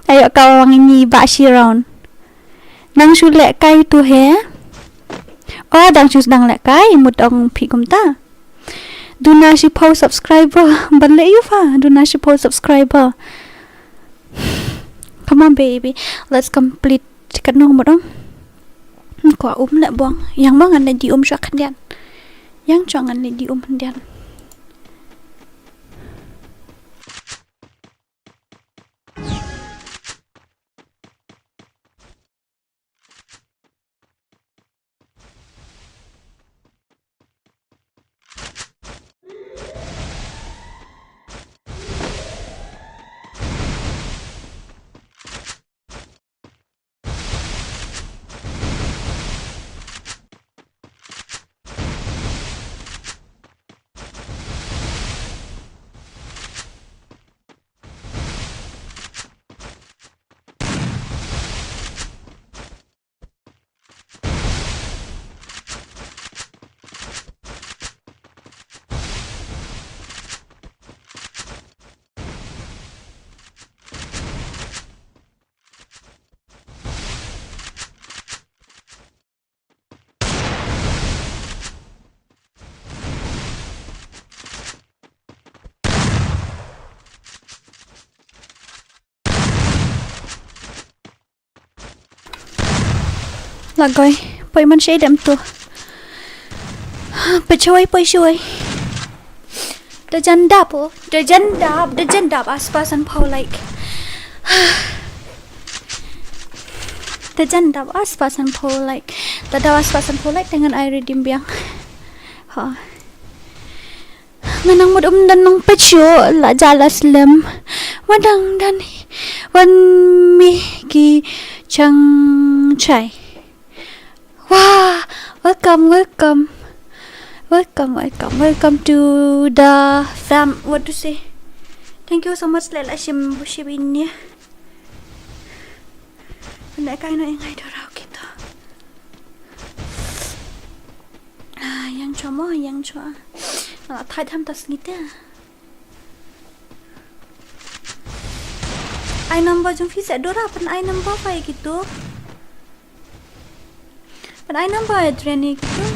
Ayo ka wang ni ba shi round. Nang shu leh kai tu he. Oh, dang shu dang leh kai, mut ong phi kumta. Duna shiphew subscriber. Ban leh ïu pha. Duna shiphew subscriber. Come on, baby. Let's complete. Katno mut ong. Kwah um leh bong. Yang ma ngan leh di um sha khyndiat. Yang chong ngan leh di um khyndiat. Lagoi, poi man shei dem tu. Poi shawai, poi shawai. Da jan dap, oh. Da jan dap, da jan dap, ar spah san phew like. Da jan dap, ar spah san phew like. Da dap ar spah san phew like, te ngan ai redeem biang. Ha. Nga nang mut um don nang peit shuh la jala slem. Wan dang dan hi. Wan mi ki chang chai. Wah, welcome, welcome. Welcome, welcome, welcome to the fam. What to say? Thank you so much, Lela Shim Bushibin. Ynda kai noh ïa nga ïa Dora kito. Ah, ïeng shuwa mo, ïeng shuwa. Nga la thait ham ta sngi te. Ai number jong phi seh Dora, pyn ai number phi ïa kito. Pyn ai number ïa Adrian ïa kito.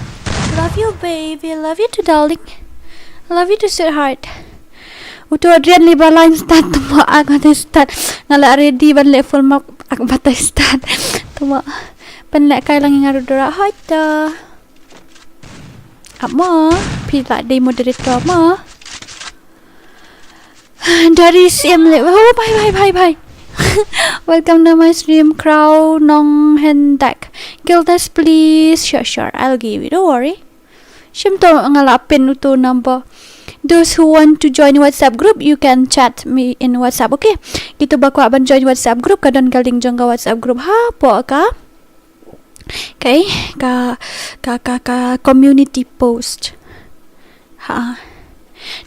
Love you, baby. Love you too, darling. Love you too, sweetheart. Uto adrian li ba line start tu mo ak batai start. Nga la ready ban leh full map ak batai start. Tu mo. Ban leh kai lang nga rudura hoi ta. Ap mo. Phi la dei moderator mo. Dari sim le. Oh, bye, bye, bye, bye. Welcome to my stream, Crow Nong Hendak. Kill this, please. Sure, sure. I'll give you. Don't worry. Shim to nga la pin uto number. Those who want to join WhatsApp group, you can chat me in WhatsApp, okay? Kito ba kwah ban join WhatsApp group, ka don ka link jong ka WhatsApp group hapoh ka. Okay, ka, ka, ka, ka community post. Ha.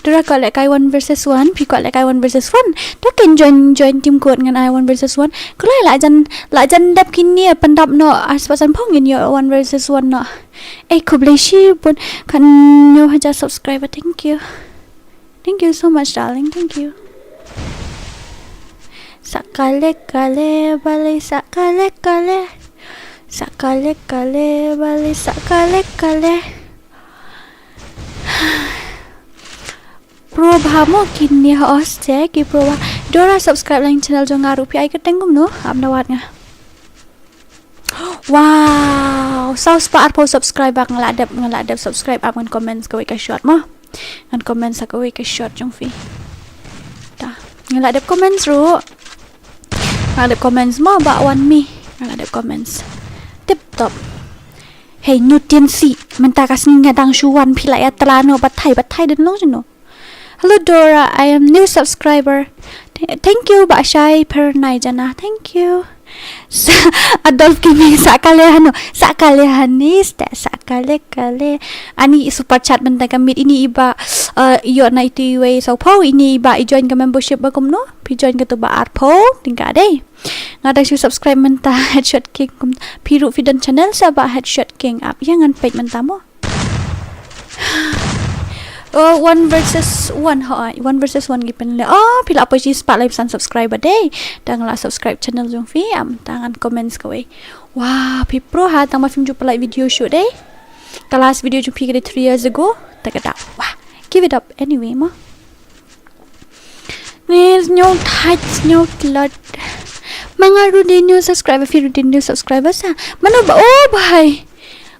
Dora ka leh kai one versus one, phi ka leh kai one versus one. To kin join, join team code ngan ai one versus one. Kulai la jan, la jan dap kini ya pandap no, as pasan phong in yo one versus one no. Eh, khublei shibun, kan nyo hajar subscriber, thank you. Thank you so much, darling. Thank you. Sakale kale bale sakale kale. Sakale kale bale sakale kale. Pro bha mo kini ha os che ki pro bha. Dora subscribe lang channel jong nga ruh phi ai ka tengum no. Am dawat nga. Wow, saw spah arphew subscriber nga la dep, nga la dep subscribe ap ngan comments kawei ka short mo. Ngan comments sa kawei ka short jong phi. Ta. Nga la dep comments ruh. Nga la dep comments mo ba wan mi. Nga la dep comments. Tip top. Hey, Nutin si. Mynta ka sngi nga dang shu wan phi la ïa tla no batai batai den long jeno. Hello Dora, I am new subscriber. Th- Thank you, ba shai per nai jana. Thank you. Sa- Adolf Kimi sakale hano, sakale hanis ta sakale kale. Ani super chat mynta ka mit ini iba uh, yo na itu iwei so pau ini iba i join ka membership ba kumno. Pi join ka tu ba ar pau tingka dei. Nga dang shu subscribe mynta headshot king kum pi ru fi don channel sa ba headshot king ap ya ngan page mynta mo. Oh, one versus one ha, one versus one gi pen le. Oh, phi la poi shi spah lai san subscriber dei. Tang la subscribe channel jong phi am tang an comments kawei. Wah, phi pro ha tang ma phim ju pynlait video shoot dei. Ka last video jong phi ka dei three years ago. Ta ka da. Wah, give it up anyway mo. Ni sñiaw thait sñiaw tlot. Ma nga ruh dei new subscriber, phi ruh dei new subscriber sa. Mano ba, oh bhai.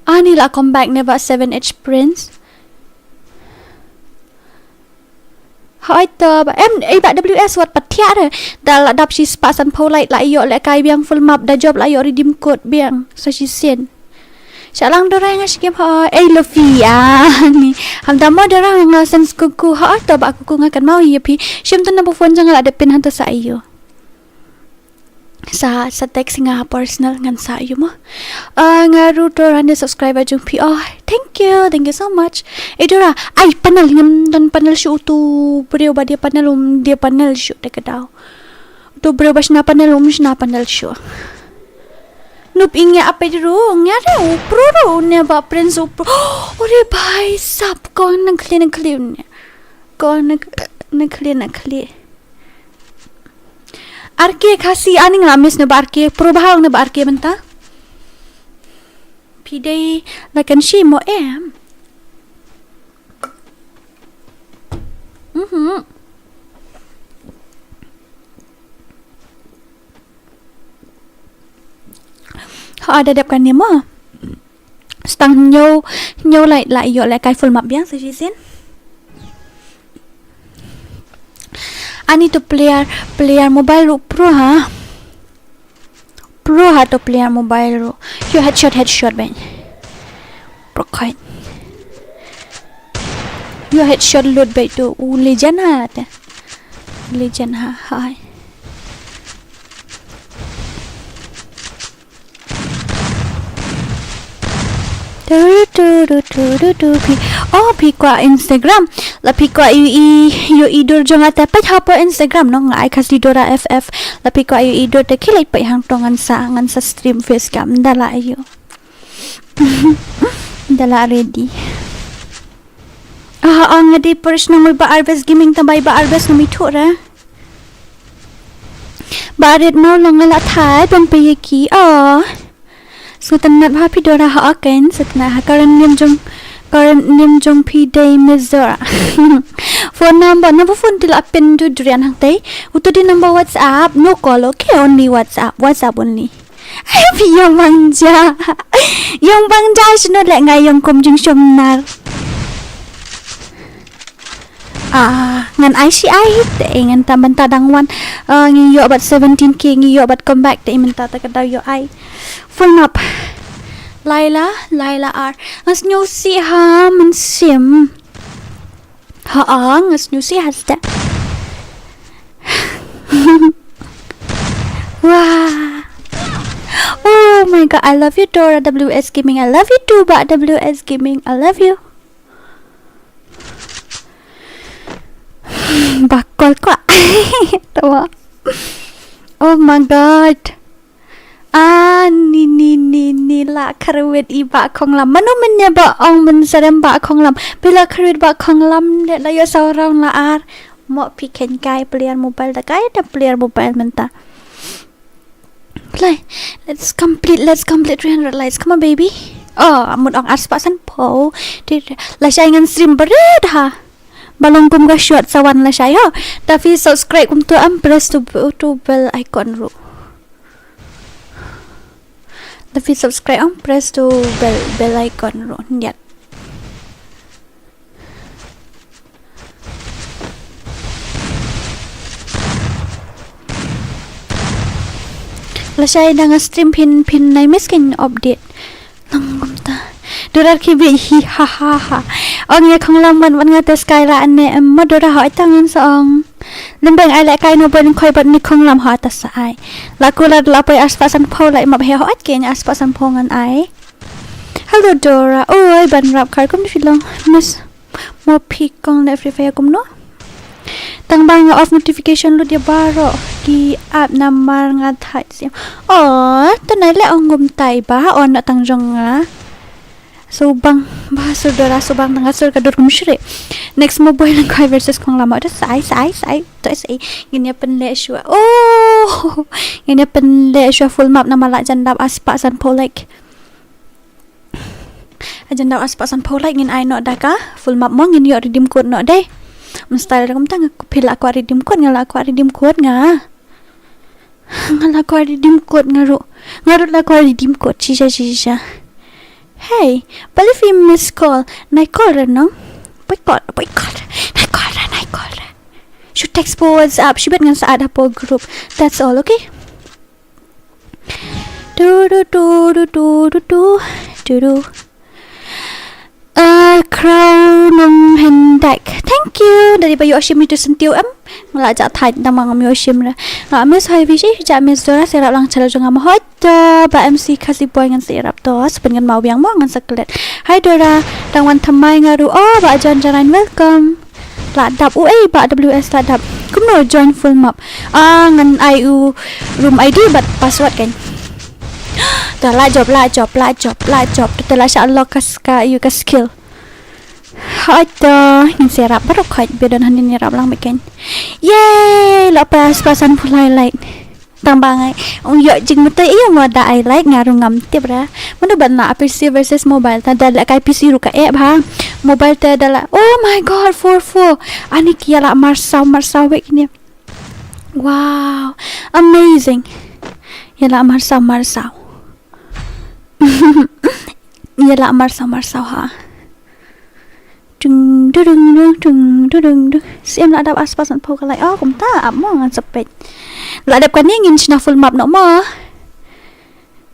Ani la come back ne ba seven H Prince. Hai to ba em ei ba W S wat pathiah re. Da la dap shi spah san phew like la ïoh le kai biang full map da job la ïoh redeem code biang sa shi sien. Sha lang Dora nga shi game ha ei lo phi ani. Ham da mo Dora nga sen kuku ha to ba kuku nga kan mau ïa phi. Shim tu na bu phone jong nga la dep pin han to sa ïoh. Sa sa text nga personal ngan sa ïoh mo. Ah, nga ruh Dora ne subscriber jong phi. Oh, thank you. Thank you so much. Eh Dora, ai panel ngam don panel shu tu briew ba dia panel um dia panel shu te ka dau. Tu briew ba shna panel um shna panel shu. Nup inge ape ru nge re u pro ru ne ba prince u pro. Ore bhai sab ko na khli na khli ne. Ko na na khli na khli. Arke khasi ani nga mis ne ba arke pro bhal ne ba arke benta. Pidei la kan shi mo em. Mhm. Ha da dep kan ni mo. Stang hynñiew hynñiew lai la ïoh lai kai full map biang sa shisien. Ani tu player player mobile ruh pro ha. Pro ha to player mobile ruh. Yo headshot headshot bang. Pro kait. Yo headshot load bang tu u legend ha te. Legend ha hai. Tu tu tu tu tu tu phi. Oh phi kwah Instagram. La phi kwah ïohi ïohi dur jong nga te peit hapoh Instagram no nga ai Khasi Dora F F. La phi kwah ïohi dur te khie leit peit hangto ngan sa ngan sa stream face cam da la ïoh. Da la ready. Ah, ah, nga dei pyrshang mui ba Arbes Gaming tambai ba Arbes ngam ithuh ra. Ba rit mau long nga la thai bam pe ye ki. Ah. Sngewtynnat bha phi Dora ha aken, sngewtynnat ha ka rynïeng jong Current name jong phi dei Miss Dora. Phone number, number phone te la pin tu durian hangtei. Uto dei number WhatsApp, no call, okay, only WhatsApp, WhatsApp only. Phi ïong bang ja. Ïong bang ja shano leh nga ïong kum jingshemphang. Ah, ngan ai shi ai te ngan ta mynta dang wan. Ah, ngi ïoh bad seventeen K, ngi ïoh bad comeback te mynta ta ka daw ïoh ai. Full map. Laila, Laila R. Nga sngewsih ha mynsiem. Ha, nga sngewsih ha sta. Wah. Oh my god, I love you, Dora W S Gaming. I love you too, Bah W S Gaming. I love you. Bakol ko. Tawa. Oh my god. Ah, ni, ni, ni, ni la kharwit i Bah Khonglam. Mano mynne ba ong mynsiem Bah Khonglam. Phi la kharwit Bah Khonglam, leh la ïoh saw round la ar. Mo phi khein kai player mobile da kai da player mobile mynta. Play. Let's complete, let's complete three hundred likes. Come on, baby. Oh, mut ong ar spah sanphew. Lashai ngan stream barit ha. Ba long kum ka shot sa wan lashai ho. Te phi subscribe kumto em, press to, to bell icon ruh. Te phi subscribe em, press to bell, bell icon ruh. Ngiat. Lashai da nga stream phin, phin nai miss kein update. Nang kumta. Dora ki bi hi ha ha ha. Ong ïa Khonglam wan wan nga te sky la ne em ma Dora hoi tang ngan sa ong. Lem beng ai leh kai no beng khoi bad ni Khonglam ha ta sa ai. La kular la poi ar spah sanphew la map he hoi kein ar spah sanphew ngan ai. Hello Dora. Oi ban rap kar kum phi long. Miss. Mo phi kong leh Free Fire kumno? Tang ba nga off notification lut ïa baroh ki app namar nga thait siem. Oh, te nai leh ong kumtai ba, oh na tang jong nga. Subang ba sur Dora subang tang sur ka dur kum shri. Next mo boi lang kai versus Khonglam. Te sai sai sai. Te sai. Ngin ïa pynleh shuwa. Oh, ngin ïa pynleh shuwa full map namar la jan dap ar spah sanphew like. Jan dap ar spah sanphew like ngin ai noh da ka full map mo ngin ïoh redeem code noh dei. Mynstyle da kumta nga phi la kwah redeem code nga la kwah redeem code nga. Nga la kwah redeem code nga ruh. Nga ruh la kwah redeem code shisha shisha. Hey, balei phi miss call? Nai call re nong. Poi call, poi call re. Nai call re, nai call re. Shu text po WhatsApp, shu bit ngan sa add hapoh group. That's all, okay? Du du du du du du du du du. Eh, Crown Nong Hendak. Thank you. Dari ba ïoh shim itu sentiew em. Nga la ja thait da ma ngam ïoh shim ra. Nga miss hai bishi ja miss Dora serap lang channel jong nga mahot. To ba M C Khasi boy ngan serap to. Sepen ngan mau biang mo ngan sa klet. Hai Dora, dang wan thymmai nga ruh. Oh, ba John Jarain welcome. La dap u ei ba W S la dap. Kumno join full map. Ah, ngan ai u room I D bad password kan. Ta la jop, la jop, la jop, la jop. Ta la sha lock ka ska yu ka skill. Hata ngin serap baroh khoit ba don hangne rap lang beken. Yay, la pas pasan pulai light. Tang ba ngai ong ïoh jingmyntoi ïa mo da ai like nga ruh ngam tip ra. Mano ban la P C versus mobile ta da la kai P C ruh ka eh ba. Mobile ta da la, oh my god, four four. Ani ki ïa la marsaw marsaw wek ni. Wow, amazing. Ïa la marsaw marsaw. Ïa la marsaw marsaw ha. Dung dung dung dung dung dung. Siem la dap aspas ngan pau ka lai. Oh, kumta ap mo ngan sepet. La dap kane ngin shna full map noh mo.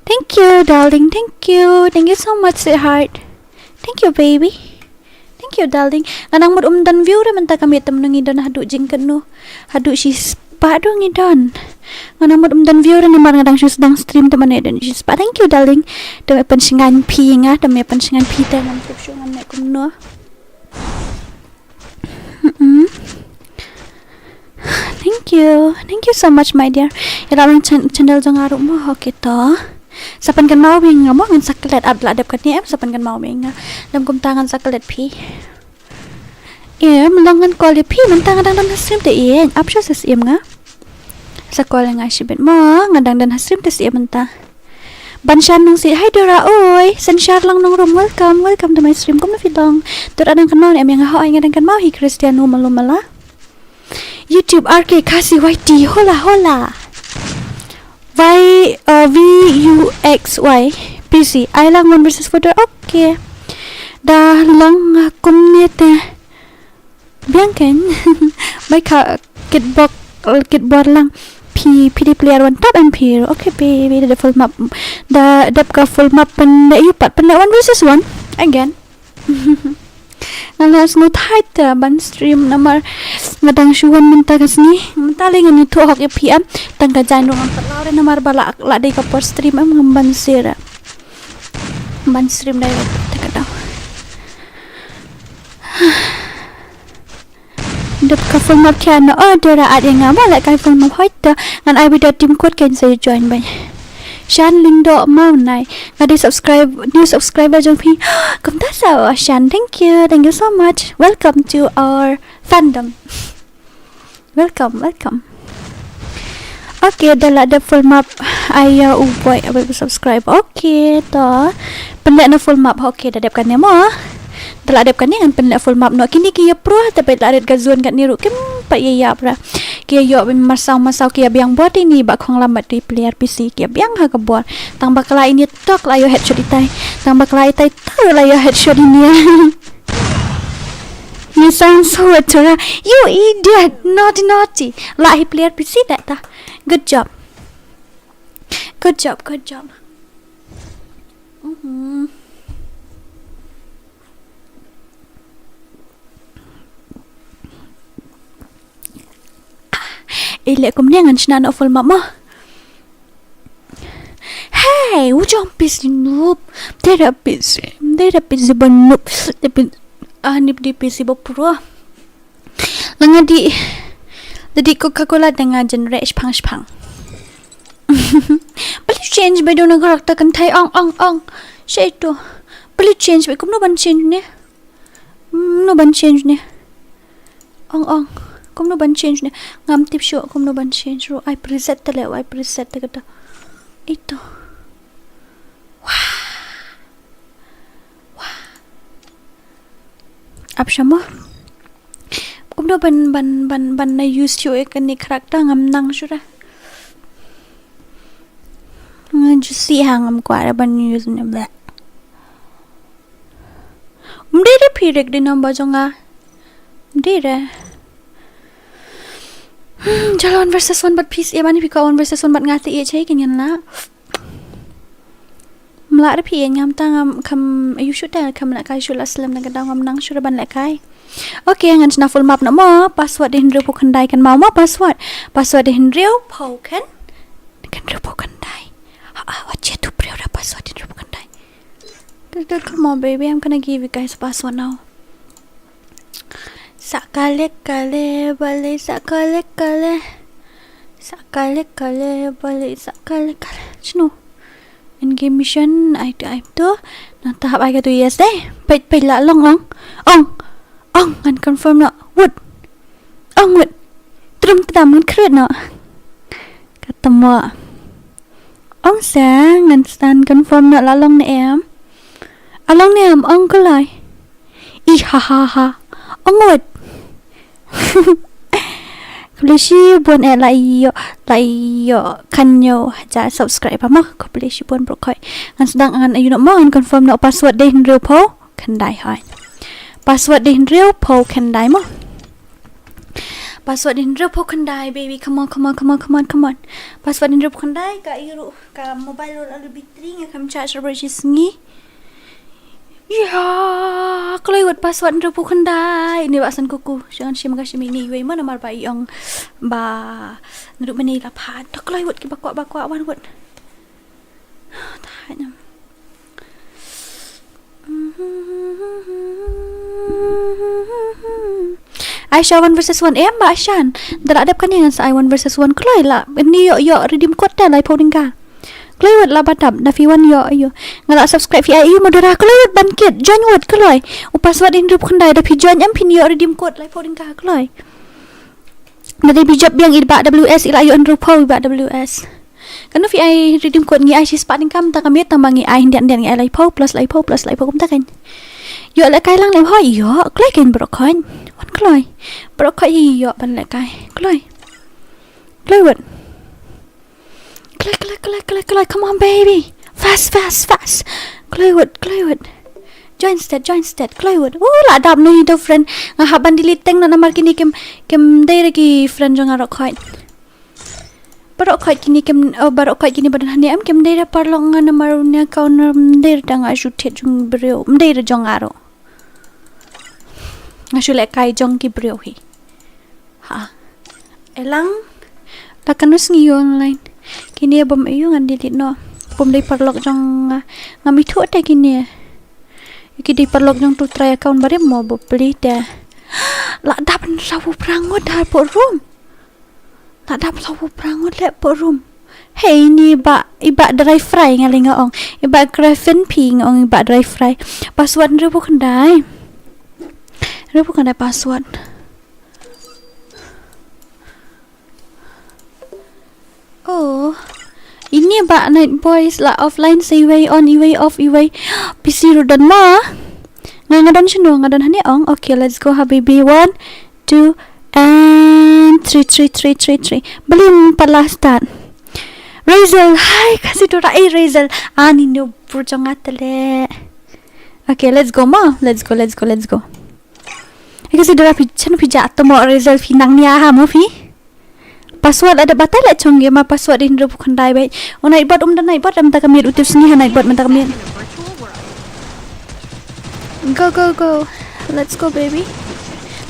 Thank you, darling. Thank you. Thank you so much, sweetheart. Thank you, baby. Thank you, darling. Nga nang mut um don view re mynta ka miet, te mynno ngi don haduh jingkynnoh. Haduh shispah duh ngi don. Nga nang mut um don view re namar nga dang shu sdang stream, te mynno don shispah. Thank you, darling. Te me pynshngaiñ phi nga, te me pynshngaiñ phi te ngam tip shuh ngan leh kumno. Mm-mm. Thank you. Thank you so much, my dear. Ïa la lang chan-, channel jong nga ruh mo. Okay to. Sa pynkynmaw ïa nga mo, ngan sa klet, ap la dep katne em, sa pynkynmaw ïa nga. Lem kumta ngan sa klet phi. Em, long ngan call ïa phi, mynta nga dang don ha stream te ïeng, ap shuh sa siem nga. Sa call ïa nga shibit mo, nga dang don ha stream te siem mynta. Ban shan nang si, hi Dora, oi, Sunshar Langnongrum, welcome, welcome to my stream, kumno phi long? Dora dang kynmaw ne em, ïa nga hooid nga dang kynmaw hi Cristiano Malumala. YouTube R K Khasi Y T, hola, hola. Y, uh, V U X Y, P C, ai lang one versus four, okay. Da long, uh, kumne te. Biang kan. Bai ka kitbok, kitbor lang. Phi, phi dei player one, tap em phi. Okay, baby, da dep full map. Da dep ka full map, pynleh ïa u pat, pynleh one versus one. Again. Nga la sngewthuh te ban stream namar nga dang shu wan mynta ka sngi. Mynta lei ngan ïathuh hok ïa phi em. Tang ka jaiñ ruh ngam pat lah re namar ba la, la dei ka por stream em, ngam ban sir. Ban stream direct te ka dang. Dep ka full map khia na, oh, Dora add ïa nga, ba leh kai full map, hooid te. Ngan ai beit da team code, kan sa join beit. Shan Lyngdoh Mawnai, nga dei subscribe, new subscriber jong phi. Kumta sa, oh, Shan, thank you, thank you so much. Welcome to our fandom. Welcome, welcome. Okay, da la dep full map, ai ïa u boi, aba subscribe. Okay, to. Pynleh na full map, okay, da dep kane mo. Da la dep kane ngan pynleh full map noh. Kine ki ïa pro, te peit la rit ka zone katne ruh kim pat ïa ïap ra. Ki ïa ïoh ban marsaw marsaw, ki ïa biang bor te ini ba khonglam bad tu i player P C, ki ïa biang ha ka bor. Tang ba khlaiñ ini tok la ïoh headshot itai. Tang ba khlaiñ itai tok la ïoh headshot ini. You sound so mature. You idiot. Naughty, naughty. La hi player P C da ta. Good job. Good job, good job. Mhm. Eh, leh kumne ngan shna noh full map mo. Hey, u jong P C noob. Dei da P C, dei da P C ba noob. Dei P-, ah, ni dei P C ba pro. La nga dei, la dei Coca-Cola da nga jan reh shipang shipang. Peli change beit da u na character kynthei ong, ong, ong. Sha ito. Peli change beit, kumno ban change ne? Kumno ban change ne? Ong, ong. Kumno ban change ne? Ngam tip shuh kumno ban change ruh. Ai preset te leh, ai preset te kata. Ito. Wah. Wah. Ap shamo. Kumno ban, ban, ban, ban na use shuh ïa kane character, ngam nang shuh re. Nga ju si ha ngam kwah re ban use ne, bleh. Ym dei re phi rek dei number jong nga. Ym dei re. Hmm, jal one versus one bad phi, ïa mane phi kwah one versus one bad nga te ïa chai kan ïan la. Mlah re phi ïa ngam ta ngam kham ïa shu ta kham lehkai shu la slem na ka daw ngam nang shu re ban lehkai. Okay, ngan shna full map noh mo, password dei hynriew phew khyndai kynmaw mo password. Password dei hynriew phew khyn-, hynriew phew khyndai. Ha, ha, wat jia tu briew da password dei hynriew phew khyndai. Come on, baby, I'm gonna give you guys a password now. Sa kale kale bale, sa kale kale. Sa kale kale bale, sa kale kale. Shano? End game mission, ai tu, ai tu. Nangta hap ai katu yes dei. Peit, peit la long, ong. Ong. Ong, ngan confirm noh. Wut. Ong, wut. Trum tdam, ngan khrut noh. Kata mo. Ong sa, ngan stan confirm noh la long ne em. A long ne em, ong kulai. Ih, ha, ha, ha. Ong wut. Khublei shibun eh, la ïoh, la ïoh khynñiew hajar subscriber mo. Khublei shibun baroh khoit. Ngan sdang ngan ïoh noh mo, ngan confirm noh password dei hynriew phew khyndai hoi. Password dei hynriew phew khyndai mo. Password dei hynriew phew khyndai, baby. Come on, come on, come on, come on, come on. Password dei hynriew phew khyndai, ka ïa ruh, ka mobile ruh la battery, nga kam charge ruh shi sngi. Ïa, kloi wut password hynriew phew khyndai. Ni ba san kuku. Shu ngan shim ka shim ini wei mo namar ba i ong ba naduh mynne la pha. To kloi wut kiba kwah ba kwah wan wut. Thait nam. Ai sha one versus one em ba shan. Da la dep kane ngan sa ai one versus one kloi la. Ni ïoh ïoh redeem code te lai phew tyngka. Kloi wut la ba dap, da phi wan ïoh, ïoh. Nga la subscribe phi ai, ïoh, modera, kloi wut ban kit, join wut, kloi. U password hynriew phew khyndai, da phi join em phin ïoh redeem code lai phew tyngka, kloi. Da dei phi jop biang i Bah W S, i la ïoh hynriew phew i Bah W S. Kano phi ai redeem code ngi ai shispah tyngka mynta ka miet tang ba ngi ai hyndiat hyndiat ngi ai laiphew plus laiphew plus laiphew kumta kan. Ïoh lehkai lang laiphew ïoh kloi kan baroh khoit. Wan kloi. Baroh khoit ïoh ban lehkai. Kloi. Kloi wut. Kloi kloi kloi kloi kloi, come on baby. Fast fast fast. Kloi wut kloi wut. Join stat join stat kloi wut. Oh la dap no hi to friend. Nga hap ban delete teng na namar kine kim kim dei re ki friend jong nga roh khoit. Baroh khoit kine kim oh, baroh khoit kine ba don hangne em kim dei re paralok nga namar une account em dei re da nga shu thied jong briew em dei re jong nga roh. Nga shu lehkai jong ki briew hi. Ha. Elang. La kano sngi ïoh online. Kine bym ïoh ngan delete noh. Bym dei paralok jong nga. Ngam ithuh te kine. Ki dei paralok jong tu trai account barim mo bapli te. La dap ban sawu prangot ha porum. La dap sawu prangot le porum. Hei ni ba iba dry fry nga linga ong. Iba Griffin phi nga ong iba dry fry. Password rebu khandai. Rebu khandai password. Oh. Ini ba night boys la offline sa iwei on iwei off iwei. P C rudan ma. Nga nga don shinu nga don hani ong. Okay, let's go habibi. One, two, and three, three, three, three, three. Bling pala start. Razel, hi kasi dora eh Razel. Ani no burjong atale. Okay, let's go ma. Let's go, let's go, let's go. Kasi dora pi chan pi ja tomo Razel pi nang nia ha mo pi. Password ada batai la chong ge ma password in rubu khandai bai. O Nightbot um da Nightbot am ta kamit utip sini ha Nightbot am ta kamit. Go go go. Let's go baby.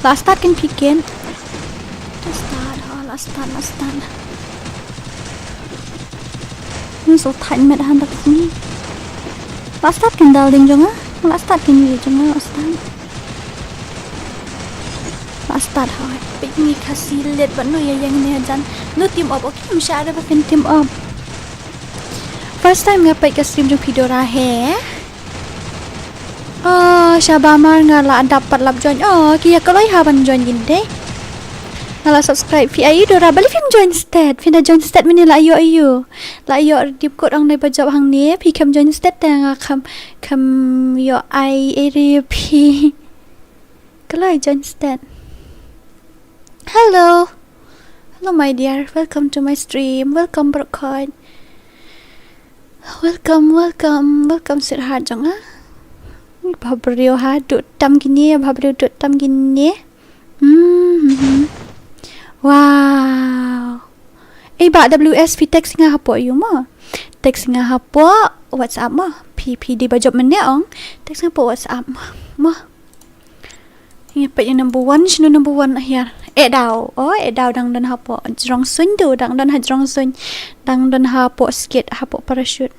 Last start kan pikin. Last start, oh, last start, last start. Ni so thait met han da sini. Last start kan dal ding jonga. Last start kan ni jonga last start. Last start ha. Pek ni kasi let ba no ya yang ni jan. No team up okay. Msha ada ba pin team up. First time nga pek ka stream jong Fedora he. Oh, shaba mar nga la dap pat lap join. Oh, ki ya kaloi ha ban join gin de. Nga la subscribe fi ayu Dora bali film join stat. Fi da join stat mini la ayu ayu. La ayu dip kot ong dai ba job hang ni. Fi kam join stat te nga kam kam yo ai eri fi. Kalai join stat. Hello. Hello my dear. Welcome to my stream. Welcome Brokhoid. Welcome, welcome, welcome sweetheart jong nga. Bha briew ha dut tam kine, bha briew dut tam kine. Hmm. Wow. Eh ba W S phi text nga hapoh yu mo. Text nga hapoh WhatsApp mo. Phi phi di ba job mene ong. Text nga hapoh WhatsApp mo. Mo. Ngi peit ïa number one, shinu number one hiar. Eh daw. Oh, eh daw dang don hapoh jrong suiñ tu, dang don ha jrong suiñ. Dang don hapoh skit, hapoh parachute.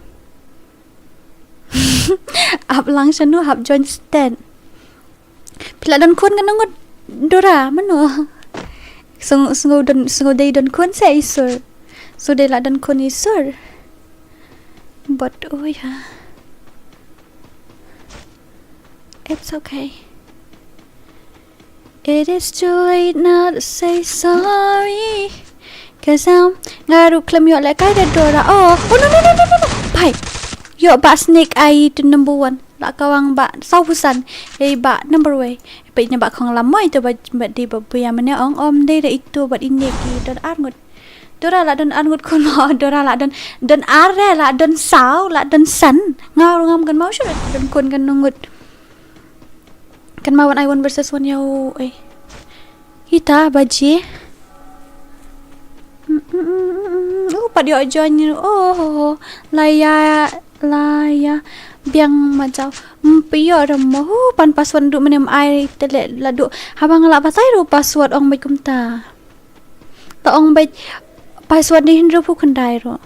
Hap lang shanu, hap join stand. Phi la don khun kan ngut Dora, mano? Sung sung don sung dei don khun se isur. Sung dei la don khun isur. But oh ya. It's okay. It is too late now to say sorry. Cause I'm nga ruh khlem ïoh lehkai da Dora. Oh, oh no no no no no no. Pai. Ïoh ba snake ai tu number one. La kawang ba saw phew san. Ei ba number wei. Peit ne ba khong lam moi tu ba ba di ba buya mane ong om dei da itu ba ini ki don ar ngut. Dora la don ar ngut khun mo, Dora la don don ar re la don saw la don san. Nga ruh ngam kan mau shu don khun kan ngut. Kan mau wan ai one versus one ïa u ei. Ita baji. Oh pat ïoh join ni oh la ïa la ïa biang ma jaw. Ym phi ïoh ram mo hu pan password duh mane ym ai te leh la duh. Haba nga la batai ruh password ong bad kumta. Ta ong bad password ni hynriew phew khyndai ruh.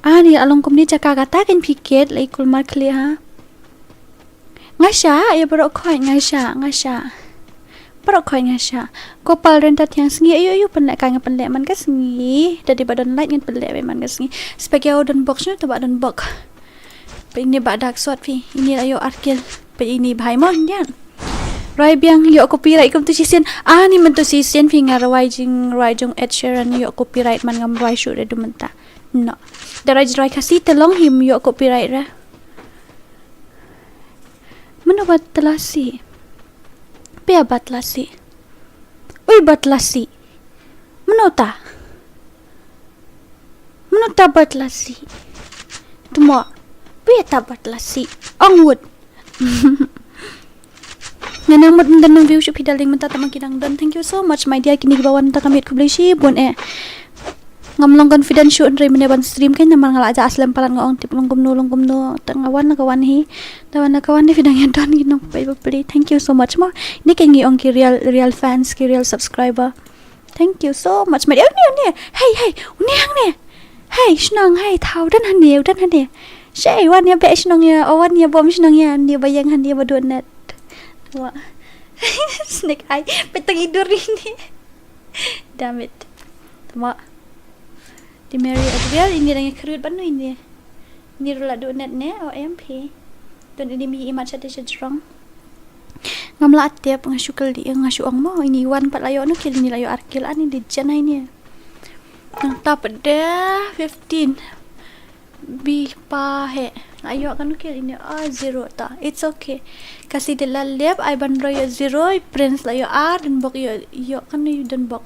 Ani la long kumne jaka kata kan phi kit la i kulmar khlieh ha. Nga sha ïa baroh khoit nga sha nga sha. Baroh khoit nga sha. Ko pal ren ta thiang sngi ayu ayu pynleh kai nga pynleh man ka sngi. Da dei ba don light ngan pynleh ba man ka sngi. Spek ïa u don bok shnu ta ba don bok. Ba ini ba dak sot phi ini la ïoh ar kill. Ba ini bhai mo indian. Rwai biang ïoh copyright kumtu shisien. Ah, ni mynta shisien phi nga rwai jing, rwai jong Ed Sheeran ïoh copyright, man ngam rwai shuh re du mynta. No. Da rwai jing rwai Khasi te long him ïoh copyright re. Mano ba tla sih? Pia ba tla sih? Ui ba tla sih. Mano ta? Mano ta ba tla sih? Tmo. Pia ta ba tla sih. Ong wut. Nga nang mut ym don nang view shuh phi darling, mynta tang ma ki dang don. Thank you so much my dear, kine kiba wan mynta ka miet khublei shibun eh. Ngam long confident shuh hynrei mynne ban stream kein namar nga la jah slem palat, nga ong tip long kumno long kumno, tang nga wan la ka wan hi. Da wan la ka wan hi phi dang ïa don ki nongpeit ba pli. Thank you so much mo. Ine kein ngi ong ki real, real fans, ki real subscriber. Thank you so much mate. Une, une. Hey, hey, une hangne. Hey, shnong, hey, thaw, don hangne, don hangne. Shei, wan ïa beh shnong ïa, o wan ïa bom shnong ïa, ne ba ïeng hangne ba dun net. Wa. Snake eye, petang idur ini. Damn it. Tama. Di Mary Adriel, ini dang ïa khrut ban nu ini. Ni ruh la duh net ne, O M P. Don ini mi imat sha te sha jrong. Ngam lah tip, nga shu kylli, nga shu ong mo, ini wan pat la ïoh nu kill, ini la ïoh ar kill, ani di jana ini. Nang tap de fifteen. Bi pa he. La ïoh kano kill ini, ah, zero ta. It's okay. Khasi de la lep, ai ban roi ïoh zero, Prince la ïoh ar, Donbok ïoh, ïoh kano ïoh Donbok.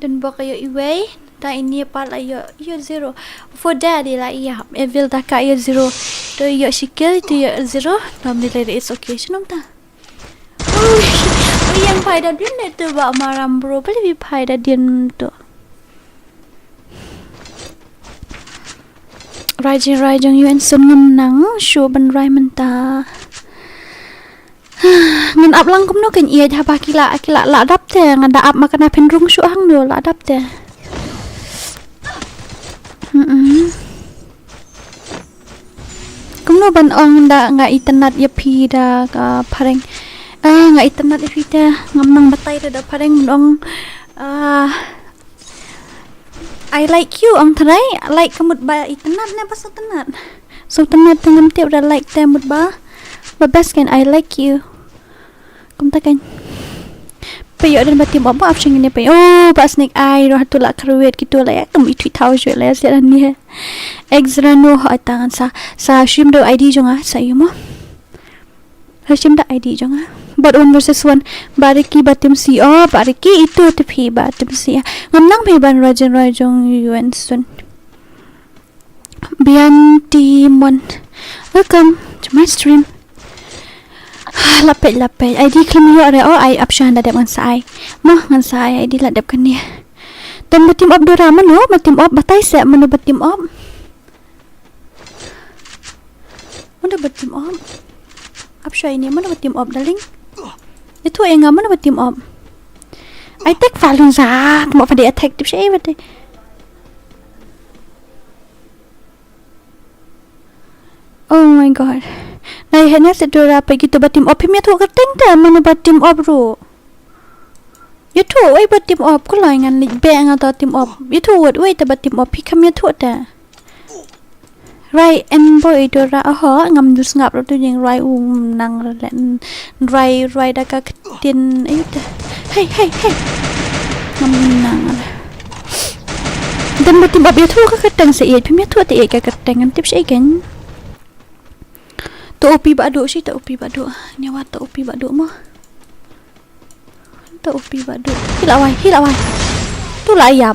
Donbok ïoh iwei, ta ini pat la ïoh, ïoh zero. For daddy la ïap, Evil ta ka ïoh zero. To ïoh shi kill, to ïoh zero. Tam di lady it's okay, shnong ta. Ui, ui, yang pai da din de tu ba maram bro, pali bi pai da din tu. Rai ji rai jong U N sun ngam nang, shu ban rai mynta. Ngan ap lang kumno kan ïa haba ki la, ki la, la dap te, ngan da ap ma kana phin rung shu hang do, la dap te. Mm-mm. Kumno ban ong da nga itynnad ïa phi da ka phareng. Ah, nga itynnad ïa phi te, ngam nang batai da, da phareng ban ong. Ah, I like you, ong trai, like ka mut ba itynnad ne ba sngewtynnad. Sngewtynnad te ngam tip da like te mut ba. Ba best kan I like you. Kumta kan. Peit ïoh don ba team up ba option ne peit. Oh, ba snake eye ruh tu la kruet kitu la ïa kum i thui thaw shu la ïa siat ni he. Exrano ha tangan sa, sa shim do I D jong nga sa ïu mo. Sa shim da I D jong nga. But one versus one. Ba Ricky ba team C. Oh, ba Ricky itu te phi ba team C. Ngam nang phi ban rajan rajong U N sun. Bian Timon. Welcome to my stream. Ah, la peit, la peit. I D khlem ïoh re, oh, ai ap sha da dep ngan sa ai. Mo, ngan sa ai, I D la dep kane. Don ba team up Dora, mano ba team up, batai se mano ba team up. Mano ba team up. Ap sha ini, mano ba team up, darling. Itu ïa nga, mano ba team up. Ai tek falun sa, mo pa dia attack tip sha ai ba te. Oh my God. Nai hanya se Dora peit kitu ba team up, phim ïathuh kyrteng te mano ba team up ruh. Ïathuh wei ba team up, kulai ngan leit beh nga ta team up. Ïathuh wei te ba team up, phi kham ïathuh te. Rai en boi Dora, oho, ngam ju sngap ruh tu jing rai u nang rle. Rai, rai da ka ktien, ayu te. Hey, hey, hey. Ngam nang. Don ba team up ïathuh ka kyrteng se ïeit, phim ïathuh te ïeit ka kyrteng, ngam tip sha ïeit kan. To O P ba duh shi, to O P ba duh. Nyawa to O P ba duh mo. To O P ba duh. Hi la wai, hi la wai. Tu la ïap.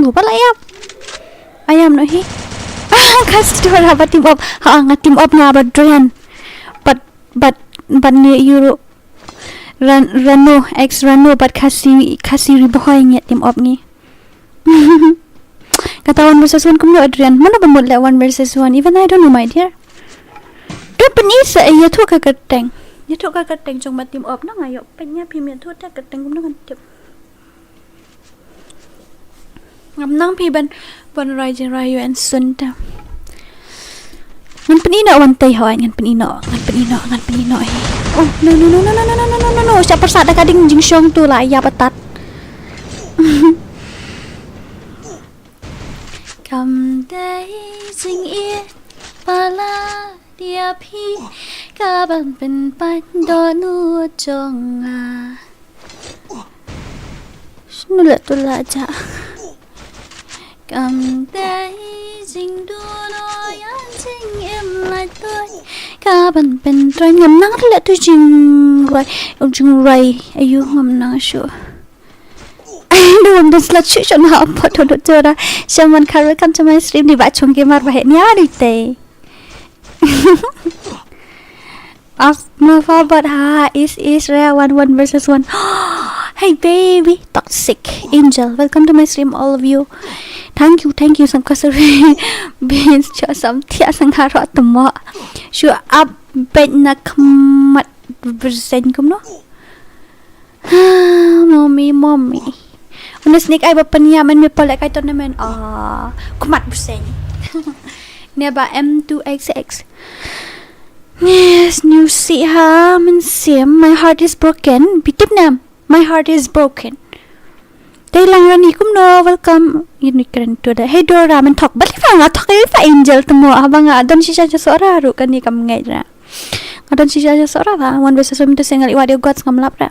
Ngu ba la ïap. Ayam no hi. Ah, kas tu la ba team up. Ha, nga team up nga ba Dorian. But, but, but ni Euro. Ran, Rano, ex Rano, but Khasi, Khasi Ribohoi ngi team up ngi. Kata one versus one kumno Adrian? Mano ba mut leh one versus one? Even I don't know, my dear. Don pyni sa ïathuh ka kyrteng. Ïathuh ka kyrteng jong ba team up na nga ïoh peit ïa phi, ïathuh ta kyrteng kumno ngan tip. Ngam nang phi ban, ban rai jin rai U N sun ta. Ngan pyni noh wan tei hoi, ngan pyni noh, ngan pyni noh, ngan pyni noh hi. Oh, no, no, no. Sha pyrsa da ka ding jingshong tu la ïa patat. Kam dei jingïeit palat ïa phi. Ka ban pynpait dohnud jong nga. Shano la tu la ja. Kam dei jingduno ïa jingim lai toi. Ka ban pyntroi ngam nang la tu jingrwai. Jingrwai ayu ngam nang shuh. Ai no, ngam don slot shuh shuh na apot dohnud jong nga. Shaman Kar, welcome to my stream. Ni Bah Chong Gamer ba heh nia ni te. Of Mafabot ha is is rare one one versus one. Hey baby, toxic angel. Welcome to my stream, all of you. Thank you, thank you, sang kasuri. Beans cho sam tia sang haro temo. Shu up bet na khmat bersen kumno. Mommy, mommy. Una sneak ai ba pynïa man me pole kai tournament. Ah, kumat buseng. Ne ba M two X X. Yes, new si ha, men sim. My heart is broken. Bitip nam. My heart is broken. Tei lang rani kumno, welcome. Ini keren tu da. Hey Dora, men thok. Bali fa nga thok, eh, fa angel temo. Haba nga don shisha shisha sora ru kani kam ngai ra. Nga don shisha shisha sora ba. One versus one tu single iwa dia gods ngam lap ra.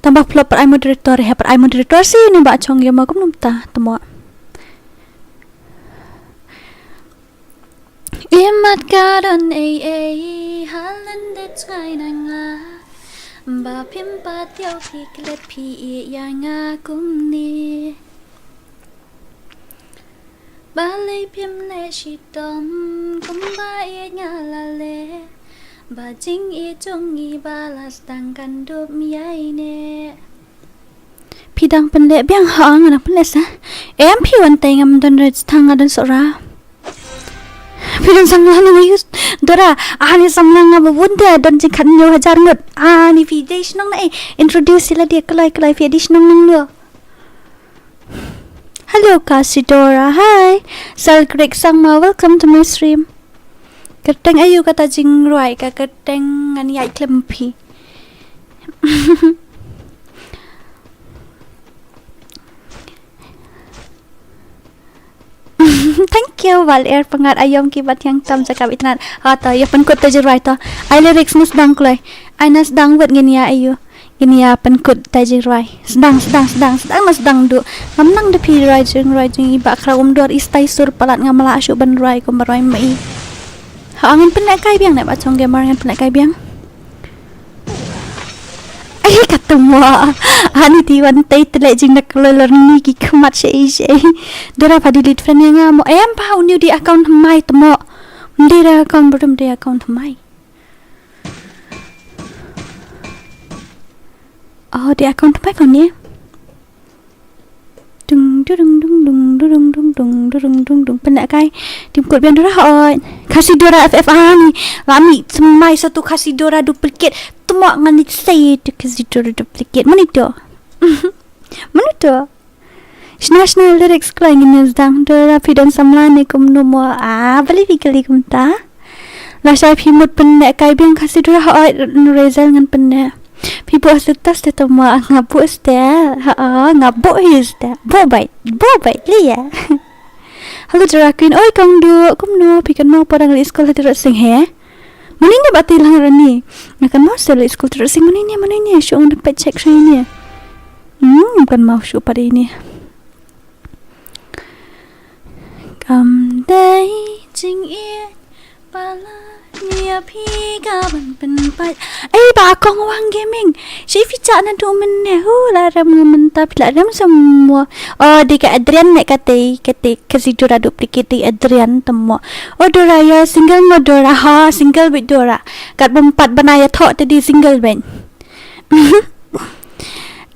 Tamba plop per ai moderator, he per ai moderator si ni Bah Chong Gamer kumno ta temo. Imat ka don ei ei, halan de chai na nga. Ba phim pat ïoh phi klet phi ïa nga kumne. Balei phim leh shitom kumba ïeit nga la leh. Ba jingïeit jong ngi ba la sdang kan dup ïa ine. Phi dang pynleh biang? Ha, nga dang pynleh sa. Em, phi wan tei ngam don re tang nga don sora. Phi don samla na use Dora. Ani samla nga ba bun de don jingkhat hynñiew hajar ngut. Ani phi dei shnong na ei. Introduce ila dia kloi kloi phi dei shnong nang lo. Hello, Kasidora. Hi. Sal Greg Sangma, welcome to my stream. Kyrteng ayu kata jingrwai ka kyrteng ngan ïai khlem phi. Thank you, Val Air Pangat, aïom ki ba thiang tam jaka ba itynnad. Ha to, ïa pynkut ta jingrwai to. Ai lyrics na sdang kloi. Ai na sdang wet ngin ïa ayu. Ngin ïa pynkut ta jingrwai. Sdang, sdang, sdang, sdang, na sdang duh. Ngam nang da phi rwai jingrwai jong i Bah Khraw Umdor, i stai sur palat ngam lah shuh ban rwai kumba rwai ma i. Ha, ngin pynleh kai biang ne Bah Chong Gamer, ngin pynleh kai biang. Ai, ka temo. Ani ti wan tei tleh jingdakhloi lor ni ki khmat shei shei. Dora pha delete friend ïa nga mo. Em pha, uni u dei account mai temo. Ym dei da account bro, ym dei account mai. Oh, dei account mai pha uni. Dung, dung, dung, dung, dung, dung, dung, dung, dung, dung. Pynleh kai. Dim kut biang Dora hoi. Kasidora F F R ni. Lami, semai satu Kasidora duplicate. Temo ngan ni sei tu Kasidora duplicate. Mano tu? Mano tu? Shna shna lyrics kloi ngin ïa sdang. Dora phi don samla ne kumno mo? Ah, bali phi kylli kumta. Lashai phi mut pynleh kai biang Kasidora hoi, Rezel ngan pynleh. Phi buh status te temo, nga buh ste, ha, nga buh hi ste. Buh bai, buh bai liya. Hello Dora Queen, oi kong du, kumno, phi kynmaw por nga leit skul ha Tyrot Sing he? Mano ne ba tei lang rani. Nga kynmaw ste leit skul Tyrot Sing, mano ne, mano ne, shu ong da peit check shuh ne. Hmm, kynmaw shu pat ne. Kam dei jingïeit ba la nia phi ka ban pynpait. Ei ba kong Wang Gaming. Shi phi cha na tu mynne hu la rem ngu mynta phi la rem semua. Oh, dei ka Adrian ne kata, kata Kasidora duplicate dei Adrian temo. Oh, Dora ïa single mo Dora, ha, single beit Dora. Kat bym pat bana ïa thoh te dei single beit.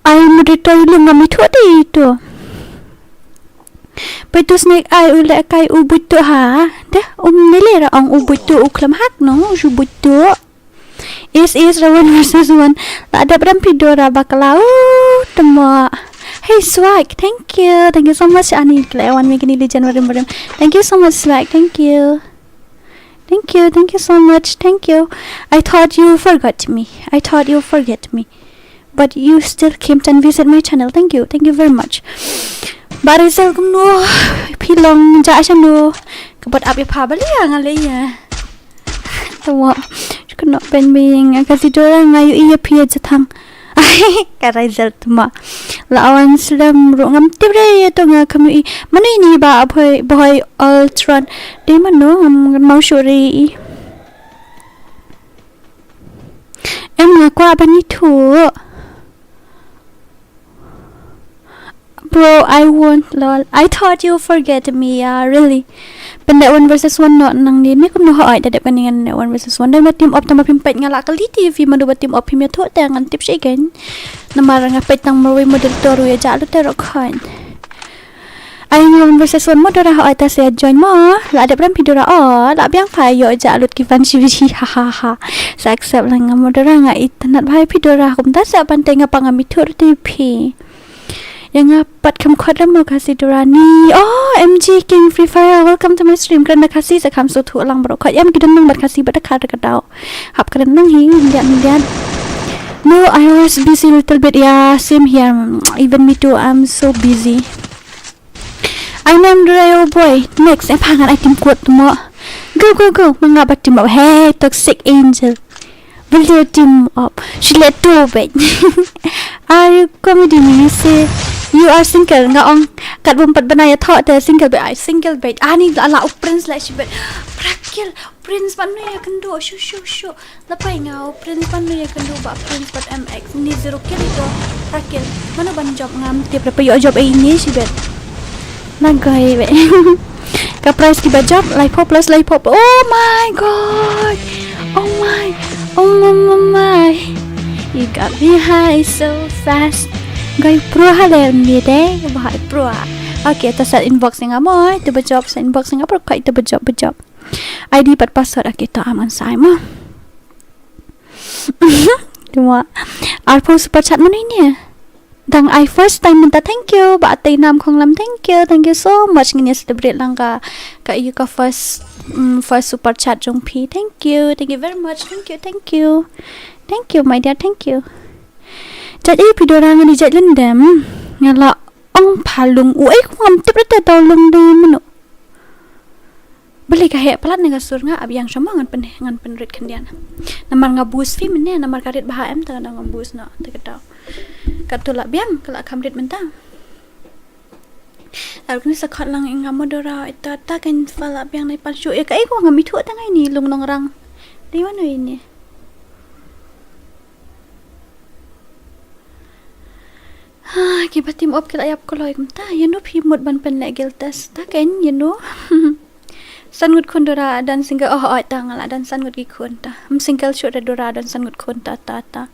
Ai moderator lu ngam ithuh te itu. Peit tu sneak ai u leh kai u buit tu ha. Deh, um ne le ra ong u buit tu u khlem hak no, u shu buit tu. Is is ra one versus one. La dep rem phi Dora bakla. Uh, temo. Hey Swag, thank you. Thank you so much ani kle wan me kini li January marim. Thank you so much Swag. Thank you. Thank you, thank you so much, thank you. I thought you forgot me. I thought you forget me. But you still came and visit my channel. Thank you, thank you very much. Ba Rezel kumno, phi long ja shano. Ka bot ap ïa pha bali ïa nga lei ïa. Tama. Kano pen bing ka si Dora nga ïohi ïa phi ïa jathang. Ka result tama. La wan slem ruh ngam tip re ïa to nga kam ïohi. Mano ini ba boy boy Ultron. Dei mano ngam mau sure. Em nga kwah ban ithuh. Bro, I won't lol. I thought you forget me. Yeah, really. Pynleh one versus one noh nang ni. Ni kumno hooid da dep kane ngan leh one versus one. Da ma team up tang ba phim peit nga la kylli te phi mano ba team up phim ïathuh te ngan tip shi kein. Namar nga peit tang marwei moderator ruh ïa jah lut te ruh khan. Ai nga one versus one mo Dora hooid ta sa join mo. La dep ram phi Dora o. La biang pha ïoh jah lut ki fan shi bishi ha ha ha. Sa accept lang nga mo Dora nga itynnad bha ïa phi Dora kumta sa pan te nga pang ngam ithuh te phi. Ïa nga pat kham khot lem mo Khasi Dora ni. Oh, M G King Free Fire, welcome to my stream. Kren da Khasi sa kham sngewthuh lang bro. Khot ïa ki don lang bad Khasi bad da kha da ka daw. Hap kren lang hi, indiat indiat. No, I was busy little bit. Yeah, same here. Even me too, I'm so busy. I know Dora, oh boy. Next, em pha ngan ai team quote mo. Go, go, go. Ma nga ba team up. Hey, Toxic Angel. Believe team up. Shi le tu bet. Are you comedy me? You say you are single. Nga ong kat bum pat bana ïathoh te single bet. Ai single bet. Ani la la u Prince la shi bet. Prakil Prince pat nu ïa kynduh shu shu shu. La pai nga u Prince pat nu ïa kynduh ba Prince pat M X. Ni zero kill ito. Prakil. Mano ban job ngam tip ra pa ïoh job ai ni shi bet. Na gai be. Ka price ki ba job lai pop plus lai pop. Oh my god. Oh my. Oh my, my, my. You got me high so fast. Gai pro ha le ni de. Ba pro. Okay, ta sa inbox nga mo. Tu ba job sa inbox nga pro kai tu ba job ba job. I D pat password okay to am an sai mo. Cuma arphew super chat mana ini. Dang ai first time mynta thank you. Ba tei nam khong lam thank you. Thank you so much ngin ïa celebrate lang ka ka ïa ka first mm, first super chat jong phi. Thank you. Thank you very much. Thank you. Thank you. Thank you my dear. Thank you. Jat i phi Dora ngan i jat lendem. Nga la ong pha lung u ei ku ngam tip rete tau lung de mano. Beli ka heh palat ne ka sur nga ab yang shama ngan pen ngan pen rit khyndiat. Namar nga bus fi mene namar ka rit baha em ta nga bus no ta ka tau. Ka tu la biang ka la kham rit mynta. Ar kni sa khot lang ing nga mo Dora ita ta kan fa la biang nai pan shu ya ka ei ko ngam ithuh ta ngai ni lung nong rang. Di mano ini. Ha, ki ba team up ki la ïap kloi kumta, ïa no phi mut ban pynleh guild test. Ta ken, ïa no. San ngut khun Dora don single, oh, oh, ta nga la don san ngut ki khun ta. Em single shuh re Dora don san ngut khun ta, ta, ta.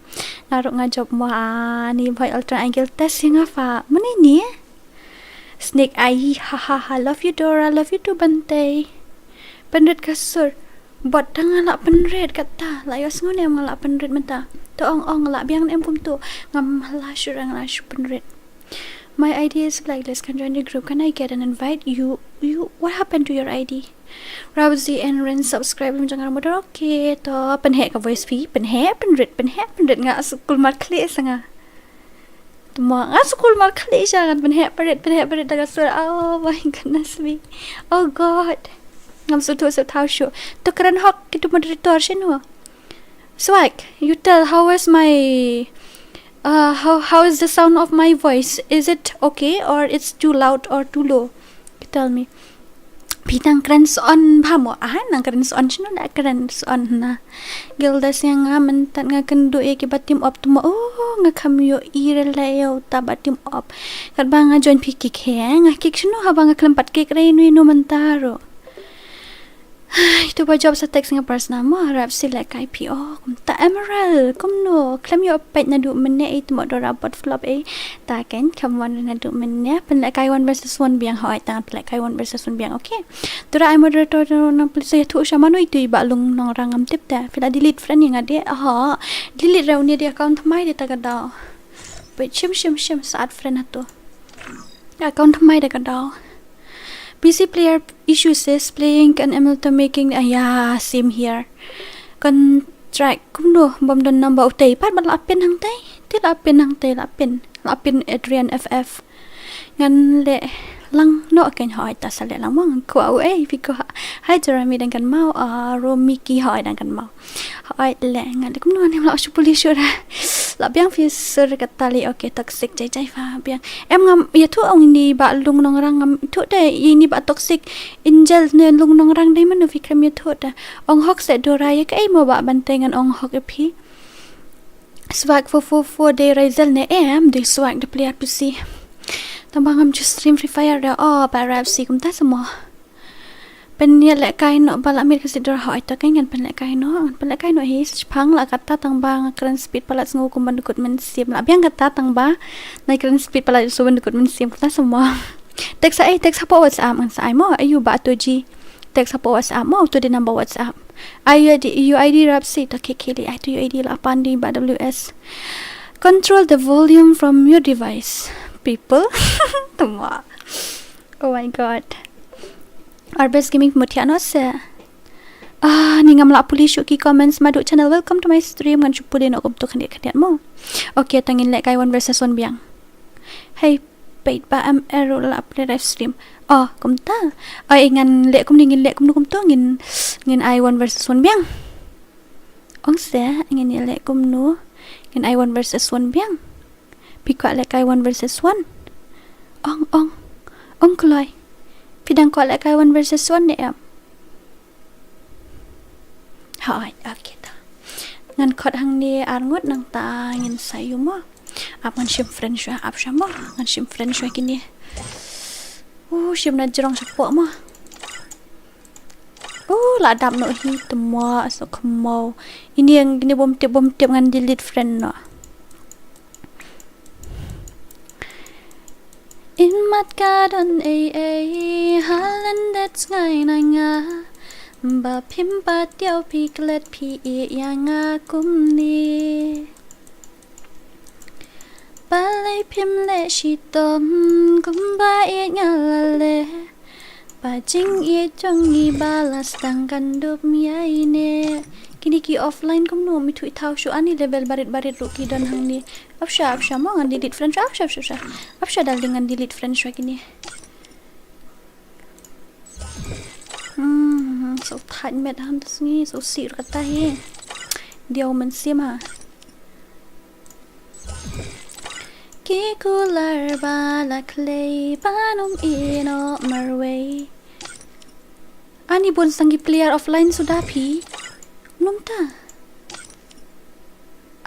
Nga ruh nga job mo, ah, ni boy Ultron ai guild test ïa nga fa. Mane ni? Snake ai, ha, ha, ha. Love you Dora, love you too Bante. Pynrit ka sur. Bot ta nga la pynrit kata, la ïohsngew ne em nga la pynrit mynta. To ong ong la biang ne em kumto. Ngam la shu rang la shu pynrit. My I D is blacklist, can join the group. Can I get an invite? You, you, what happened to your I D? Rawzi and Ren subscribe ym jong nga mo Dora. Okay, to pynheh ka voice fee, pynheh pynrit, pynheh pynrit nga sukul mar khleh sa nga. Tuma nga sukul mar khleh sha ngan pynheh pynrit, pynheh pynrit da ka sur. Oh my goodness me. Oh god. Ngam suthu suthaw shu. To kren hok kitu moderator shinu. Swag, you tell how is my uh, how how is the sound of my voice? Is it okay or it's too loud or too low? You tell me. Phi nang kren son bha mo, ah nang kren son shinu da kren son na. Gilda siang nga mynta nga kynduh ïa ki ba team up tuma, oh nga kham ïohi re la ïa uta ba team up. Katba nga join phi kick he nga kick shinu haba nga khlem pat kick re inu inu mynta ruh. Itu ba job sa text nga personal mo harap select kai phi, oh kumta Emerald kumno khlem ïoh peit naduh mynne, itu mo Dora bot flop eh. Ta ken kham wan naduh mynne pynleh kai one versus one biang, hoi ta pynleh kai one versus one biang. Okay. Dora ai moderator nang please ïathuh sha mano itu i ba lung nong rang ngam tip te. Phi la delete friend ïa nga de. Aha. Delete re uni de account thymmai de ta ka daw. Wait, shim shim shim sa add friend hato. Account thymmai de ka daw. P C player issue sis playing kan M L to making, ah, yeah, same here. Kan track kumno bom don number utei pat ba la pin hangtei. Te la pin hangtei la pin. La pin Adrian F F. Ngan leh Lang noh kein, hooid, ta sa leh lang mo. Kwah u ei phi ko ha. Hai to Rami dang kan mau, ah, Romiki, hooid, dang kan mau. Hooid, leh ngan leh kumno, ngam lah shu pule shuh ra. Lah biang phi sur kata lei, okay, toxic jai jai pha biang. Em ngam ïathuh ong ini ba Lungnongrang, ngam ithuh de ini ba Toxic Angel ne Lungnongrang dei mano, phi khlem ïathuh de. Ong hok se Dora ïa kaei mo ba ban te ngan ong hok ïa phi. Swag four four four dei Razel ne em, dei Swag da player P C. Tang ba ngam ju stream Free Fire da, oh, ba rap si kumta sa mo. Pynïalehkai noh ba la miet ka sitdor, hooid, to kein ngan pynlehkai noh, ngan pynlehkai noh hi, sa shipang la kata tang ba nga kren speed palat sngew kum ban dukut mynsiem, la biang kata tang ba nga kren speed palat sngew ban dukut mynsiem, kata sa mo. Text sa ei, text hapoh WhatsApp ngan sa ai mo, ayu ba to ji. Text hapoh WhatsApp mo, to dei number WhatsApp. Ai U I D, U I D rap si, to ke kili, ai to U I D la pan di ba W S. Control the volume from your device, people. Tama. Oh my god. Our best gaming muthiah noh se. Ah, ni ngam lah pule shuh ki comments, Madu channel, welcome to my stream, ngan shu pule noh kumto khyndiat khyndiat mo. Okay, to ngin lehkai one versus one biang. Hey, peit ba em eru la pule live stream. Oh, kumta. Ai ngan leh kumne, ngin leh kumno kumto, ngin, ngin ai one versus one biang. Ong se, ngin ïaleh kumno, ngin ai one versus one biang. Phi kwah lehkai one versus one? Ong, ong. Ong kloi. Phi dang kwah lehkai one versus one ne em? Hooid, okay ta. Ngan khot hangne ar ngut, nangta ngin sa ïoh mo. Ap ngan shim friend shuwa, ap shuwa mo. Ngan shim friend shuwa kine. Uh, shim na jrong shapoh mo. Uh, la dap noh hi, tymwa, so khmaw. Ini yang kine bym tip, bym tip, ngan delete friend noh. In mat ka don ei ei, ha lyndet sngai na nga. Ba phim pat ïoh phi klet phi ïeh ïa nga kumne. Balei phim leh shitom kumba ïeit nga la leh. Ba jingïeit jong ngi ba la sdang kan dup ïa ine. Kine ki offline kumno, mi thuh i thaw shuh, ani level barit barit ruh ki don hangne. Ap sha, ap sha mo, ngan delete friend shuwa, ap sha, ap sha, ap sha. Ap sha darling, ngan delete friend shuwa kine. Hmm, so thait met han ta sngi, so sih ruh kata hi. Diaw mynsiem ha. Ki kular ba la khlei ban ym ïeh noh marwei. Ani bun sdang ki player offline suda phi. Num ta.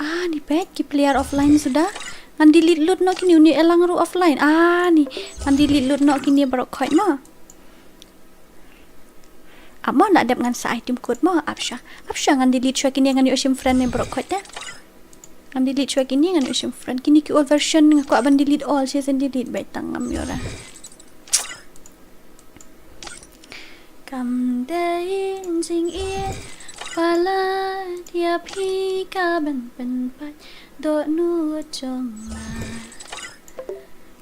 Ani peit ki player offline suda. Ngan delete lut noh kine, une elang ruh offline. Ani, ngan delete lut noh kine baroh khoit mo. Ap mo, la dep, ngan sa ai team code mo, ap sha. Ap sha, ngan delete shuwa kine, ngan ïoh shim friend ne baroh khoit te. Ngan delete shuwa kine, ngan ïoh shim friend. Kine ki old version, nga kwah ban delete all, shisien delete beit tang ngam ïoh ra. Kam dei jingïeit palat ïa phi kaban pynpait dohnud jong nga.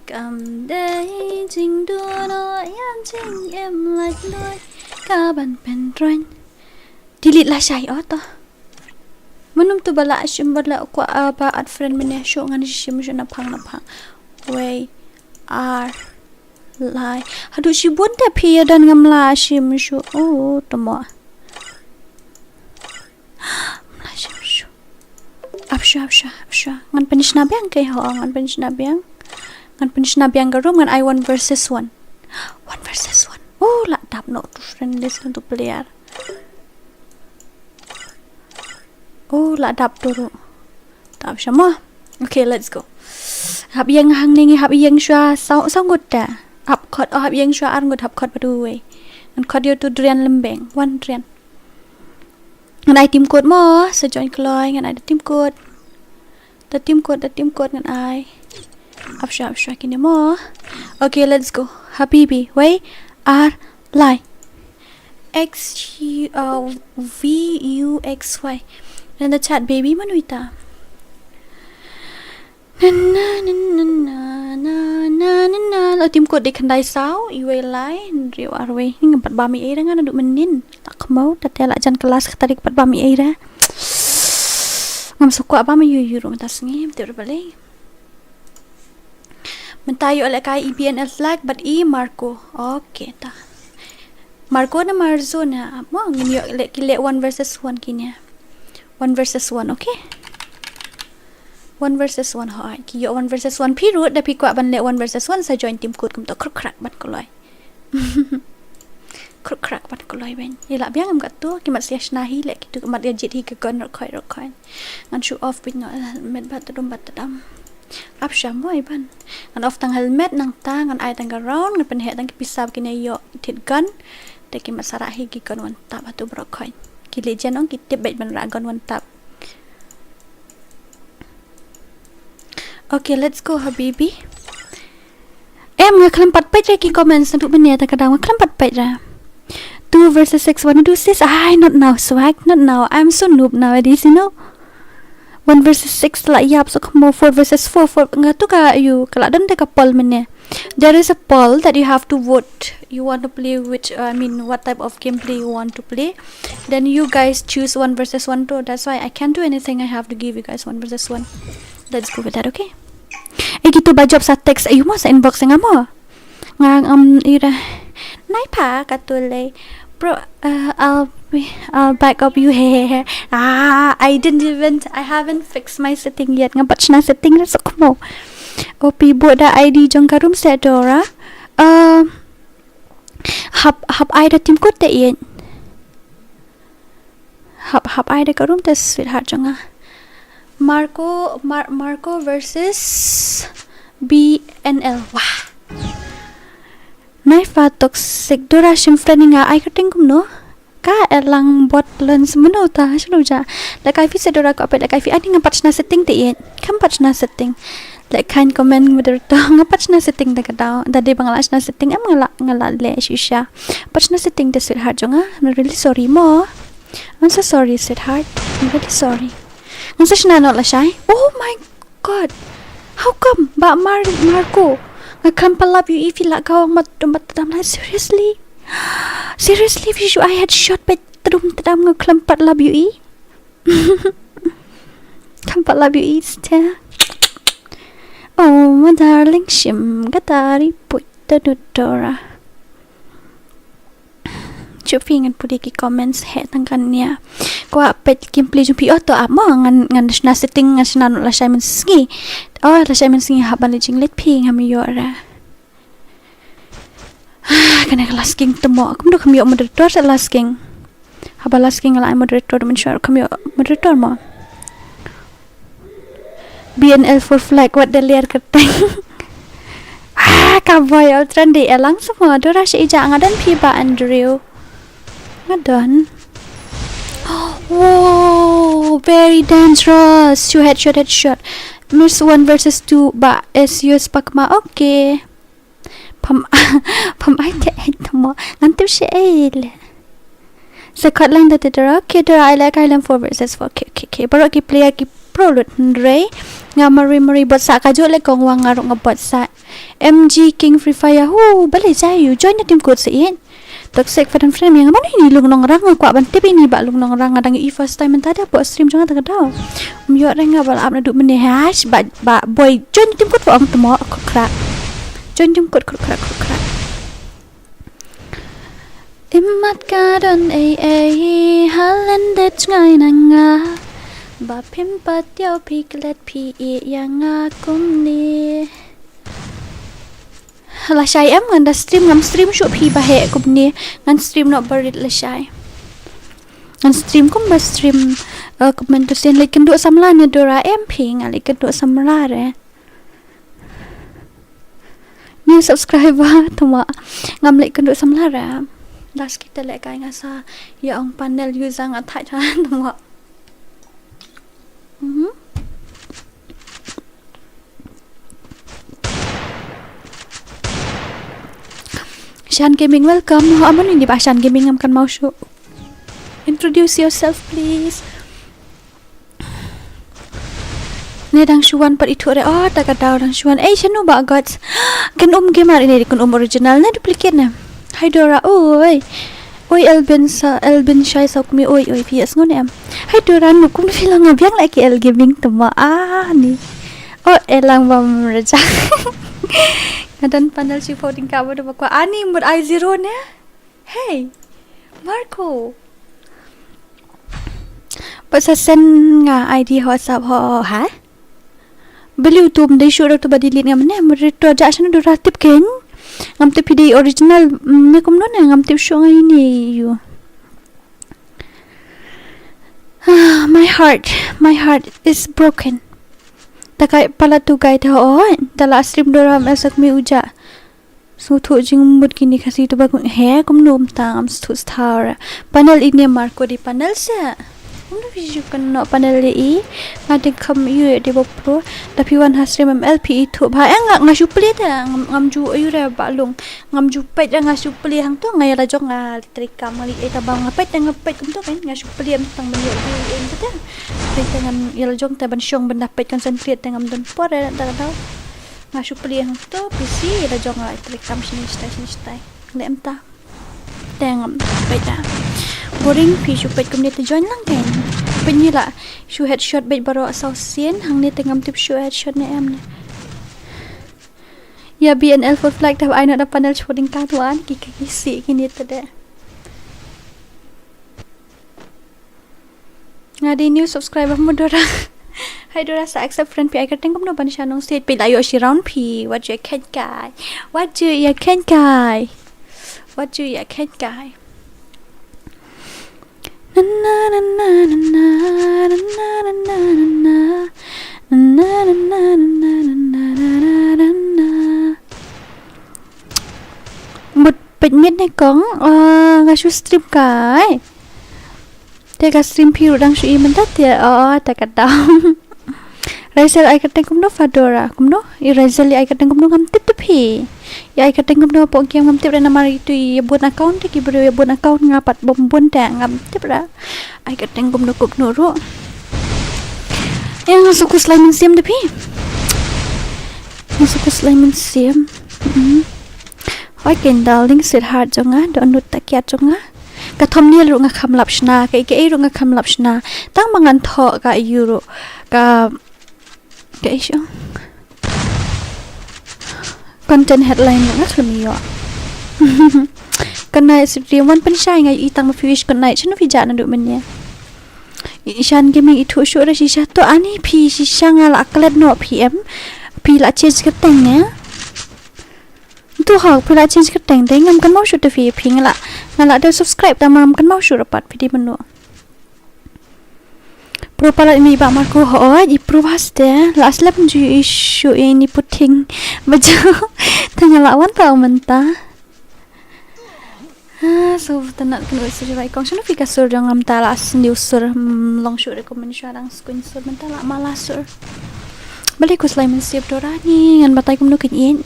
Kam dei jingduh noh ïa jingim laitluid kaban pynroiñ. Delete lashai, oh to. Mynno to ba la shim, ba la kwah, ah, ba add friend mynne shuh, ngan shim shuh naphang naphang. Wei, ar, lai. Haduh shibun te phi ïa don, ngam la shim shuh. Oh, to mo. Ngam la shim shuh. Ap sha, ap sha, ap sha. Ngan pynshna biang, okay ho, ngan pynshna biang. Ngan pynshna biang ka room, ngan ai one versus one. One versus one. Oh, la dap noh tu friend list, tu player. Oh, la dap tu ruh. Dap sha mo. Okay, let's go. Hap ïeng hangne, ngi hap ïeng shuwa saw, saw ngut te. Hap khot, oh, hap ïeng shuwa ar ngut, hap khot bad uwei. Ngan khot ïa utu Drian Lymbeng, wan Drian. Ngan ai team code mo, sa join kloi, ngan ai da team code. Da team code, da team code ngan ai. Ap sha, ap sha kine mo. Okay, let's go. Habibi, wei, ar, lai. X U, uh, V U X Y. Ngan da chat baby, mano ita? Na, na, na. La team code dei khyndai saw, iwei lai, hynriew arwei. Ngi ngam pat bam ei ei re, nga naduh mynnin. La khmaw, ta te la jan klas, kata dei pat bam ei ei re. Ngam sngewkwah bam ei ei ruh mynta sngi, mynta ruh balei. Mynta ïoh lehkai i B N L Flag bad i Marco. Okay, ta. Marco ne Marzo ne. Mo ngin ïoh leh ki leh one versus one kine. One versus one, okay? One versus one, hooid. Ki ïoh one versus one, phi ruh da phi kwah ban leh one versus one sa join team code kumto, khruk khrak ban kloi. Khruk khrak ban kloi beiñ. Ïa lah biang em katto, ki mat sia shna hi leh, kitu ki mat ïa jied hi ka gun, ruh khoi ruh khoi. Ngan shu off beiñ noh, eh, met bad tdum bad tdam. Ap sham mo i ban. Ngan off tang helmet, nangta ngan ai tang ka round, ngan pynheh tang ki pisa ba kine ïoh thied gun. Te ki mat sa rah hi ki gun one tap hato baroh khoit. Ki legend ong ki tip beit ban rah gun one tap. Okay, let's go, habibi. Em, nga khlem pat peit ra ki comments naduh mynne, ta ka daw nga khlem pat peit ra. Two versus six, wanna do sis? Ai, not now, swag, not now. I'm so noob nowadays, you know. One versus six, la ïap, so kamo four versus four, four, nga tu ka yu, ka la don te ka poll mynne. There is a poll that you have to vote. You want to play which, uh, I mean, what type of gameplay you want to play. Then you guys choose one versus one too. That's why I can't do anything. I have to give you guys one versus one. Let's go with that, okay? Eh, kitu ba jop sa text, ayu mo sa inbox nga mo. Nga, um, ira. Nai pa ka tu lei. Bro, uh, I'll be, I'll back up you. He he he. Ah, I didn't even, I haven't fixed my setting yet. Nga pat shna setting ra, so kamo. O pi bo da I D jong ka room set Dora. Um, hap, hap ai da team code te ïeit. Hap, hap ai da ka room te sweetheart jong nga. Marco, Mar-, Marco versus B N L. Wah. Nai pa toxic, Dora shim friend nga ai ka ting kumno? Ka elang bot lens mano ta, shano ja. Lehkai phi se Dora ko apet lehkai phi, ani nga pat shna setting te ïeit. Kam pat shna setting. Lehkai comment moderator, nga pat shna setting da ka daw. Da dei ba nga la shna setting, em nga la, nga la leh shisha. Pat shna setting te sweetheart jong nga. I'm really sorry mo. I'm so sorry, sweetheart. I'm really sorry. Ngan sa shna noh lashai. Oh my God. How come? Ba Mar-, Marco. Nga khlem pat lap ïohi phi la kawang mat, mat tdam lai. Seriously? Seriously, phi shu ai headshot peit tdum tdam nga khlem pat lap ïohi? Khlem pat lap ïohi ste. Oh, my darling, shim ka tari puit ta Dora. Shu phi ngan pule ki comments heh tang kan nia. Kwah peit gameplay jong phi, oh to ap mo, ngan, ngan shna setting, ngan shna noh lashai mynsngi. Oh, lashai mynsngi hap ban leit jingleit phi ngam ïoh ra. Kane ka last game te mo, kumno kam ïoh moderator sa last game. Haba last game nga la ai moderator, mynshuwa kam ïoh moderator mo. B N L for flag, wat da ler kyrteng. Ah, ka boy Ultron dei elang semua. Dora sha ija nga don phi ba Andrew. Nga don. Wow, very dangerous. Shu headshot, headshot. Miss one versus two ba S U S Pakma. Okay. Pam, pam ai te ai tamo. Ngan tu sha ai le. Sa khot lang da te Dora. Okay, Dora, ai lehkai lem four versus four. Okay, okay, okay. Baroh ki player ki pro lut hynrei nga mari mari bot sa ka jok le kong wang nga ruh nga bot sa. M G King Free Fire. Hu, balei jai yu. Join the team code sa ïeit. Toxic Fat and Frame, ïa nga mano ini Lungnongrang, nga kwah ban tip ini ba Lungnongrang, nga dang ïohi first time mynta da pok stream jong nga ta ka daw. Um ïoh re nga ba la ap naduh mynne hash ba, ba boy join team code ba ong tamo khruk khrak. Join team code khruk khrak khruk khrak. Imat ka don ei ei halen det ngai na nga. Ba phim pat ïoh phi klet phi ïa nga kumne. Lashai em ngan da stream, ngam stream shuh phi ba heh kumne. Ngan stream noh barit lashai. Ngan stream kum ba stream, eh, kumne to sien leit kynduh samla ne Dora em phi, nga leit kynduh samla re. New subscriber tama. Ngam leit kynduh samla re. Das kita lehkai nga sa ïa ong panel user nga thait ha tama. Mhm. Shan Gaming, welcome. Ho, amon ini ba Shan Gaming ngam kan mau shu. Introduce yourself, please. Ne dang shuan pat itu re. Oh, ta ka daw dang shuan. Eh, shanu ba gods. Kan um gamer ini kan um original ne duplicate ne. Hai Dora, oi. Oi, Elvin sa, Elvin Shai sa kumi, oi, oi, phi sngon em. Hai Dora, nu kum phi la nga biang la ki L Gaming tama, ah, ni. Oh, elang bam raja. Nga don panel shi pho ding ka ba do ba kwa ani mut ai zero ne. Hey, Marco. Ba sa send nga I D WhatsApp ho ha. Beli utum dei shu tu ba delete ngam ne mut rito ja shanu dura tip ken. Ngam tip phi dei original ne kumno ne ngam tip shu ngai ni yu. Ah, my heart, my heart is broken. Ta kai pala tu kai ta o, ta la stream dora ma sak mi uja. Su thu jing mut kini kasi tu ba he kumno um ta ngam stu star. Panel ine Marco di panel se. Kumno phi ju kan no panel le i. Nga ding kam yu di bo pro. Ta phi wan ha stream M L P i thu ba eh nga nga shu pli ta ngam ju yu re ba lung. Ngam ju pet nga shu pli hang tu nga ya la jong nga. Trikam ngali eh ta ba nga peit nga peit kumto kan nga shu plie em tang ban ïoh view em ta. Peit ta ngan ïa la jong ta ban shong ban da peit concentrate ta ngam don por eh da da. Nga shu plie hangto P C ïa la jong nga trikam shini shtai shini shtai. Le em ta. Ta ngam peit da. Boring phi shu peit kumne ta join lang kan. Peit ni la shu headshot beit baro saw sien hangne ta ngam tip shu headshot ne em ne. Ïa B N L for flag ta ai na da panel shu ding ka tuan ki ki si ki ni ta de. Nga di new subscriber mo Dora. Hai Dora sa accept friend phi ai kyrteng kumno ban sha nong state phi la ïoh shi round phi wat ju khet kai. Wat ju ïa khet kai. Wat ju ïa khet kai. Na na na na na na na na na na na na na na na na na na na na. Mut peit miet ne kong, ah, nga shu stream kai. Te ka stream phi ruh dang shu i mynta te, oh, ta ka dam. Raisel ai kyrteng kumno Fadora, kumno? I Raisel ai kyrteng kumno ngam tip te phi. I ai kyrteng kumno pok game ngam tip re namar itu i bun account te ki bru i bun account nga pat bom bun te ngam tip ra. Ai kyrteng kumno kumno ruh. Yang suku slime sim te phi. Yang suku slime sim. Hmm. Hoi ken darling sweetheart jong nga, dohnud takiat jong nga. Ka thumbnail ruh nga kham lap shna, ka ei ka ei ruh nga kham lap shna. Tang ba ngan thoh ka ïu ruh ka ka ei shu. Content headline ruh nga khlem ïoh. Kan nai sri wan pynshai nga i tang ma fish kan nai shano phi ja na du men ya. Ishan gaming ithu shu ra shisha to ani phi shisha nga la klet no P M. Phi la change ka teng ne. Tu hok phi la change ka teng dei ngam kan mau shu tu phi phi nga la nga la de subscribe ta ngam kan mau shu rapat phi di menu. Pro pala mi ba Marco ho i pro baste la slap ju i shu i ni puting baja ta nga la wan ta menta. Ah, so tanat kan oi sir bai kong shano phi ka sur jong ngam ta la sniu sur long shu recommend shu dang screen sur menta la mala sur. Bali ku slime sip Dora ni ngan batai kumno kan in.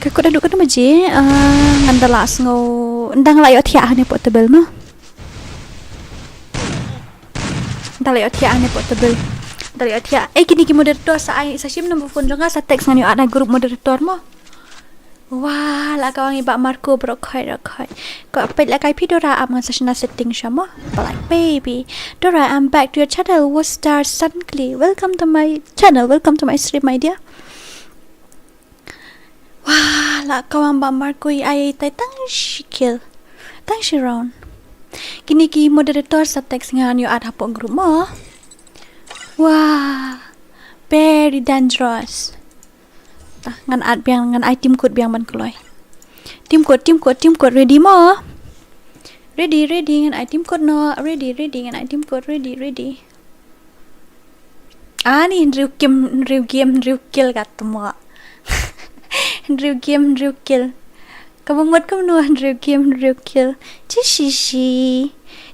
Ka kut aduk ka dum je, ah, ngan da la sngew ndang la ïoh thiah hane portable mo. Da la ïoh thiah hane portable. Da la ïoh thiah. Eh kini ki moderator sa ai sa shim number phone jong nga sa text ngan ïoh ada group moderator mo. Wah, la ka wangi ba Marco bro khoi ro khoi. Ko pet la kai phi Dora am ngan sa shna setting sha mo. Black baby. Dora, I'm back to your channel. Wo star Sunkly. Welcome to my channel. Welcome to my stream, my dear. Wah, la kawang ba Marco i ai tai tang shi kill. Tang shi round. Kini ki moderator sa text ngan ïoh add hapoh group mo. Wah, very dangerous. Ta, ngan add biang, ngan ai team code biang ban kloi. Team code, team code, team code ready mo. Ready, ready, ngan ai team code no. Ready, ready, ngan ai team code ready, ready. Ani hynriew game, hynriew game, hynriew kill ka tmo. Hynriew game, hynriew kill. Ka ba mut kumno hynriew game, hynriew kill. Chi shi shi.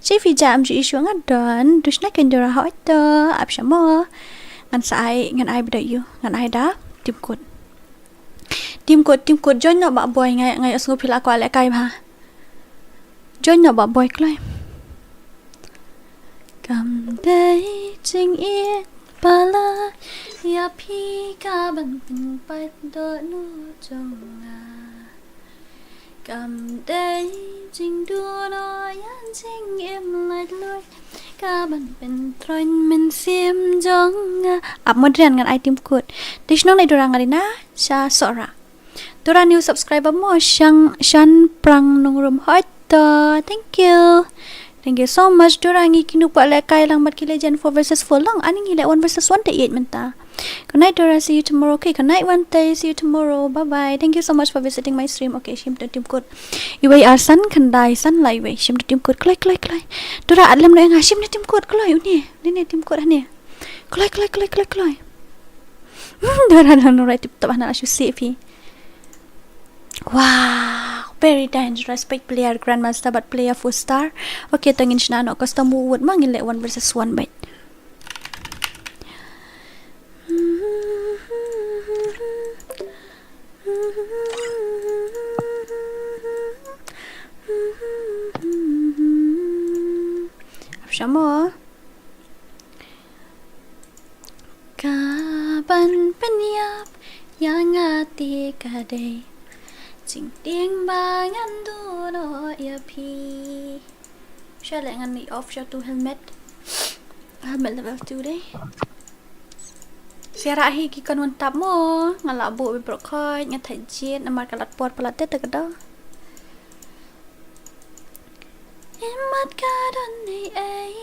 Chi phi jam ju issue nga don. Dus na ken Dora hoi to. Ap sha mo. Ngan sa ai, ngan ai bida yu. Ngan ai da. Team code. Team code, team code. Join no ba boy ngai, ngai sngew phi la kwah leh kai ba. Join no ba boy kloi. Kam dei jingïeit pala ïa phi ka ban pynpait dohnud jong nga. Kam dei jingduno ïa jingim laitluid. Ka ban pyntroiñ mynsiem jong nga. Ap mo Dorian ngan ai tim kut. Te shnong nai Dora nga dei na sha Sohra. Dora new subscriber mo shang shan prang nongrum hoi to. Thank you. Thank you so much Dora ngi kinu pa le kai lang mat ki legend four versus four lang ani ngi le one versus one te eight mynta. Good night, Dora. See you tomorrow. Okay, good night, Wante. See you tomorrow. Bye bye. Thank you so much for visiting my stream. Okay, shim to tim kut. Iwei ar san khyndai san lai iwei. Shim to tim kut. Kloi, kloi, kloi. Dora, at lem no nga shim to tim kut. Kloi, une. Une tim kut hane. Kloi, kloi, kloi, kloi, kloi. Hmm, Dora, Dora, Dora, tip top hana la shu si phi. Wow, very dangerous. Bad player, grandmaster, bad player four star. Okay, tangin shna no custom wood ma ngin le one versus one bad. Ap shamo. Ka ban pynïap ïa nga te ka dei jingtieng ba ngan duh noh ïa phi. Sha leh ngan off sha tu helmet. Helmet level two dei. Sha ra hi ki kon wan tap mo. Nga la buh bi brok khoi nga thait jied namar ka lat por palat te te ka da. Imat ka don nei ei.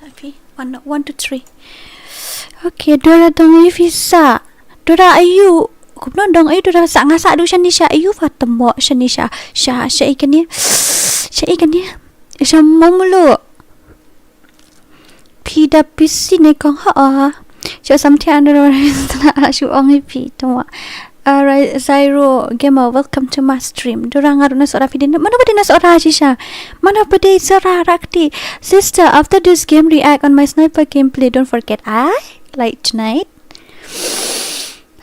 Ta phi. One, one, two, three. Okay, Dora dong ei phi sa. Dora ayu. Kumno dong ei Dora sa nga sa du shani sha ayu fa temo shani sha. Sha, sha ei kani. Sha ei kani. Sha momlo. Phi da pisi ne kong ha a. Sha sam thian ro shu ong ei phi temo. Alright, Zairo Gamer, welcome to my stream. Dora nga runa sora phi din. Mano pade na sora shisha. Mano pade sora rakti. Sister, after this game, react on my sniper gameplay. Don't forget, I like tonight.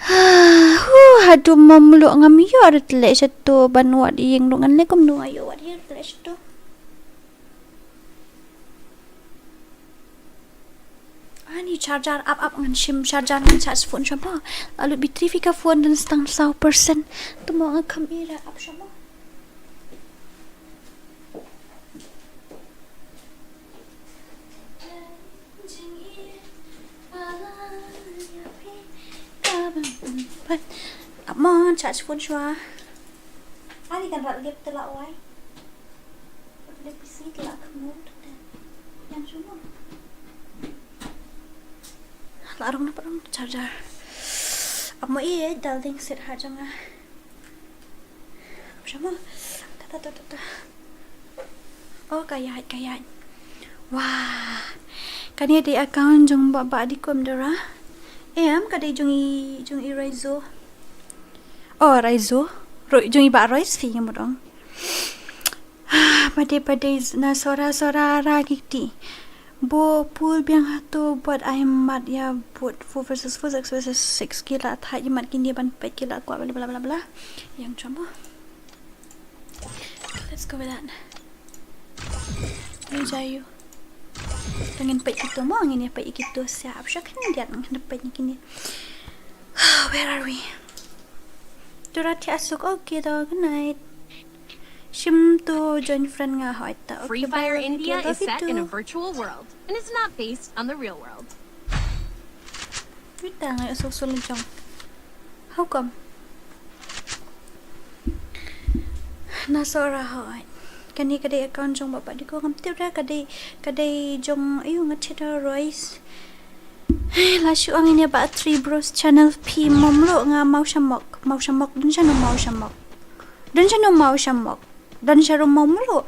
Hu hadu momlo ngam yor tle shato ban wat ing ngan le kum nunga yo wat yor tle shato. Ani charger ap ap ngan shim charger ngan charge phone shaba. Alut battery phi ka phone dan stang saw percent. Temo nga kham ira ap shaba. Ap mo charge phone shwa. Ani kan rat lip tela wai. Lip isi tela kamu. Yang shwa. La rong na parong charger. Ap mo i dal ding sit ha jong nga. Shamo. Ta ta ta ta ta. Oh, ka ïaid, ka ïaid. Wah. Kane dei account jong ba ba di kum Dora. Em ka dei jong i jong i Raizo. Oh, Raizo. Roi jong i ba Royce phi ngam dong. Pade pade na sora sora ra kiti. Bo pul biang hato bot ai mat ïa bot four versus four, six versus six ki la thait ïa mat kine ban peit ki la kwah bla bla bla bla. Yang chamo. Let's go with that. Ni jayu. Tangin peit kito mo ngin ïa peit kito sia ap shak ni diat ngin peit ni kine. Where are we? Dora ti asuk okay do good night. Shim to join friend nga hoi ta. Free Fire India is set in a virtual world and is not based on the real world. Wita nga so so lejong. How come? Na sora hoi. Kani ka dei account jong ba ba di ko ngam tip ra ka dei ka dei jong ayu nga tip ra Royce. La shu ang ini ba three bros channel phi momlo nga mau shamok mau shamok dun shano mau shamok. Dun shano mau shamok. Dun shano mau mulu.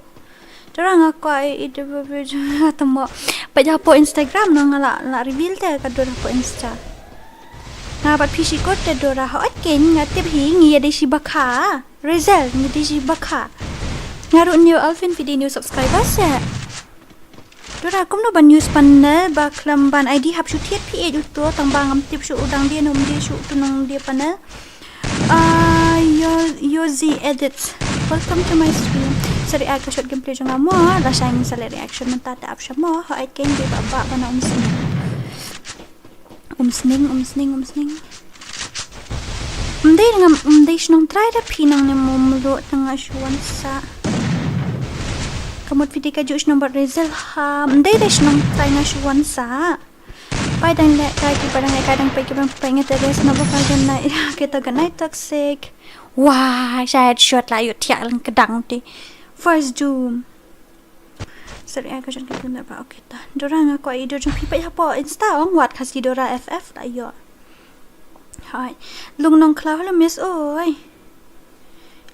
Dora nga kwah i de be be tamo. Ba ja po Instagram no nga la la reveal te ka dora po Insta. Nga ba phi shi kot te dora ha ot ken nga tip hi ngi ya de shi bakha. Result ngi de shi bakha. Nga ru new Alvin video new subscribers ya. Dora kumno ban use panel ba khlem ban I D hap shu thied phi eh uto tang ba ngam tip shu u dang dia num dia shu tu nong dia panel. Ah, yo Yozi edits. Welcome to my stream. Sa react ka shot gameplay jong nga mo la shang sa le reaction mynta ta ap sha mo ha ai keng dia ba ba ba na um sning. Um sning um sning um sning. Mdei ngam mdei shnong trai da phi nang ne mo mlo tang nga shuan sa. Ka mut phi dei ka juh shnong bad Rizal ha. Ym dei dei shnong tai na shuwan sa. Pai dang leh kai ki ba dang leh kai dang peit ki ba dang peit nga te res na ba kai dang nai. Kita ka nai toxic. Wah, shait shot la yu thiak lang kedang ti. First doom. Sorry, ai ka jon ka film ba. Okay ta. Dora nga ko i dor jong phi peit hapo Insta ong wat khasi Dora F F la yu. Hai. Lung nong khlaw hello miss oi.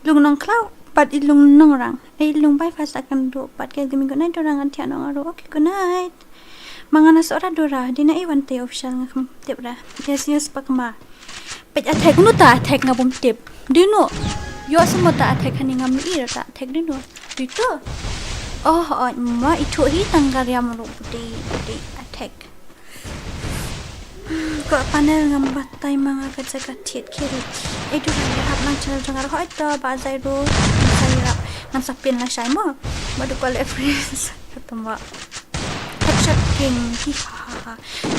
Lung nong khlaw pat i lung nong rang. Ei lung bai fa sa kan do pat ke gimi good night Dora ngan thiah nong aro. Okay, good night. Manga na sora Dora dina i wan te official nga kham tip ra. Yes, yes, pak ma. Peit attack nu ta attack nga bum tip. Dino. Yo semua ta attack hani ngam i ta attack dino. Dito. Oh, oh, ma itu hi tangga riam ru putih putih attack. Ko panel ngam batai manga ka jaga thiat kiri. Edu rai hap nang channel jong aro hoi to ba zai ru. Sai rap ngam sapin la shai mo. Ba du ko le friends. Ketemu. Headshot king. Hi ha ha ha.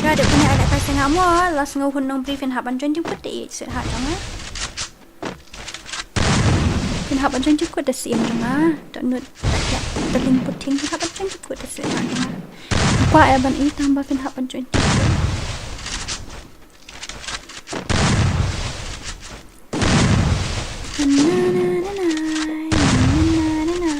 Ya de punya ada kai senga mo. Las ngau hun nong briefing hap ban join jingkut de sweetheart jong nga. Phin hap ban join jingkut da siem jong nga. Don't know that yet. The link putting phin hap ban join jingkut da siem jong nga. Apa ya ban i tang ba phin hap ban join jingkut. Na, na, na, na, na, na, na, na.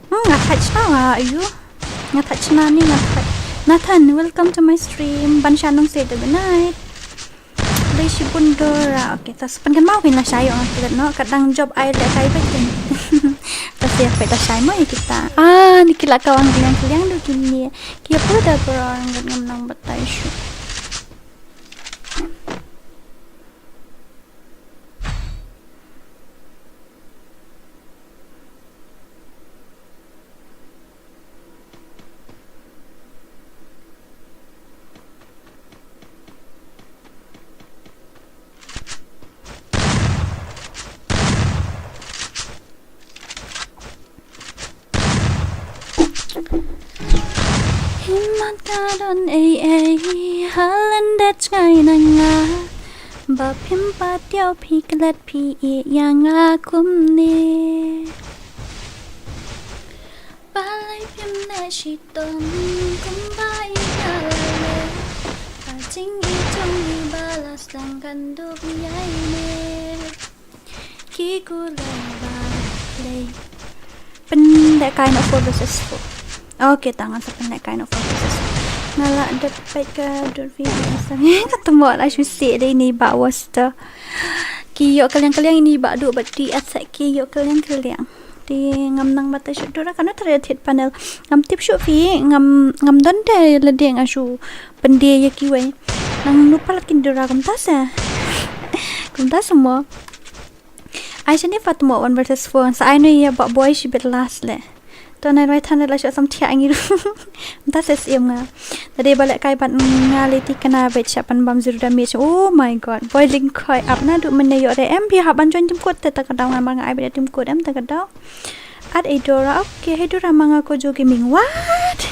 Hmm, nga thait shna nga ayu. Nga thait shna ni nga thait. Nathan, welcome to my stream. Ban sha nong se de benai. Dei shi bun Dora. Okay, tas pan kan mau kin la sha yo nga kulit no. Kadang job ai le kai bai kin. Tas ya pai tas shai mo ya kita. Ah, ni kila kawang kiliang kiliang du kini. Kia pu da Dora ngat ngam nang batai shu. Himat ka don ei ei, halen det ngai na nga. Ba phim pat ïoh phi klet phi ïa nga kumne. Balei phim leh shitom kumba i nga la leh. Ba jingim jong i ba la sdang kan dup ïa i ne. Ki kulai ba lei. Pynlehkai noh four versus four. Okay, tang ngan sa pynlehkai noh four versus four. Nga la dep peit ka dur video sa. Ka tymmo la shu sih dei ni ba was to. Ki ïoh kylliang kylliang ini ba duh ba ti at sa ki ïoh kylliang kylliang. Te ngam nang batai shuh Dora kano tare thied panel. Ngam tip shuh phi ngam ngam don te lade nga shu pynde ïa kiwei. Nang nu palat kin Dora kumta sa. Kumta sa mo. Ai shane Fatmo one versus four sa ai no ïa ba boy shi bit last le. To nai roi than la shu sam thiah ngi ru. Kumta sa sim nga. Tade ba lehkai ban nga le ti kana bet sha pan bam zero damage. Oh my god. Boy ling khoi ap na du mene ïoh re em bi hap ban join tim kut te ta ka daw nga ma nga ai bet tim kut em ta ka daw. At ei Dora, okay, hey Dora manga ko jo gaming. What?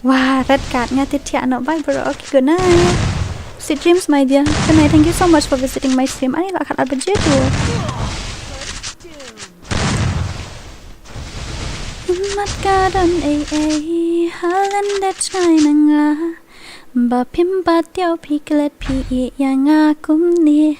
Wah, red card nga te thiah no bye bro. Okay, good night. Sweet dreams my dear. Good night. Thank you so much for visiting my stream. Ani la khat arba je tu. Mat ka don ei ei halen det ngai na nga. Ba phim pat ïoh phi klet phi ïa nga kumne.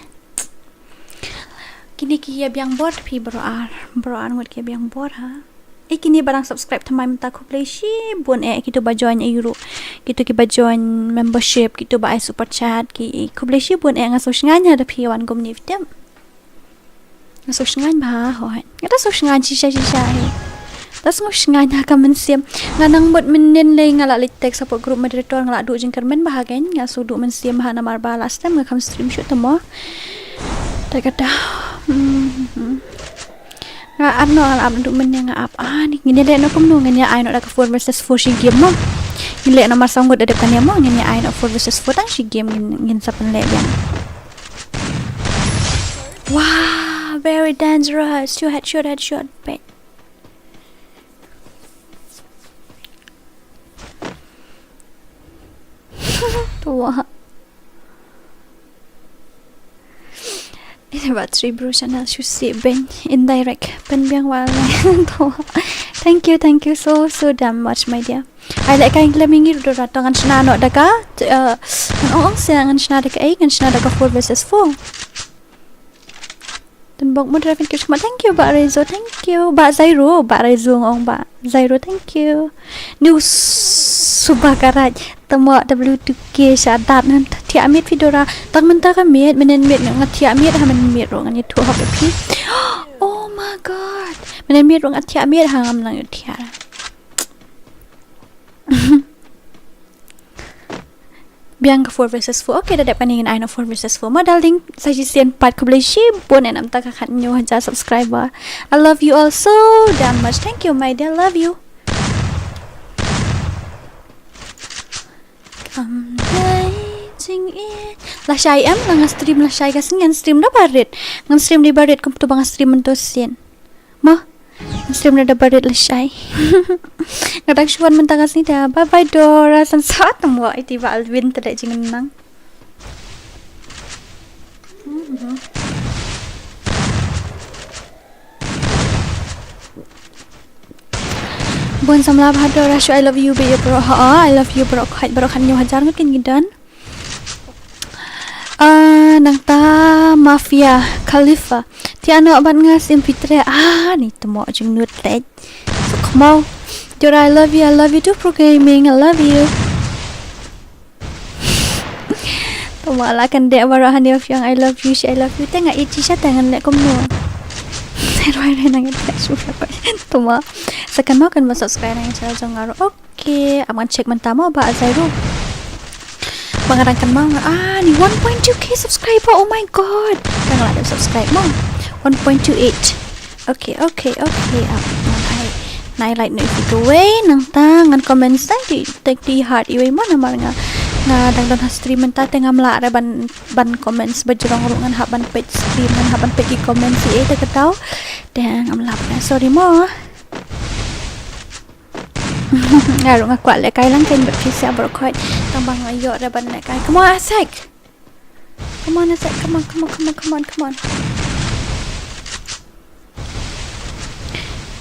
Kine ki ïa biang bor phi bro ar, bro ar ngut ki ïa biang bor ha. E kine ba dang subscribe thymmai mynta khublei shibun eh kito ba join eh ïa ru. Kito ki ba join membership, kito ba ai super chat ki khublei shibun eh nga sngewsngaiñ ha da phi wan kumne phi tip. Nga sngewsngaiñ ba ha hoi. Nga da sngewsngaiñ shisha shisha hi. Da sngewsngaiñ ha ka mynsiem. Nga nang mut mynnin lei nga la leit text hapoh group moderator nga la duh jingkyrmen ba ha kein nga shu duh mynsiem ba ha namar ba last time nga kham stream shuh tamo. Da kata. Hmm. Nga ap noh nga la ap duh mynnin nga ap ah ni ngin ïa leh noh kumno ngin ïa ai noh da ka four versus four shi game mo. Ngin leh noh mar saw ngut da dep kane mo ngin ïa ai noh four versus four tang shi game ngin ngin sa pynleh biang. Wow, very dangerous. Shu headshot, headshot. Pet. Tua. Ba three bro channel shu si ben indirect pen biang wal. Thank you, thank you so so damn much my dear. Ai lehkai lem ïa ngi ruh Dora, to ngan shna noh da ka, eh, ngan ong ong se ngan shna da kaei, ngan shna da ka four versus four. Tun bok mut Raven Kish Kumar, thank you Bah Rezo, thank you Bah Zairo, Bah Rezo nga ong Bah Zairo, thank you. New Suba Karaj, tamo W two K sha dat nan thiah miet phi Dora, tang mynta ka miet, mynnin miet nga thiah miet, ha mynnin miet ruh ngan ïathuh hok ïa phi. Oh my god. Mynnin miet ruh nga thiah miet, ha ngam nang ïathuh. Biang ka four versus four. Okay, da dep kane ngin ai noh four versus four. Ma darling, sa shisien pat khublei shibun namar ka khathynñiew hajar subscriber. I love you all so damn much. Thank you, my dear. Love you. Kam dei jingïeit. Lashai em, la nga stream lashai ka sngi, ngan stream da barit. Ngan stream da barit kumto ba nga stream mynta sien. Ma, ngan stream da barit lashai. Nga dang shu wan mynta ka sngi te. Bye bye Dora, san sat mo iti ba Alvin te da jingnang. Bun samla bha Dora shu I love you baby bro. Ha, I love you bro. Khait bro khathynñiew hajar ngut kin ngi don. Ah, nangta Mafia Khalifa. Thiah noh bad nga sim pitre. Ah, ni tmo jingnud leh. Suk mo. Dora, I love you, I love you too, Pro Gaming, I love you. Tuma la kan dei baroh hangne ba phi ong I love you, shi I love you. Te nga ïeit shisha te ngan leh kumno. Te rwai rwai nang ïeit shu phi ko. Tuma. Sa kynmaw kan ba subscribe na channel jong nga ruh. Okay, am ngan check mynta mo ba azai ruh. Ba nga dang kynmaw nga, ah, ni one point two K subscriber. Oh my god. Ka nga la dep subscribe mo. One point two eight. Okay, okay, okay. Ah, ngan ai, ngan ai like noh ïa phi kawei, nangta ngan comment sa di, tek di heart iwei mo namar nga, nga dang don ha stream mynta te ngam lah re ban, ban comments ba jrong ruh ngan hap ban peit stream, ngan hap ban peit ki comments ïa ei te ka daw. Te ngam lah re, sorry mo. Nga ruh nga kwah lehkai lang kein bad phi sha baroh khoit. Tang ba nga ïoh re ban lehkai. Come on, Asek. Come on, Asek. Come on, come on, come on, come on, come on.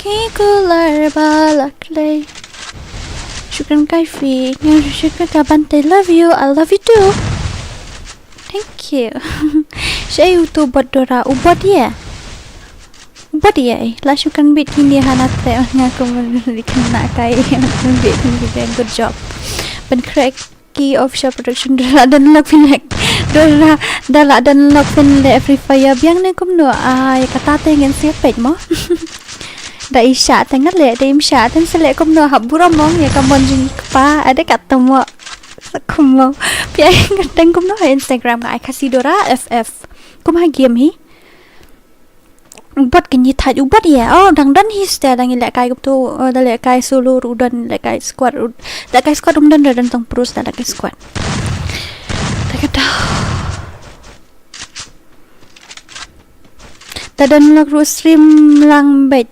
Ki kular ba la klei. Shukran Kaifi. Nga shukran ka Bante. Love you. I love you too. Thank you. Shei uto bot Dora. U bot ïa. U bot ïa. La shukran bit kine hana te nga kum ri kena kai. Bit kene. Good job. Ben crack. Ki Official Production, da la don lok phin leh. Da la, da la don lok phin leh Free Fire biang ne kumno? Ai, kata te ngin sa peit mo. Da i shah te ngan leh, da im shah te sa leh kumno, hap burom mo ïa ka mon jong i kpa, ade katto mo. Sa kumno. Phi ai ngan dang kumno ha Instagram nga ai Khasi Dora F F. Kum ha game hi. U bot kine thait u bot ïa. Oh, dang don hi step dang i lehkai kumto, oh, da lehkai solo ruh don, lehkai squad ruh. Lehkai squad um don, da don tang pro da lehkai squad. Da ka da. Da don lok ruh stream lang beit.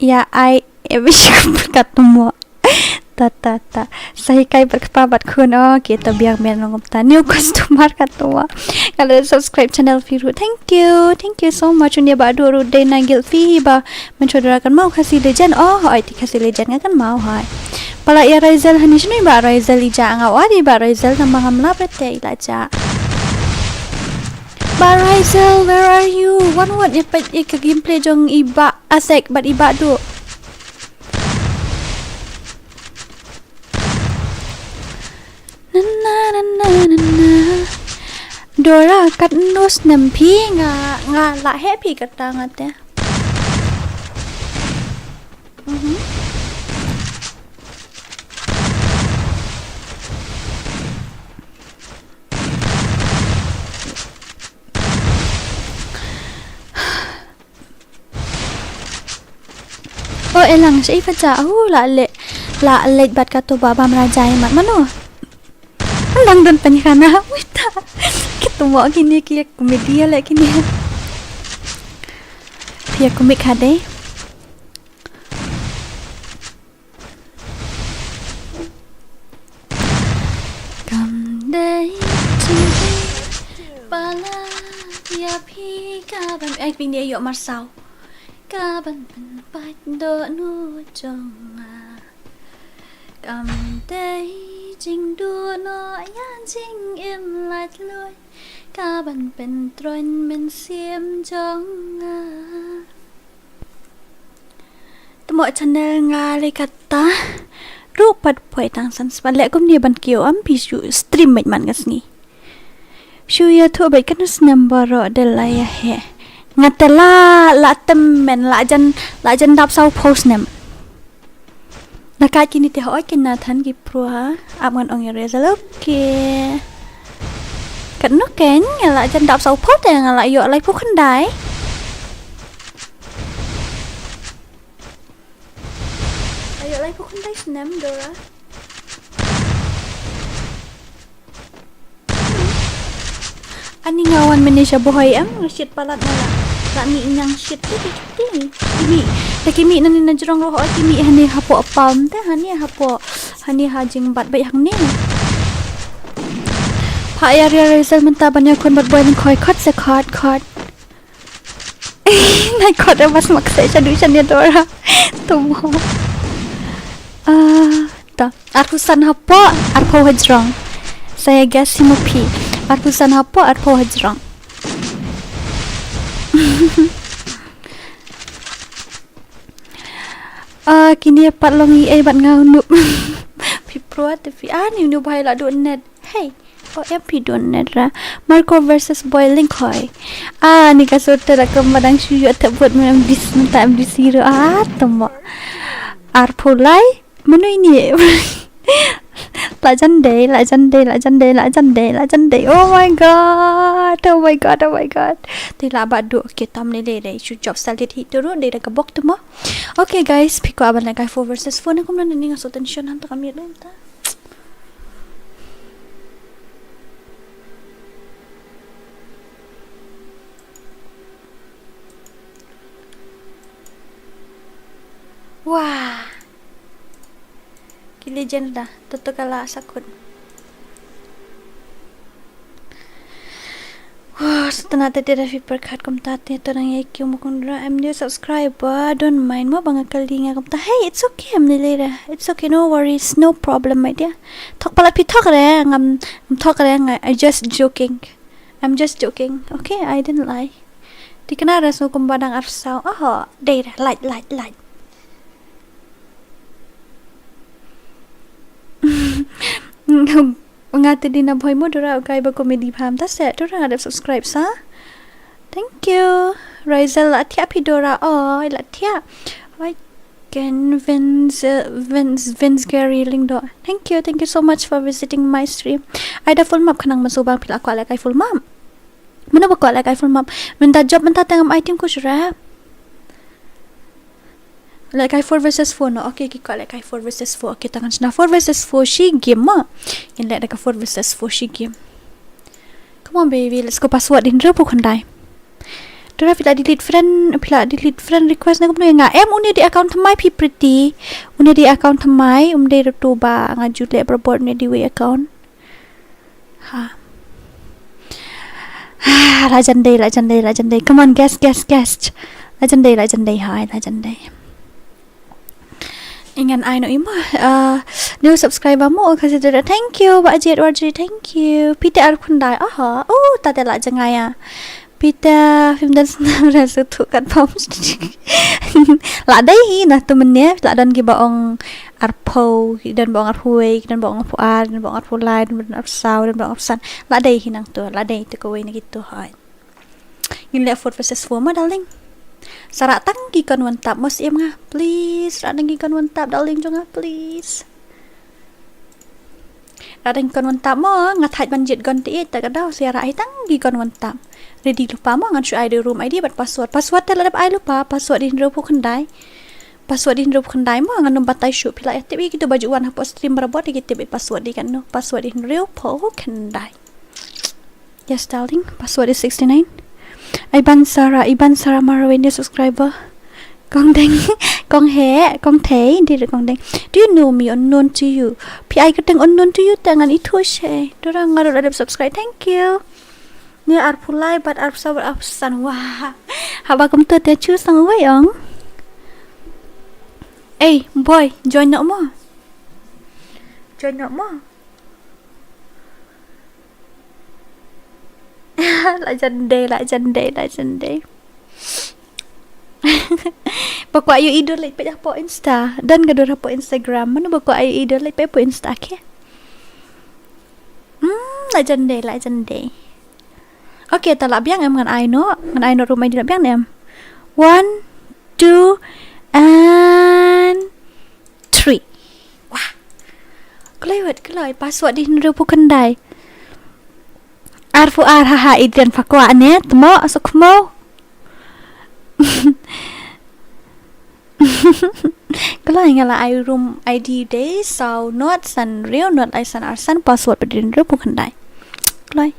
Ïa ai e bish kat mo. Ta, ta, ta. Sa hikai bad kpa bad khun. Okay, ta biang men long ta. New customer katto. Nga la subscribe channel phi ruh. Thank you. Thank you so much. Unia ba du ruh dei na guild phi ba. Mynshuwa Dora kynmaw Khasi Legend. Oh, oi ti Khasi Legend nga kynmaw hai. Pala ïa Raizel hani shini ba Raizel i ja nga wadi ba Raizel namar ngam lap re te i la ja. Ba Raizel, where are you? Wan wan ïa peit ïa ka gameplay jong i ba Asek bad i ba du. Na, na, na. Dora katno snem phi nga, nga la heh phi kata nga te. Mhm. Oh, elang, sa i faja, oh, la le, la le, bat ka to ba, ba mra jai, mat mano. Ang dang don panykhana, wita. Kito mo kini ki komedi le kini. Pia komik hade. Kam dei jingpala ïa phi ka Phi ne ïoh marsaw. Ka ban pynpait dohnud jong nga. Kam dei jingduh noh ïa jingim laitluid. Ka ban pyntroiñ mynsiem jong nga. Te mo channel nga lei kata ruh pat poi tang san spah leh kumne ban kiew, am phi shu stream beit man ka sngi. Shu ïathuh beit katno snem baroh de la ïa heh. Nga te la, la tymmen, la jan, la jan dap saw phew snem. Na ka kine te hooid kin na than ki pro ha. Ap ngan ong ïa result. Okay. Katno kein nga la jan dap saw phew te nga la ïoh laiphew khyndai. Ayo lai pukun dai snem Dora. Ani nga wan mene sha bohoi em, nga shit palat na la. La mi nyang shit te te te. Kimi, te kimi nani na jrong roh kimi hani hapo palm te hani hapo hani ha jingbat bai hangne. Pha ya ria result mynta ban ïa khun bat boy ban khoi khot se khot khot. Nai kot e mas mak se sha du sha ne Dora. Tumo. Ah, ta. Arphew san hapoh, arphew hajrong. Saya guess si mo phi. Arphew san hapoh, arphew hajrong. Ah, kini pat long i ai bat ngau nup. Phi pro te phi. Ah, ni nup hai la du net. Hey. O M P don nedra. Marco versus Boy Lingkoi. Ah, ni ka sur te la ka madang shu yu te bot me M D C mynta M D C ru. Ah, tomo. Arphew lai. Mano ini? La jandei, la jandei, la jandei, la jandei, la jandei. Oh my god. Oh my god, oh my god. Te la ba du ke tam ne le dei. Shu job salit hi turu dei da ka bok tomo. Okay guys, piko aban la kai four versus four na kumna ni nga so tension han ta kami dei ta. Wah. Ki legend da, toto kala sakut. Wah, setengah tadi ada viper card kumta te to nang ïa ki mukun dra. I'm new subscriber, don't mind mo ba nga kali nga kumta. Hey, it's okay, I'm new leader. It's okay, no worries, no problem, my dear. Thok palat phi thok re, ngam ngam thok re, nga, I just joking. I'm just joking. Okay, I didn't lie. Tikna re sngewbha kumba dang arsaw. Oh, dei re, light, light, light. Nga te dina bhoi mo dura ukai ba comedy pham ta se dura dep subscribe sa. Thank you. Raisel la thiah phi dura oi la thiah. Oi ken Vince, Vince, Vince Gary Lingdo. Thank you, thank you so much for visiting my stream. Ai da full map khnang masu bang phi la kwah leh kai full map. Mano ba kwah leh kai full map. Mynta job mynta tang am item ko shura. Leh kai four versus four no. Okay, ki kwah leh kai four versus four. Okay, tangan shna four versus four shi game ma. Ngin leh da ka four versus four shi game. Come on baby, let's go. Password hynriew phew khyndai. Dora phi la delete friend, phi la delete friend request na kumno nga. Em une di account thymmai phi pretty. Une di account thymmai, um dei rutu ba nga ju leh barabor une di wei account. Ha. Ah, la jandei, la jandei, la jandei. Come on, guess, guess, guess. La jandei, la jandei, hai, la jandei. Ingen ai no imo. Uh, new subscriber mo, kasi dada. Thank you, ba Ajit Warji, thank you. Peter Arkundai, aha. Oh, tata la jangaya. Peter, film dan snam rasa tu kat pam. La dei hi na tu menye, la don ki ba ong arphew, ki don ba ong arphew wei, ki don ba ong arphew ar, ki don ba ong arphew lai, ki don ba ong arphew saw, ki don ba ong arphew san. La dei hi nang tu, la dei tu kawei na kitu hai. Ngin leh four versus four ma, darling. Sa rah tang ki kon wan tap, mos em nga. Please, rah tang ki kon wan tap, darling jong nga, please. Rah tang ki kon wan tap mo, nga thait ban jied gon te ita ka daw, sa rah hi tang ki kon wan tap. Ready lypa mo, ngan shu ai de room I D bad password. Password te la dep ai lypa, password di hynriew phew khyndai. Password di hynriew phew khyndai mo, ngan ym batai shuh phi la ïa tip ïa kitu ba ju wan hapoh stream barabor ïa ki tip ïa password di kan no. Password di hynriew phew khyndai. Yes, darling. Password is sixty-nine. Iban Sara, Iban Sara Marwin, new subscriber. Kong Deng, Kong He, Kong Thei, did Kong Deng. Do you know me? Unknown to you. Phi ai ka teng unknown to you, teng an ithu she. Dora nga dot subscribe. Thank you. Ni arphew lai bad arphew saw bad arphew san. Wah. Haba kumta te chu sang wei ong. Ei, boy, join noh mo. Join noh mo. La jan dei, la jan dei, la jan dei. Ba kwah ïohi dur leit peit hapoh Insta. Don ka dur hapoh Instagram. Mano ba kwah ïohi dur leit peit hapoh Insta, okay? Hmm, la jan dei, la jan dei. Okay, ta lah biang em, ngan ai noh. Ngan ai noh room I D lah biang em. One, two, and three. Wah. Kloi wat, kloi. Password dei hynriewphew khyndai. Arphew ar, haha, Adrian, pha kwah ne, tmo, suk mo. Kloi, nga la ai room I D dei saw nod san hynriew nod lai san ar san, password pat dei hynriewphew khyndai. Kloi.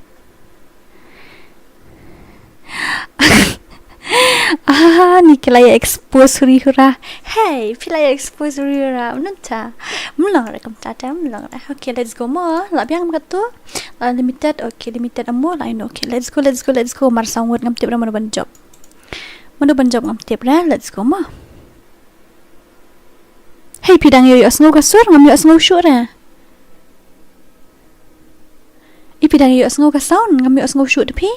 Ah, ni ki la ïa expose huri hura. Hey, phi la ïa expose huri hura. Mynta. Mlong re kumta te, mlong re. Okay, let's go mo. La biang katu. La limited. Okay, limited amo la ino. Okay, let's go, let's go, let's go. Mar saw ngut ngam tip re mano ban jop. Mano ban jop ngam tip re. Let's go mo. Hey, phi dang ïohsngew ka sur, ngam ïohsngew shuh re. I phi dang ïohsngew ka sound, ngam ïohsngew shuh da phi.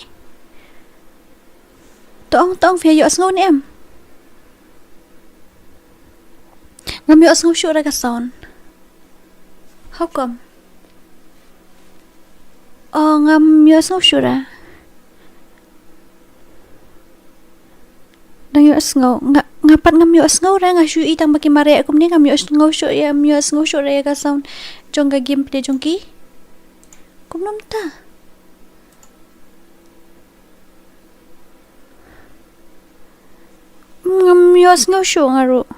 Tong, tong, phi ïohsngew ne em? Ngam ïohsngew shuh re ka sound. How come? Oh, ngam ïohsngew shuh re. Dang ïohsngew, nga, nga pat ngam ïohsngew re, nga shu i tang ba ki mareh kumne, ngam ïohsngew shuh re, ngam ïohsngew shuh re ka sound jong ka game pdeng jong ki. Kumno mynta? Ngam ïohsngew shuh nga ruh.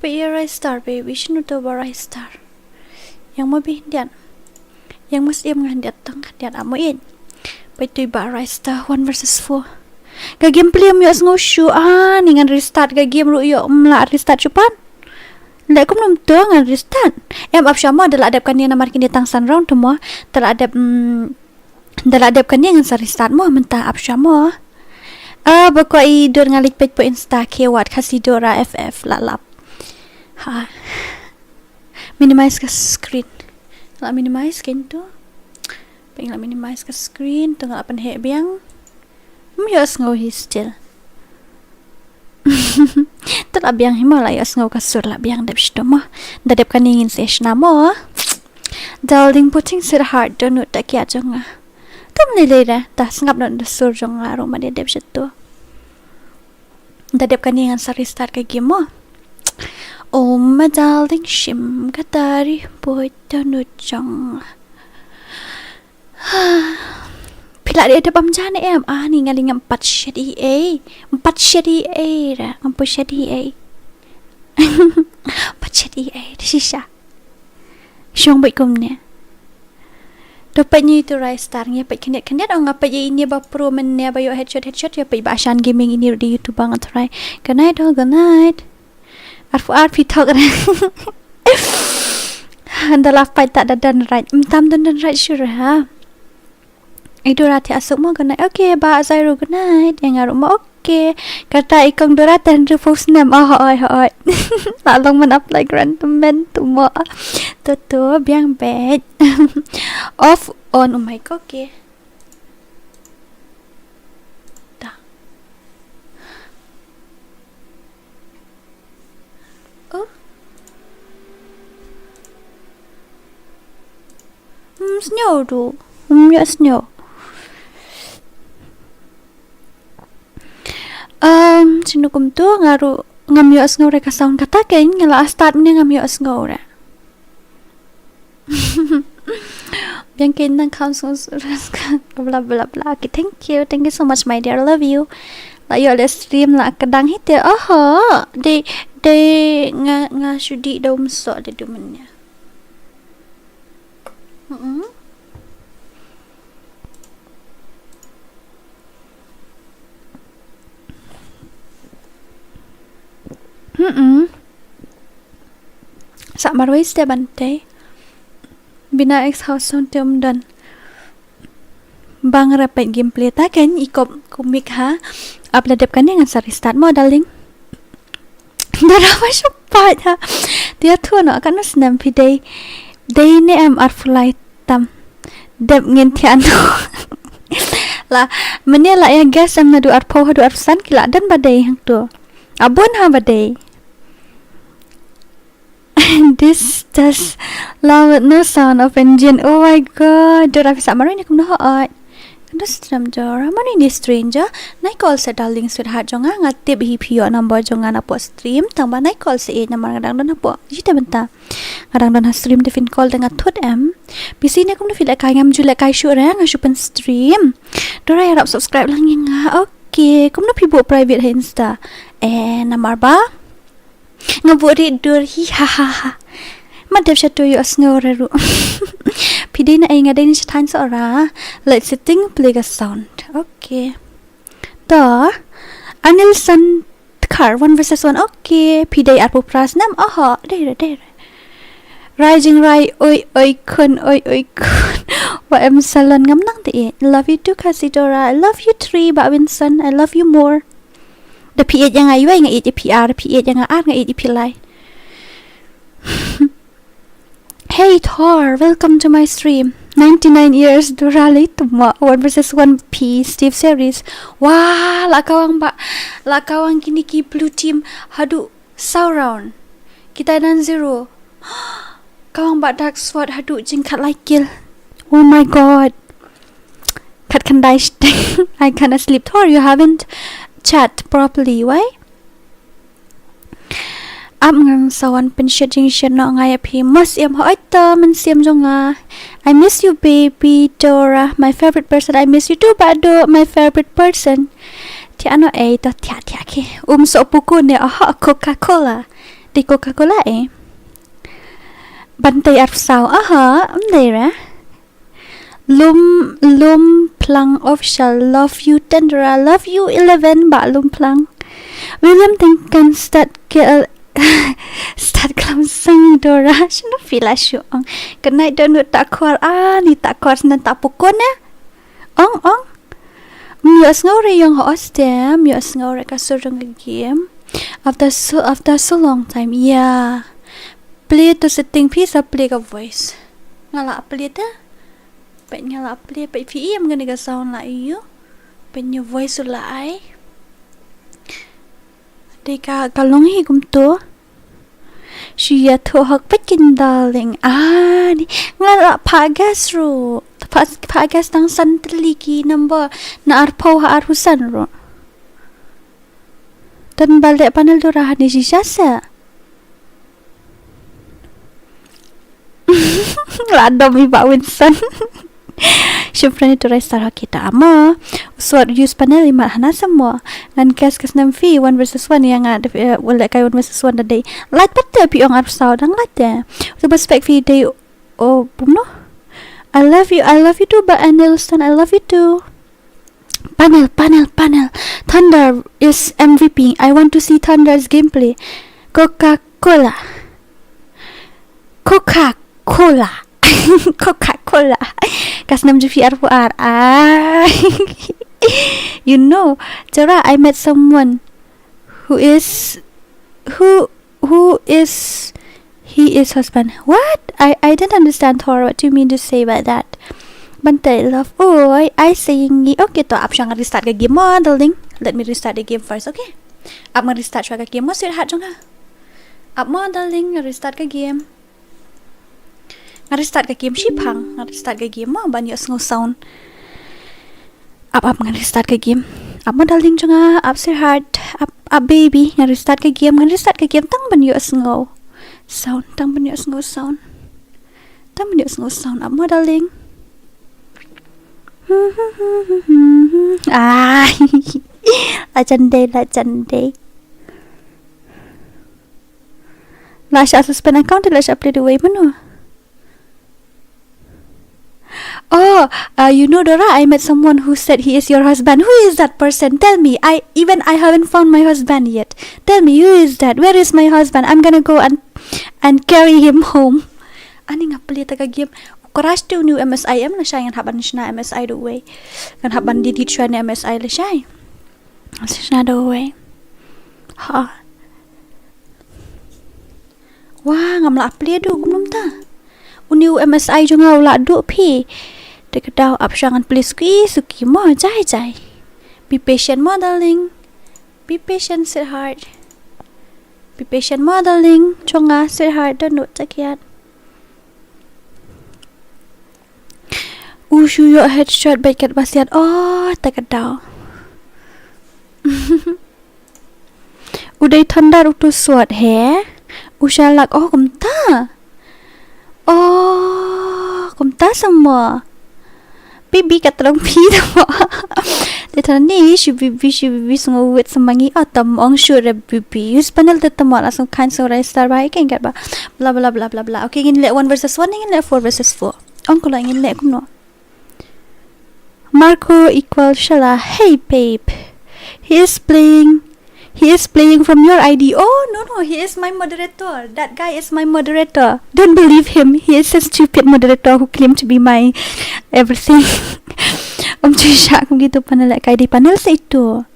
Peit ïa Rise Star baby, shano to ba Rise Star. Ïeng mo bi khyndiat. Ïeng mo, siem nga khyndiat tang, khyndiat amo ïeit. Peit to ba Rise Star one versus four. Ka gameplay ym ïohsngew shuh, ah, ni ngan restart ka game ruh ïoh ym lah restart shuh pat. Leh kumno mynta ngan restart. Em ap sha mo, da lah dep kane namar kine tang san round to mo. Da lah dep, mm, Da lah dep kane ngan sa restart mo, mynta ap sha mo. Ah, ba kwah i dur nga leit peit hapoh Insta, ki wat Khasi Dora F F la lap. Ha. Minimize ka screen. Nga la minimize kein to. Peit nga la minimize ka screen to, nga la pynheh biang. Ym ïohsngew hi still. To la biang hi mo, la ïohsngew ka sur, la biang dep shitom mo. Da dep kane ngin sa ïa shna mo. Darling, putting sweetheart, dohnud da kiad jong nga. Tum lei lei da, da sngap noh da sur jong nga ruh ma da dep shitom. Da dep kane ngan sa restart ka game mo. Oh my darling, shim ka tari, poi dohnud jong nga. Phi la dep dep am jan em? Ah, ni nga li ngam pat shet ei ei. Ngam pat shet ei ei ra. Ngam pat shet ei ei. Pat shet ei ei. Da shisha. Shong bait kumne. To peit ni to Rise Star ngi peit khyndiat khyndiat, ong nga peit ïa ini ba pro mynne ba ïoh headshot headshot, ïa peit ba Ashan Gaming ini ruh dei YouTuber nga try. Good night, oh, good night. Arphew ar phi thok re. Da la pait ta da don right. Ym tam don don right sure ha. I Dora te asuk mo, good night. Okay, ba Zairo, good night. Ïa nga ruh mo, okay. Kata i kong Dora te hynriewphew snem. Oh, hoi, hoi. La long man apply grant men to mo. To to biang beit. Off on, oh my god, okay. Da. Oh. Hmm, sngew tu. Hmm, ïa sngew. Um, sinu kumtu nga ruh ngam ïohsngew re ka sound kata, kein nga la start mynne ngam ïohsngew re. Biang kein nang kam song bla bla bla. Okay, thank you. Thank you so much, my dear. Love you. La ïoh le stream la ka dang hi te. Oho. Dei, dei nga, nga shu dih da um soh de du mynne. Mm-mm. Mm-mm. Sa marwei ste bante. Bina X house sound te um don. Bang rapid gameplay ta kan i kop kumik ha. Ap la dep kane ngan sa restart mo darling. Dara ba shu pat ha. Dia tu no kan snem phi dei. Dei ne em arphew lai tam. Dep ngin thiah no. La mane la ïa guess em naduh arphew haduh arphew san ki la dang ba dei hangtu. A bun ha ba dei. This does loud with no sound of engine. Oh my god. Dora phi sah marwei ne kumno hooid. Kan da stream Dora marwei ne stranger. Nai call sa darling sweetheart jong nga, nga tip hi phi ïoh number jong nga napoh stream. Tang ba nai call sa ïeit namar nga dang don hapoh. Jita bynta. Nga dang don ha stream da phin call da nga thut em. Phi sih ne kumno phi lehkai, ngam ju lehkai shuh re, nga shu pyn stream. Dora ïarap subscribe lang ïa nga. Okay, kumno phi buh private ha Insta? Eh, namar ba nga buh ri dur hi ha ha ha. Ma dep sha tu ïohsngew re ruh. Phi dei na ei, nga dei na sha thaiñ Sohra. Light setting, play ka sound. Okay. To Anilson Dkhar, one versus one. Okay. Phi dei arphew phra snem. Oho, dei re, dei re. Rai jingrai, oi oi khun, oi oi khun. Wa em salon ngam nang te. Love you too Khasi Dora. I love you three, Bah Winson. I love you more. Da phi ïeit ïa nga iwei nga ïeit ïa phi ar, da phi ïeit ïa nga ar nga ïeit ïa phi lai. Hey Thor, welcome to my stream. Ninety-nine years Dora lei tuma, one versus one phi Steve Series. Wah, la kawang ba, la kawang kini ki blue team haduh saw round. Kita nan zero. Kawang ba Dark Sword haduh jingkhat lai kill. Oh my god. Khat khyndai shiteng. I can't sleep. Thor, you haven't chat properly. Why? Ap ngan sa wan pynshitom jingshit noh nga ïa phi. Mos ïa phi oi to mynsiem jong nga. I miss you baby Dora, my favorite person. I miss you too Badu, my favorite person. Thiah noh ei to thiah thiah ki. Um soh puku ne, aha, Coca-Cola. Dei Coca-Cola eh. Ban tei arphew saw, aha, ym dei re. Lum Lum Phlang Official, love you ten Dora, love you eleven Bah Lum Phlang. William Tengkan stad kel stad klam sang Dora. Shano phi la shu ong. Good night Donut Takhwar, ani Takhwar snan ta pukun eh. Ong ong. Ym ïohsngew re ïong ha hostel, ym ïohsngew re ka sur jong ka game. After so after so long time, yeah. Play to setting phi sa play ka voice. Nga la play te. Peit nga la play, peit phi ïam kane ka sound la ïoh. Peit ïa voice la ai. Dei ka ka long hi kumto. Shu ïathuh hok peit kin darling. Ah, ni nga la phah gas ruh. Phah phah gas tang san tylli ki number na arphew ha arphew san ruh. Don ba leh panel Dora hangne shisha sa. La dom i Bah Winson. Shiphrang ïa tu rai star hoki ta amo. Sword use panel imat hana sa mo. Ngan guess ka snem phi one versus one ïa nga, eh, lehkai one versus one da dei. Lait pat te phi ong arphew saw dang lait te. Uta ba spek phi dei, oh, bum no. I love you, I love you too, Bah Anilson, I love you too. Panel, panel, panel. Thunder is M V P. I want to see Thunder's gameplay. Coca-Cola. Coca-Cola. Coca-Cola. Ka snem jong phi arphew ar. Ah. You know, Dora, I met someone who is, who, who is, he is husband. What? I, I don't understand, Thor. What do you mean to say by that? Bante love. Oi, I saying ni. Okay, to ap sha nga restart ka game mo, darling. Let me restart the game first, okay? Ap nga restart sha ka game mo, sweetheart jong nga. Ap mo, darling, nga restart ka game. Nga restart ka game shipang, nga restart ka game mo ban ïohsngew sound. Ap ap nga restart ka game. Ap mo darling jong nga, ap sweetheart, ap ap baby, nga restart ka game, nga restart ka game tang ban ïohsngew sound, tang ban ïohsngew sound. Tang ban ïohsngew sound, ap mo darling. Ah, la jan dei, la jan dei. La shah suspend account, la shah play duwai mano. Oh, uh, you know, Dora, I met someone who said he is your husband. Who is that person? Tell me. I even I haven't found my husband yet. Tell me, who is that? Where is my husband? I'm gonna go and and carry him home. Ani nga play ta ka game. crush te uni u M S I em, lashai ngan hap ban shna M S I da uwei. Ngan hap ban delete shuwa ne M S I lashai. Shna da uwei. Ha. Wah, ngam lah plie duh kumno mynta. Uni u M S I jong nga u lah duh phi. Te ka daw ap shuwa ngan plie suki suki mo, jai jai. Be patient mo, darling. Be patient, sweetheart. Be patient mo, darling. Jong nga, sweetheart, dohnud, ta kiad. U shu ïoh headshot bad katba siat. Oh, ta ka daw. U dei thunder utu sword he. U shalak, oh, kumta. Oh, kumta sa mo. Bibi, ka tdong phi ta mo. Te than ni shu bibi, shu bibi, sngew wit sa ma ngi, oh, tam ong shu re bibi. Use panel te tam la sngewkhan sngewrai star bai, ken kat ba. Bla bla bla bla bla. Okay, ngin leh one versus one, ngin leh four versus four. Ong ko la ngin leh kumno. Marco equal Shala. Hey babe. He is playing. He is playing from your I D. Oh, no, no, he is my moderator. That guy is my moderator. Don't believe him. He is a stupid moderator who claimed to be my everything. Ym ju shah kum kitu, panel lehkai dei panel sa itu.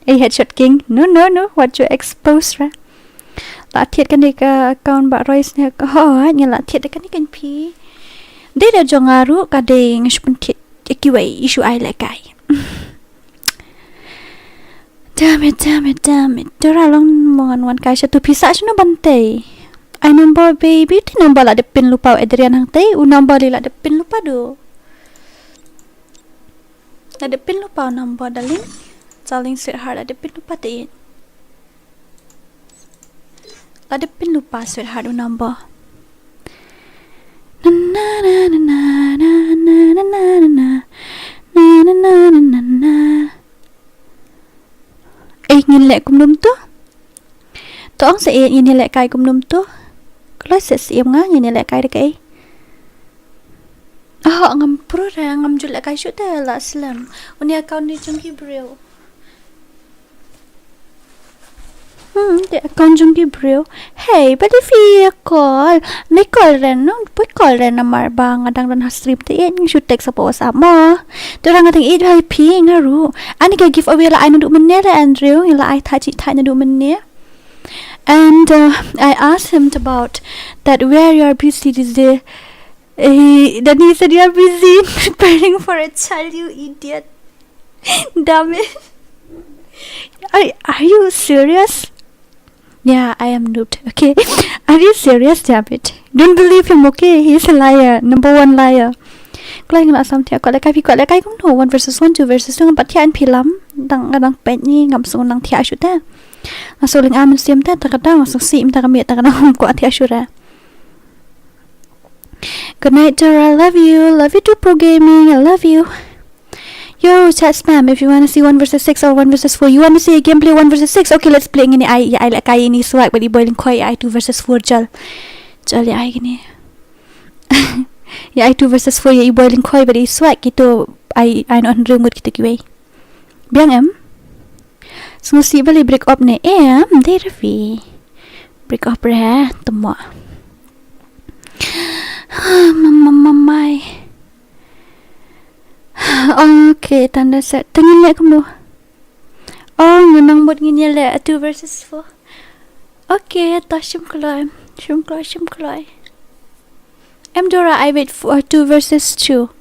Ei, headshot king. No, no, no. Wat ju expose ra. La thied kane ka account ba Royce ne ka, ho, ngi la thied kane kan phi. Dei da jong nga ruh ka dei, nga shu pynthied ïa kiwei, i shu ai lehkai. Damn it, damn it, damn it. Dora long mo ngan wan kai sha tu, phi sah shano ban tei. Ai number baby, te number la dep pynlypa u Adrian hangtei, u number lei la dep pynlypa duh. La dep pynlypa u number, darling. Darling, sweetheart, la dep pynlypa te. La dep pynlypa, sweetheart, u number. Na na na na na na na na na na. Na na na na na na. Eh, ngin leh kumno mynta? To ong sa, eh, ngin ïalehkai kumno mynta? Kloi sa, sa ïa nga, ngin ïalehkai da kaei? Ah, ngam pura re, ngam ju lehkai shuh te, la slem. Uni account ni jong ki briew. Hmm, te account jong ki briew. Hey, balei phi call? Nai call re, no? Poi call re namar ba nga dang don ha stream te, eh, ngi shu text hapoh WhatsApp mo. Te ong nga tang, eh, bha ïa phi, nga ruh. Ani ka giveaway la ai naduh mynne re Andrew, la ai thait thait naduh mynne. And uh, I asked him about that, where you're busy these days. He, then he said, "You're busy preparing for a child, you idiot." Damn it. Are, are you serious? Yeah, I am noobed. Okay. Are you serious? Damn it. Don't believe him, okay? He's a liar. Number one liar. Kloi, nga la sam thiah, kwah lehkai phi, kwah lehkai kumno? One versus one, two versus two, ngam pat thiah ïa phi lam. Dang, nga dang peit ngi, ngam sngewbha nang thiah shuh te. Nga sngewbha lynga mynsiem te, ta ka dang, nga sngewsih mynta ka miet, ta ka dang, ngam kwah thiah shuh re. Good night, Dora. Love you. Love you too, Pro Gaming. I love you. Yo, chat spam, if you wanna see one versus six or one versus four, you wanna see a gameplay one versus six? Okay, let's play. Ngin ai, ai lehkai ïa ini Swag bad i Boiling Koi, ai two versus four jal. Jal ïa ai kine. Ïa ai two versus four ïa i Boiling Koi bad i Swag, kito ai, ai noh hynriew ngut kito kiwei. Biang em? Sngewsih balei break up ne em, dei Ravi. Break up re, temo. Mamamamai. Okay, tanda set. Te ngin leh kumno? Oh, nga nang mut ngin ïaleh two versus four. Okay, ta shim kloi. Shim kloi, shim kloi. Em Dora, I wait for two versus two.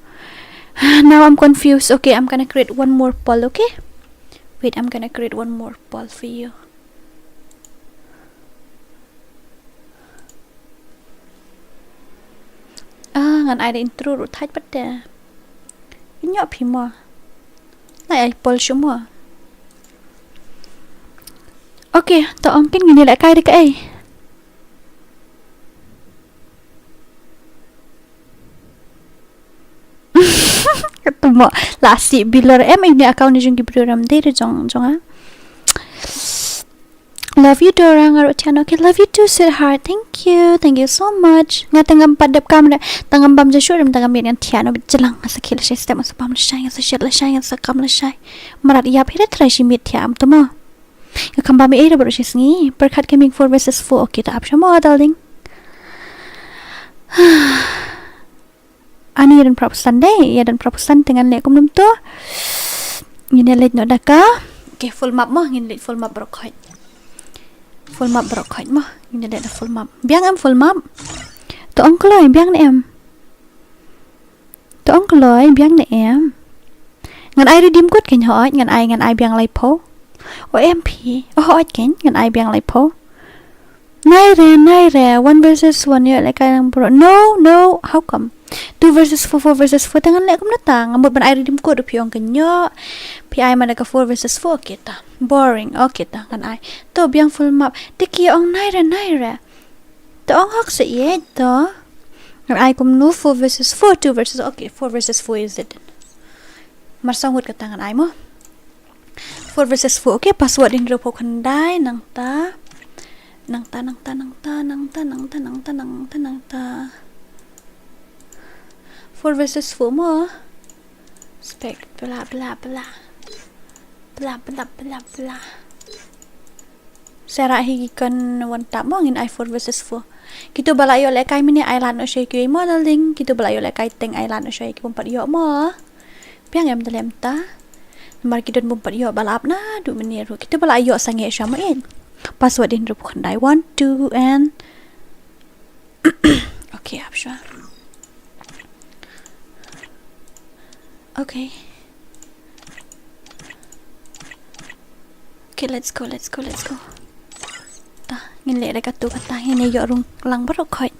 Now I'm confused. Okay, I'm gonna create one more poll, okay? Wait, I'm gonna create one more poll for you. Ah, ngan ai da intro ruh thait pat te. Ïoh phi mo. Nai ai poll shuh mo. Okay, to ong kin ngin ïalehkai da kaei. Kata mo la si bilor em ini account ni jong ki briew ram dei re jong jong ah. Love you, Dora, nga ruh thiah noh. Okay, love you too, sweetheart. Thank you. Thank you so much. Nga tang ngam pat dep kam re. Tang ngam bam ja shuh re, tang ngam miet ngan thiah noh bit jlang. Nga sa khie lashai step, nga sa bam lashai, nga sa shet lashai, nga sa kam lashai. Mrad ïap hi re, trai shi miet thiah am temo. Nga kam bam ei re baroh shi sngi. Pyrkhat Gaming four versus four. Okay, ta ap sha mo, darling. Ani ïa don phra phew san dei, ïa don phra phew san te ngan leh kumno to. Ngin ïa leit noh da ka. Okay, full map mo, ngin leit full map baroh khoit. Full map baroh khoit mo, ngin ïa leit da full map. Biang em full map? To ong kloi, biang ne em? To ong kloi, biang ne em? Ngan ai redeem code kein hooid, ngan ai, ngan ai biang laiphew. O em phi. O hooid kein, ngan ai biang laiphew. Nai re, nai re, one versus one, ïoh lehkai lang bro. No, no, how come? Two versus four, four versus four, te ngan leh kumno ta? Nga mut ban ai redeem code, phi ong kein ïoh. Phi ai ma da ka four versus four, okay ta. Boring, okay ta, ngan ai. To biang full map. Te ki ong nai re, nai re. To ong hok sa ïeit to. Ngan ai kumno, four versus four, two versus, okay, four versus four is it. Mar saw ngut kata ngan ai mo. Four versus four. Okay, password in ruh pok khyndai, nangta. Nangta, nangta, nangta, nangta, nangta, nangta, nangta, nangta. Four versus four mo. Spek, bla, bla, bla. Bla, bla, bla, bla. Sa rah hi ki kon wan tap mo, ngin ai four versus four. Kito ba la ïoh lehkai mynne ai lad noh sha ki mo, darling. Kito ba la ïoh lehkai teng ai lad noh sha ki, bym pat ïoh mo. Biang em da lem ta. Namar ki don bym pat ïoh ba la ap naduh mynne ruh. Kito ba la ïoh sangeh sha mo ïeit. Password in ruh pok khyndai, one, two and Okay, ap shuwa. Okay. Okay, let's go, let's go, let's go. Ta, ngin leh da katu kata, ngin ïa ïoh rung lang baroh khoit.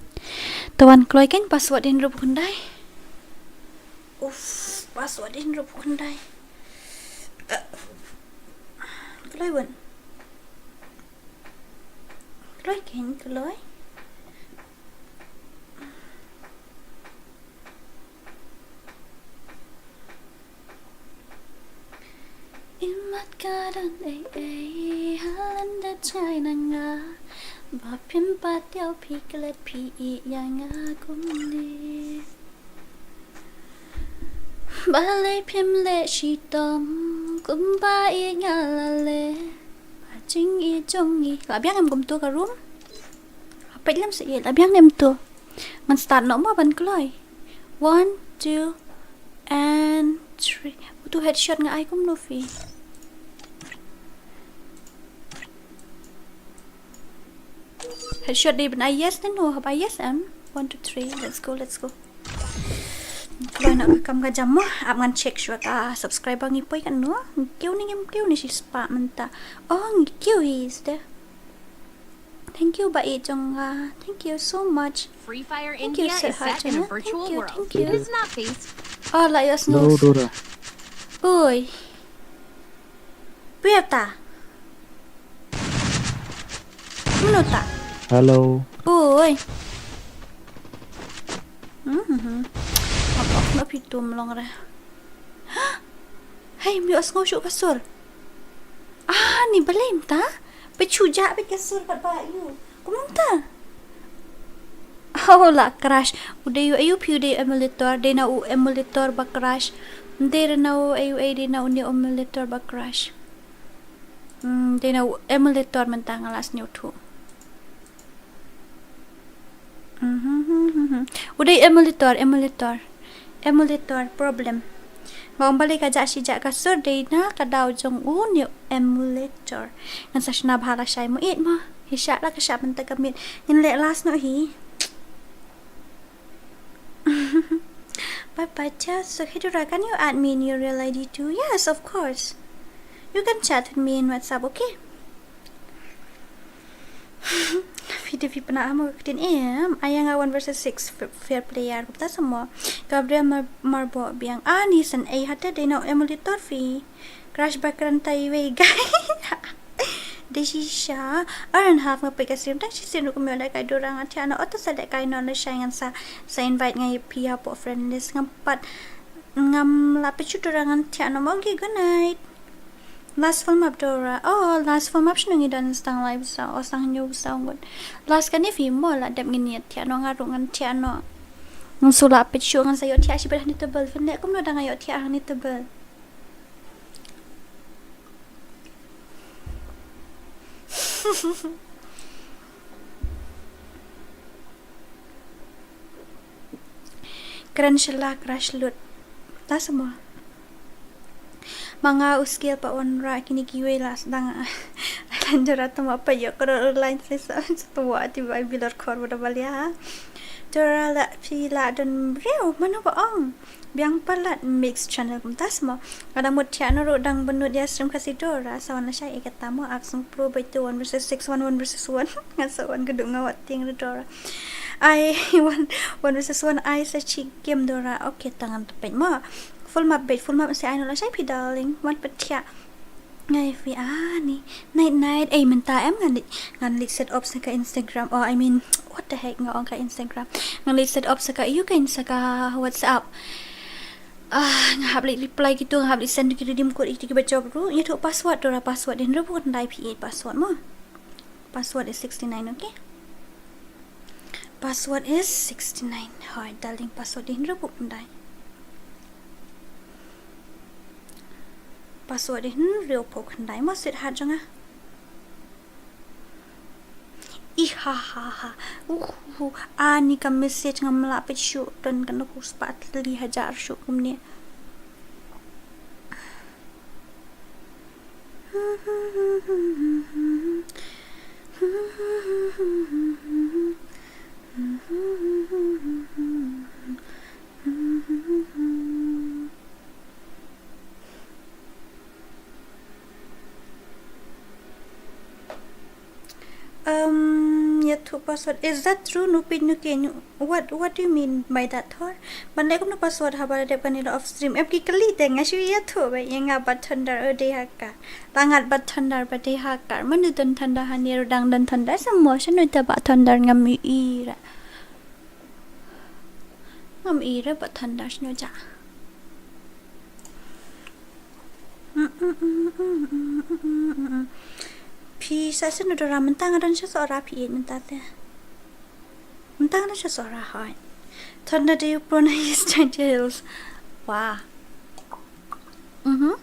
To wan kloi kein, password in ruh pok khyndai. Uff, password in ruh pok khyndai. Kloi wan. Kloi kein, kloi. Imat ka don ei ei ha lyndet jngai na nga. Ba phim pat ïoh phi klet phi ïeh ïa nga kumne. Balei phim leh shitom kumba ïeit nga la leh. Ba jingïeit jong ngi. La biang em kumto ka room? Peit lem sa ïeit, la biang em to. Ngan start noh mo ban kloi. One, two, and three. Uto headshot nga ai kumno phi? Headshot dei ban ai yes ne no? Hap ai yes em? One, two, three. Let's go, let's go. Kloi noh ka kam ka jam mo. Ap ngan check shuwa ka subscriber ngi poi katno. Ngi kiew ne ngim kiew ne shispah mynta. Oh, ngi kiew hi sdang. Thank you ba ïeit jong nga. Thank you so much. Free Fire Thank you, India is sweetheart set in a jong nga. Virtual Thank you, world. Thank you. This is not face. Oh, la ïoh Hello, snus. Dora. Oi. Phi ïa ta? Mano ta? Hello. Oi. Mhm. Apa nak phi tum long re? Hei, mi os ngau shu ka sur. Ah, ni balei mynta? Peit shu jah peit ka sur pat ba ïu. Kumno mynta? Oh, la crash. U dei u aïu phi u dei emulator, dei na u emulator ba crash. Dei na u aïu, dei na u ne emulator ba crash. Hmm, dei na u emulator mynta nga la sngewthuh. Mhm. U dei emulator, emulator. Emulator problem. Nga ong balei ka jah shi jah ka sur, dei na ka daw jong u ne emulator. Ngan sa shna bha lashai mo ïeit mo. Hi shah la ka shah mynta ka miet. Ngin leh last noh hi. Bye bye, chat. So, hey Dora, can you add me in your real I D too? Yes, of course. You can chat with me in WhatsApp, okay? Phi te phi pynah ha mo ka ktien em. Ai ïa nga one versus six f-, fair player. Kumta sa mo. Gabriel Mar-, Marbo biang. Ah, ni san ei hate dei na u emulator phi. Crash ba kren tai wei guy. Dei shisha. Ar and half nga peit ka stream. Tang shisien ruh kum ïoh lehkai Dora nga thiah noh. Ot sa lehkai noh lashai ngan sa, sa invite nga ïa phi hapoh friend list. Ngam pat, ngam lah peit shuh Dora ngan thiah noh. Okay, good night. Last full map Dora. Oh, last full map shano ngi don, sa tang lai bsa, oh, sa tang hynñiew bsa ngut. Last kane phi mo, la dep ngin ïa thiah noh, nga ruh ngan thiah noh. Ngan sa lah peit shuh ngan sa ïoh thiah shibit hangne table. Phin leh kumno da nga ïoh thiah hangne table. Kren shala crash lut. Ta samo. Ma nga u skill pa wan ra kini kiwei la sdang. Ai lan jara tama pa yo kro line sisa. Tama ati bai bilor khor bada balia. Dora la phi la don briew mano ba ong. Biang palat mix channel kumta samo. Ada mut thiah no ro dang benut ya stream Khasi Dora. Sawan la shai ikat tamo aksung pro bai tu one versus six, one, one versus one. Nga sawan gedung ngawat ting ro Dora. Ai one, one versus one ai sa chi game Dora. Okay, tangan tepet mo. Full map bait, full map si ai no la shai phi darling. Wan petia. Ngai fi ani. Night night. Eh, mynta em ngan li, ngan li set up sa ka Instagram. Oh, I mean, what the heck nga ong ka Instagram. Ngan li set up sa ka, you can sa ka WhatsApp. Ah, nga hap li reply kitu, nga hap li send kitu dim code itu kiba job ru. Ïathuh password Dora, password dei hynriew phew khyndai phi eight password mo. Password is sixty-nine, okay? Password is sixty-nine. Hoi, darling, password dei hynriew phew khyndai. Password dei hynriew phew khyndai mo sweetheart jong nga. Ih ha ha ha. Uh, uh, uh. Ani ka message ngam lah peit shuh, don kano ka spah tylli hajar shuh kumne. Um, ïathuh password. Is that true? No pin no ken. What, what do you mean by that, Thor? Ban leh kumno password haba la dep kane la off stream? Em ki kylli te nga shu ïathuh ba ïa nga ba Thunder u dei hacker. La ngat ba Thunder ba dei hacker. Mano don Thunder hangne, ruh dang don Thunder. Sa mo shano te ba Thunder, ngam i ra. Ngam i ra ba Thunder shano ja. Phi sa sien u Dora, mynta nga don sha Sohra phi ïeit mynta te. Mynta nga don sha Sohra hoi. Thunder do you pronounce Jaintia Hills? Wah. Mhm.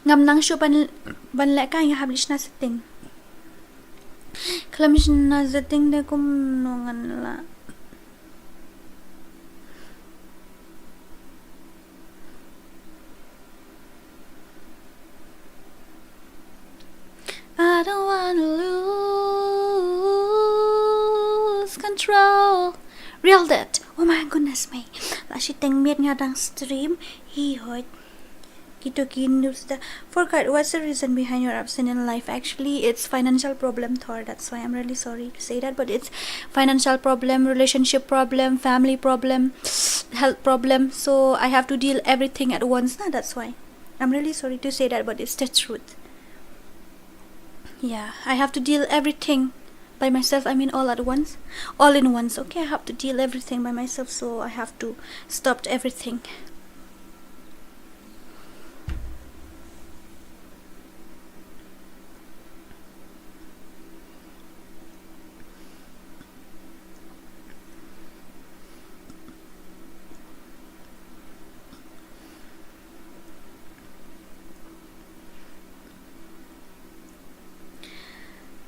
Ngam nang shuh ban, ban leh kai, nga hap leit shna setting. Khlem shna setting te kumno ngan lah. I don't wanna lose control. Real that. Oh my goodness me. La shiteng miet nga dang stream. Hi hoi. Kito ki news da. For God, what's the reason behind your absence in life? Actually, it's financial problem, Thor. That's why I'm really sorry to say that. But it's financial problem, relationship problem, family problem, health problem. So I have to deal everything at once. Na, that's why. I'm really sorry to say that, but it's the truth. Yeah, I have to deal everything by myself. I mean, all at once, all in once. Okay, I have to deal everything by myself, so I have to stop everything.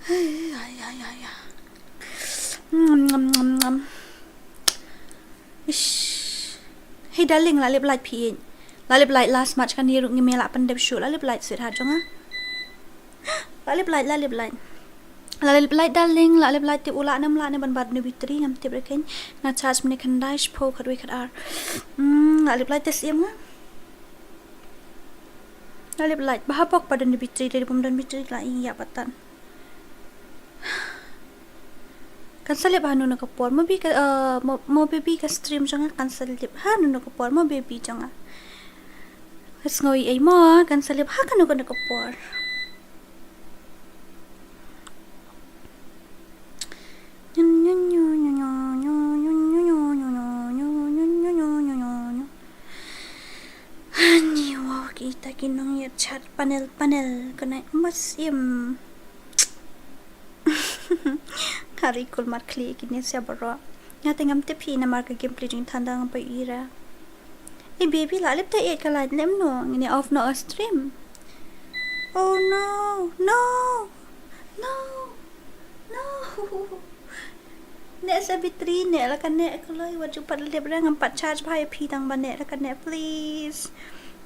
Ay, ay, ay, ay, ay. Ngam, ngam, ngam, ngam. Ish. Hey darling, la lip light phi. La lip light last match kan ni ruk ngi me la pyndep shu. La lip light sweetheart jong nga. La lip light, la lip light. La lip light darling, la lip light tip u la nam la ne ban bad nu bitri ngam tip reken. Nga charge mene khandai shpho khatwi khat ar. Hmm, la lip light te sim nga. La lip light, ba ha bok ba don bitri, dei bym don bitri la ïa patan. Kan sa lip hanu na ka por, mo bi ka, eh, mo, mo baby ka stream jong nga kan sa lip hanu na ka por, mo baby jong nga. Ka sngew ei mo, kan sa lip ha kanu kanu ka por. Ani wow, kita ki nongïaid chat panel panel kane mas im. Hari kulmar khlieh kine sia baroh. Nga te ngam tip hi namar ka gameplay jong Thunder ngam poi ira. Eh baby, la lip ta ïeit ka light lem no, ngin off no stream. Oh no, no, no, no. Neh sa battery, neh la ka neh kloi, wat ju pat lip re, ngam pat charge bha ïa phi tang ba neh la ka neh, please.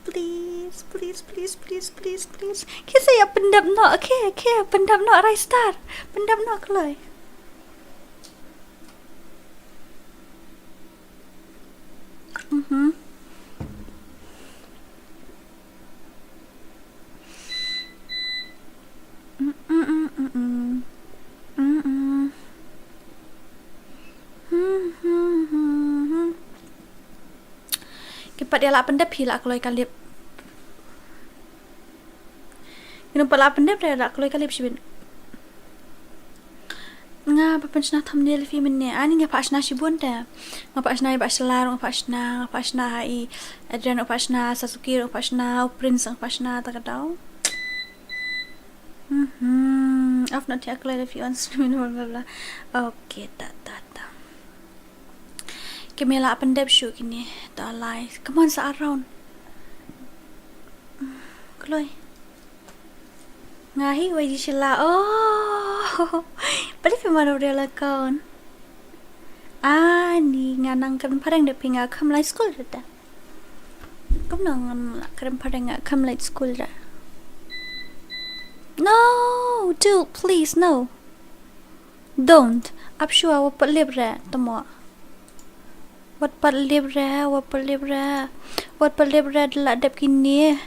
Please, please, please, please, please, please. Ki sa ïa pyndep noh, okay, okay, pyndep noh, Rai Star. Pyndep noh kloi. Mhm. Mm, mm, mm, mm, mm. Mm, mm. Hmm, hmm, hmm, hmm. Ki pat ïa la pyndep hi la kloi ka lip. Ki nang pat la pyndep re la kloi ka lip shibit. Nga ba pynshna thumbnail phi mynne. Ani nga pha shna shibun te. Nga pha shna i Bah Shla, nga pha shna, nga pha shna ha i Adrian, nga pha shna Sasuke, nga pha shna u Prince, nga pha shna ta ka daw. Mhm. I've not yet uploaded a few on stream, blah, blah, blah. Okay, ta, ta, ta. Ki me la pyndep shuh kine. Ta lai. Come on, sa around. Kloi. Nga hi, wei di sila. Oh. Pali phi mano real account. Ani nga nang kan pareng de phi nga kham lai school de ta. Kumno ngam lah kren phareng, ah, kham leit school ra. No, dude, please, no. Don't. Ap shuwa, wat pat lip re, tamo. Wat pat lip re, wat pat lip re. Wat pat lip re, da lah dep kine.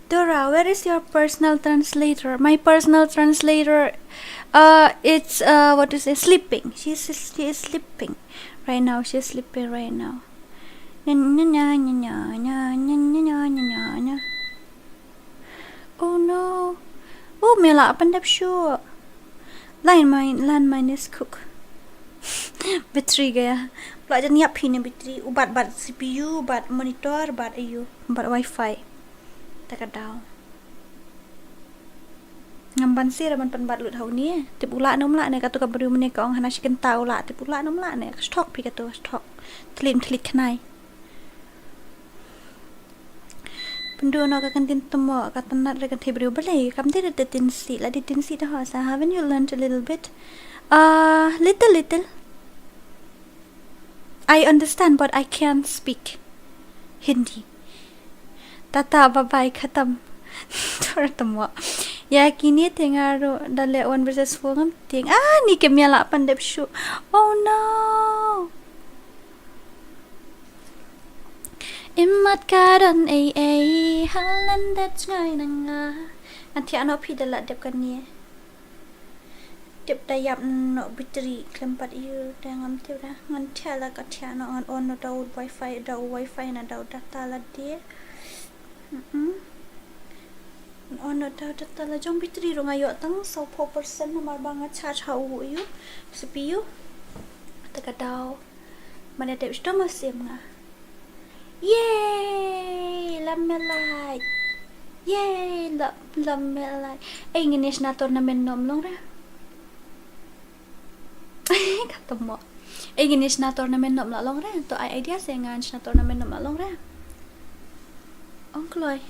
Dora, where is your personal translator? My personal translator, uh, it's, uh, what is it? Sleeping. She's, she is sleeping right now. She's sleeping right now. Nya, nya, nya, nya. Oh no. Oh, me la pyndep shuh. Line mine, line mine is cook. Battery gaya. Pla jan ïap hi ne battery. U bat, bat C P U, bat monitor, bat ayu, bat wifi. Ta ka daw. Ngam ban sir ban pynbat lut ha une. Tip u lah ne um lah ne, katu ka briew mynne ka ong hana shi kynta u lah. Tip u lah ne um lah ne. Ka stok phi katu, ka stok. Thlit, thlit khnai. Pynduh noh ka kyntien tamo, ka tnat re kynthei briew, balei kam dei re da tin si, la dei tin si da ho sa, haven't you learned a little bit? Ah, little, little. I understand, but I can't speak Hindi. Tata, bye bye, khatam. Tur tamo. Ïa kine te nga ruh da leh one versus four ngam tieng. Ah, ni kim ïa lah pyndep shuh. Oh no. Imat ka don ei ei, halan dat jngai na nga. Ngan thiah noh phi da lah dep kane. Tip da ïap noh battery khlem pat ïoh da ngam tip da. Ngan thiah la ka thiah noh, ngan on noh da u wifi, da u wifi na da u data lade. Mm-mm. Ngan on noh da u data la jong, battery ruh nga ïoh tang sawphew percent namar ba nga charge ha u ïoh C P U. Ta ka daw. Mane dep sdom ma sim nga. Yay! La me like. Yay! La, la me like. Ei, ngin ïa shna tournament noh, ym long re? Kata mo. Ei, ngin ïa shna tournament noh, ym lah long re? To ai idea se ngan shna tournament noh, ym lah long re? Ong kloi.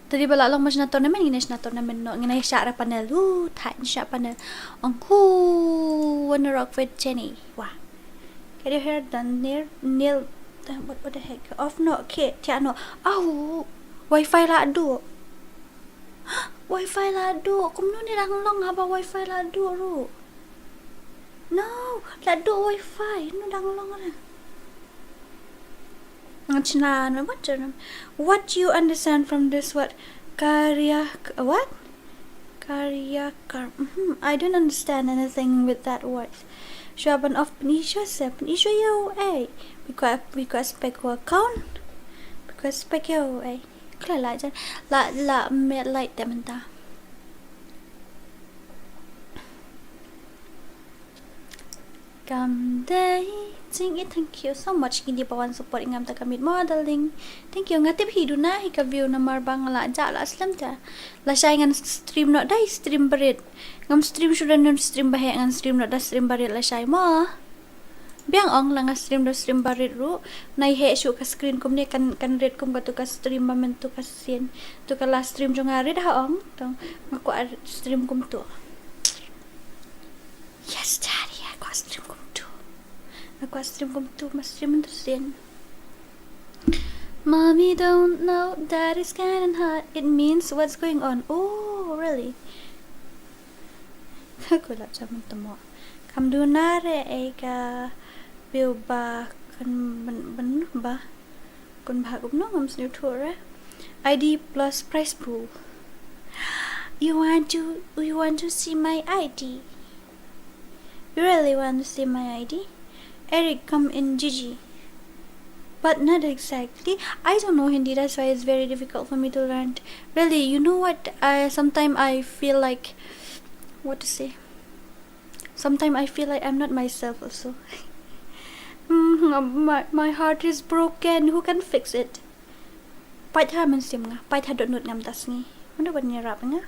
Te dei ba lah long ban shna tournament, ngin ïa shna tournament noh, ngin ïa shah ra panel. Hu, thait shah panel. Ong who wanna rock with Jenny. Wah. Can you hear the nail, nail, the, what, what the heck? Off noh, okay, thiah noh. Au, wifi la duh. Wifi la duh. Kumno ne dang long haba wifi la duh ruh? No, la duh wifi. No dang long re. Ngachna, what, what do you understand from this word? Karya, what? Karyakram. Mhm, I don't understand anything with that word. Shuwa ban off pyni shuwa se, pyni shuwa ïa u ei. Because, because spek u account. Because spek ïa u ei. Kla la jan. La, la me light te mynta. Kam dei jingïeit, thank you so much. Kine ba wan support ïa nga mynta ka miet mo, darling. Thank you. Nga tip hi duna hi ka view namar ba nga la jah la slem te. Lashai ngan stream noh da, stream barit. Ngam stream shuh da, ngam stream ba heh, ngan stream noh da, stream barit lashai mo. Biang ong la nga stream da stream ba rit ruh. Nai heh shuh ka screen kumne kan, kan rit kum katu ka stream ba mynta ka sien. Tu ka last stream jong nga rit ha ong. Tang nga kwah stream kumtu. Yes, daddy, nga kwah stream kumtu. Nga kwah stream kumtu, ma stream mynta sien. Mommy don't know, daddy's kinda hot. It means what's going on. Oh, really? Ka kulap jaman temo. Kam duna re ei ka biu ba kan ben, ben ba. Kun ba kumno ngam sniu tu re. I D plus prize pool. You want to, you want to see my I D? You really want to see my I D? Eric, come in, Gigi. But not exactly. I don't know Hindi, that's why it's very difficult for me to learn. Really, you know what? I sometimes I feel like, what to say? Sometimes I feel like I'm not myself also. Mm, my, my heart is broken. Who can fix it? Pait ha mynsiem nga, pait ha dohnud ngam ta sngi. Mano ban ïarap nga?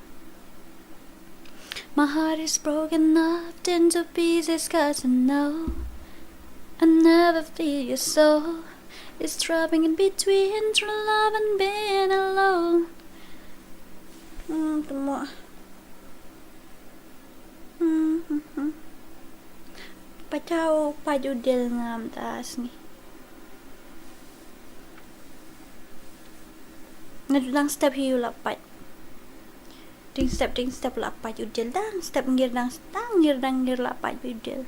My heart is broken up into pieces, 'cause I know I never feel your soul. It's dropping in between true love and being alone. Hmm, temo. Hmm, hmm, hmm. Pait ha u, pait u dil ngam ta sngi. Nga dang step hi u la pait. Dang step, dang step la pait u dil, dang step ngir, dang, dang ngir, dang ngir la pait u dil.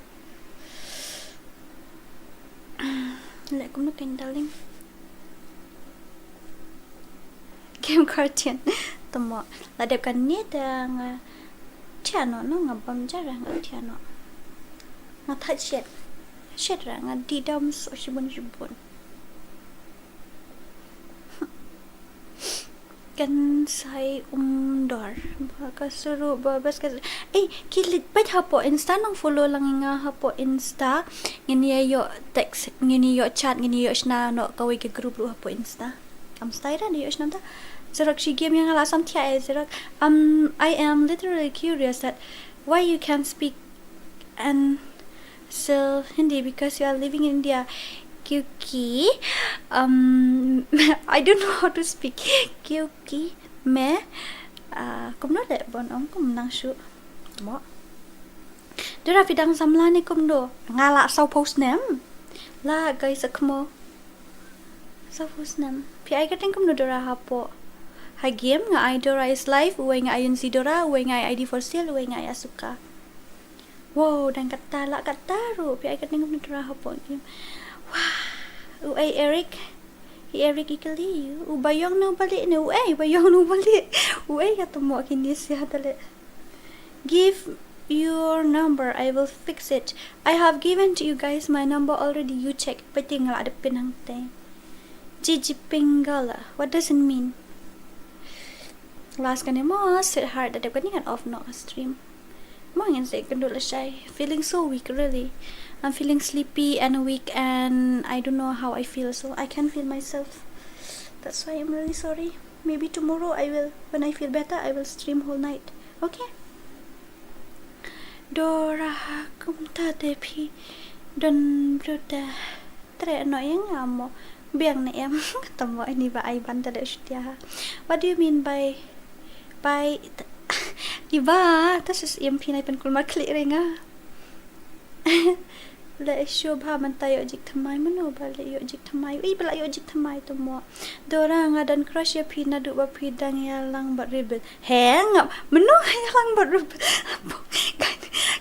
Leh kumno kein darling. Game Guardian. Temo. La dep kane da nga thiah noh, no, nga bam jarang nga thiah noh. Nga thait shet. Shet ra nga dih dam so shibun shibun. Kan sai um dor. Ba ka suru ba bas ka. Eh, ki leit peit hapoh Insta, nang follow lang nga hapoh Insta. Ngin ïa ïoh text, ngin ïa ïoh chat, ngin ïa ïoh shna noh kawei ka group ruh hapoh Insta. Kam style da ïoh shna ta. Zerok shi game ïa nga la sam thiah eh zerok. Um, I am literally curious that why you can speak and still Hindi because you are living in India. क्योंकि, um, I don't know how to speak. क्योंकि मैं, uh, kumno leh ban ong, kum nang shu. Mo. Dura phi dang samla ne kumno. Nga la saw post nem. La guys, a kmo. Saw post nem. Phi ai kyrteng kumno Dora hapoh. Ha game nga ai Dora is live, uwei nga ai Yunzi Dora, uwei nga ai I D for sale, uwei nga ai Asuka. Wow, dang kata la kata ruh. Phi ai kyrteng kumno Dora hapoh game. Wah, uei Eric. Hi Eric i kylli ïa u ba ïong ne u ba lieh ne, uei ba ïong ne u ba lieh. Uei ka temo kine sia ta leh. Give your number, I will fix it. I have given to you guys my number already. You check. Peit nga la dep pin hangtei. Gigi Pingala. What does it mean? Last kane mo, sweetheart, da dep kane kan off noh stream. Mo ngin sa ïakynduh lashai. Feeling so weak, really. I'm feeling sleepy and weak and I don't know how I feel, so I can't feel myself. That's why I'm really sorry. Maybe tomorrow I will, when I feel better, I will stream whole night. Okay? Dora, kumta te phi don brother. Treh noh ïa nga mo. Biang ne em. Temo ini ba ai ban ta da shutia ha. What do you mean by, by, i ba, ta shu siem phi nai pynkulmar khlieh re nga. Leh shuh bha mynta ïoh jik thymmai, mano ba leh ïoh jik thymmai. Ui ba la ïoh jik thymmai temo. Dora nga don crush ïa phi naduh ba phi dang ïalang bad Rebel. He nga, mano ïalang bad Rebel.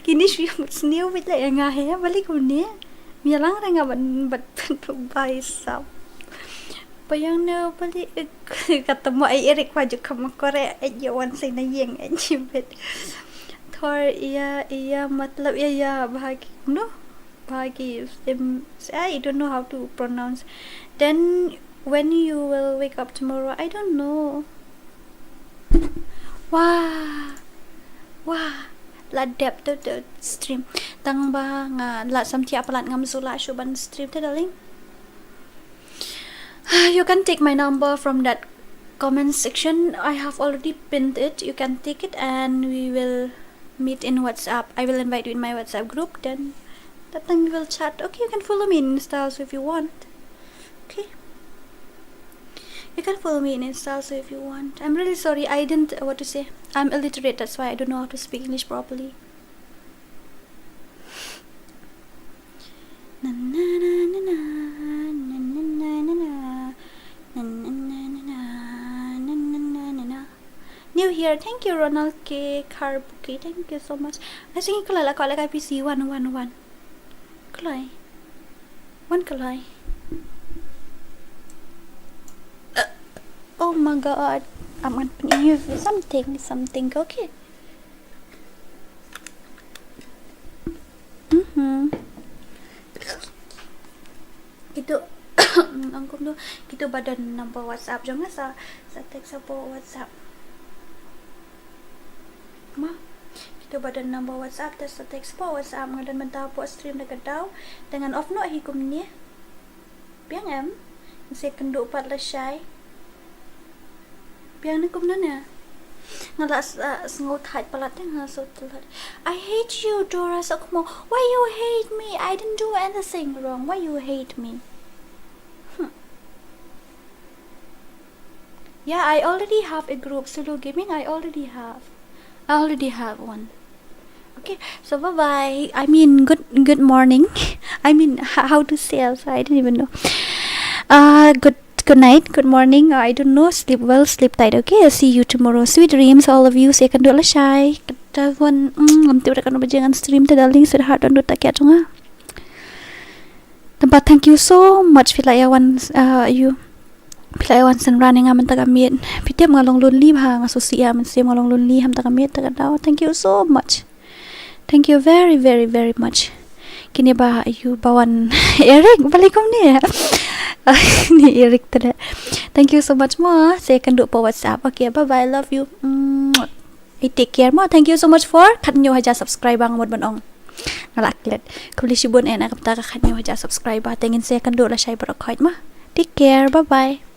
Kine shu ïa mut sniew bad leh ïa nga he, balei kumne. Ïalang re nga bad, bad, bad bai sap. Ba ïong ne balei, eh, ka temo ai Eric wa ju kam kore, eh, ïa wan sai na ïeng, eh, jibet. Thor ïa, ïa, matlab ïa, ïa, bha ki, no? Bha ki, em, I don't know how to pronounce. Then when you will wake up tomorrow, I don't know. Wah. Wah. La dep tu tu stream. Tang ba nga la sam thiah palat ngam shu lah shuh ban stream te darling. You can take my number from that comment section. I have already pinned it. You can take it and we will meet in WhatsApp. I will invite you in my WhatsApp group. Then That time we will chat. Okay, you can follow me in Insta also if you want. Okay. You can follow me in Insta also if you want. I'm really sorry. I didn't, what to say. I'm illiterate. That's why I don't know how to speak English properly. Na, na, na, na, na. Na, na, na, na, na. Na, na, na, na, na. Na, na, na, na, na. New here. Thank you, Ronald K Karbuki. Thank you so much. I think you call like, like I P C one one one. Kloi. Wan kloi. Uh, oh my god. I'm gonna put you something, something. Okay. Mm-hmm. Kito, ang kumno, kito ba don number WhatsApp jong nga sa, sa text hapoh WhatsApp. Ma, kito ba don number WhatsApp, te sa text hapoh WhatsApp, nga don mynta hapoh stream da ka daw, te ngan off noh hi kumne. Biang em, nga sa ïakynduh pat lashai. Biang ne kumno ne? Nga la s-, uh, sngew thait palat te nga so tlat. I hate you, Dora Sakmo. Why you hate me? I didn't do anything wrong. Why you hate me? Hmm. Yeah, I already have a group. Solo Gaming, I already have. I already have one. Okay, so bye bye. I mean, good good morning. I mean, h- how to say also? I didn't even know. Uh, good good night, good morning. I don't know. Sleep well, sleep tight. Okay, I'll see you tomorrow. Sweet dreams, all of you. Sa ïakynduh lashai. Kata wan, mm, ngam tip da katno baje ngan stream te, darling, sweetheart, don dut takiat jong nga. Tangba thank you so much phi la ïa wan, uh, you. Phi la ïa wan synran ïa nga mynta ka miet. Phi tip nga long lonely bha, nga sngewsih ïa mynsiem, nga long lonely ha mynta ka miet, ta ka daw. Thank you so much. Thank you very, very, very much. Kine ba ïa u ba wan Eric, balei kumne? Ni Eric te de. Thank you so much mo. Sa ïakynduh hapoh WhatsApp. Okay, bye bye. Love you. Mwah. Hey, take care mo. Thank you so much for khathynñiew hajar subscriber, nga mut ban ong. Nga la klet. Khublei shibun eh na ka bynta ka khathynñiew hajar subscriber. Te ngin sa ïakynduh lashai baroh khoit mo. Take care. Bye bye.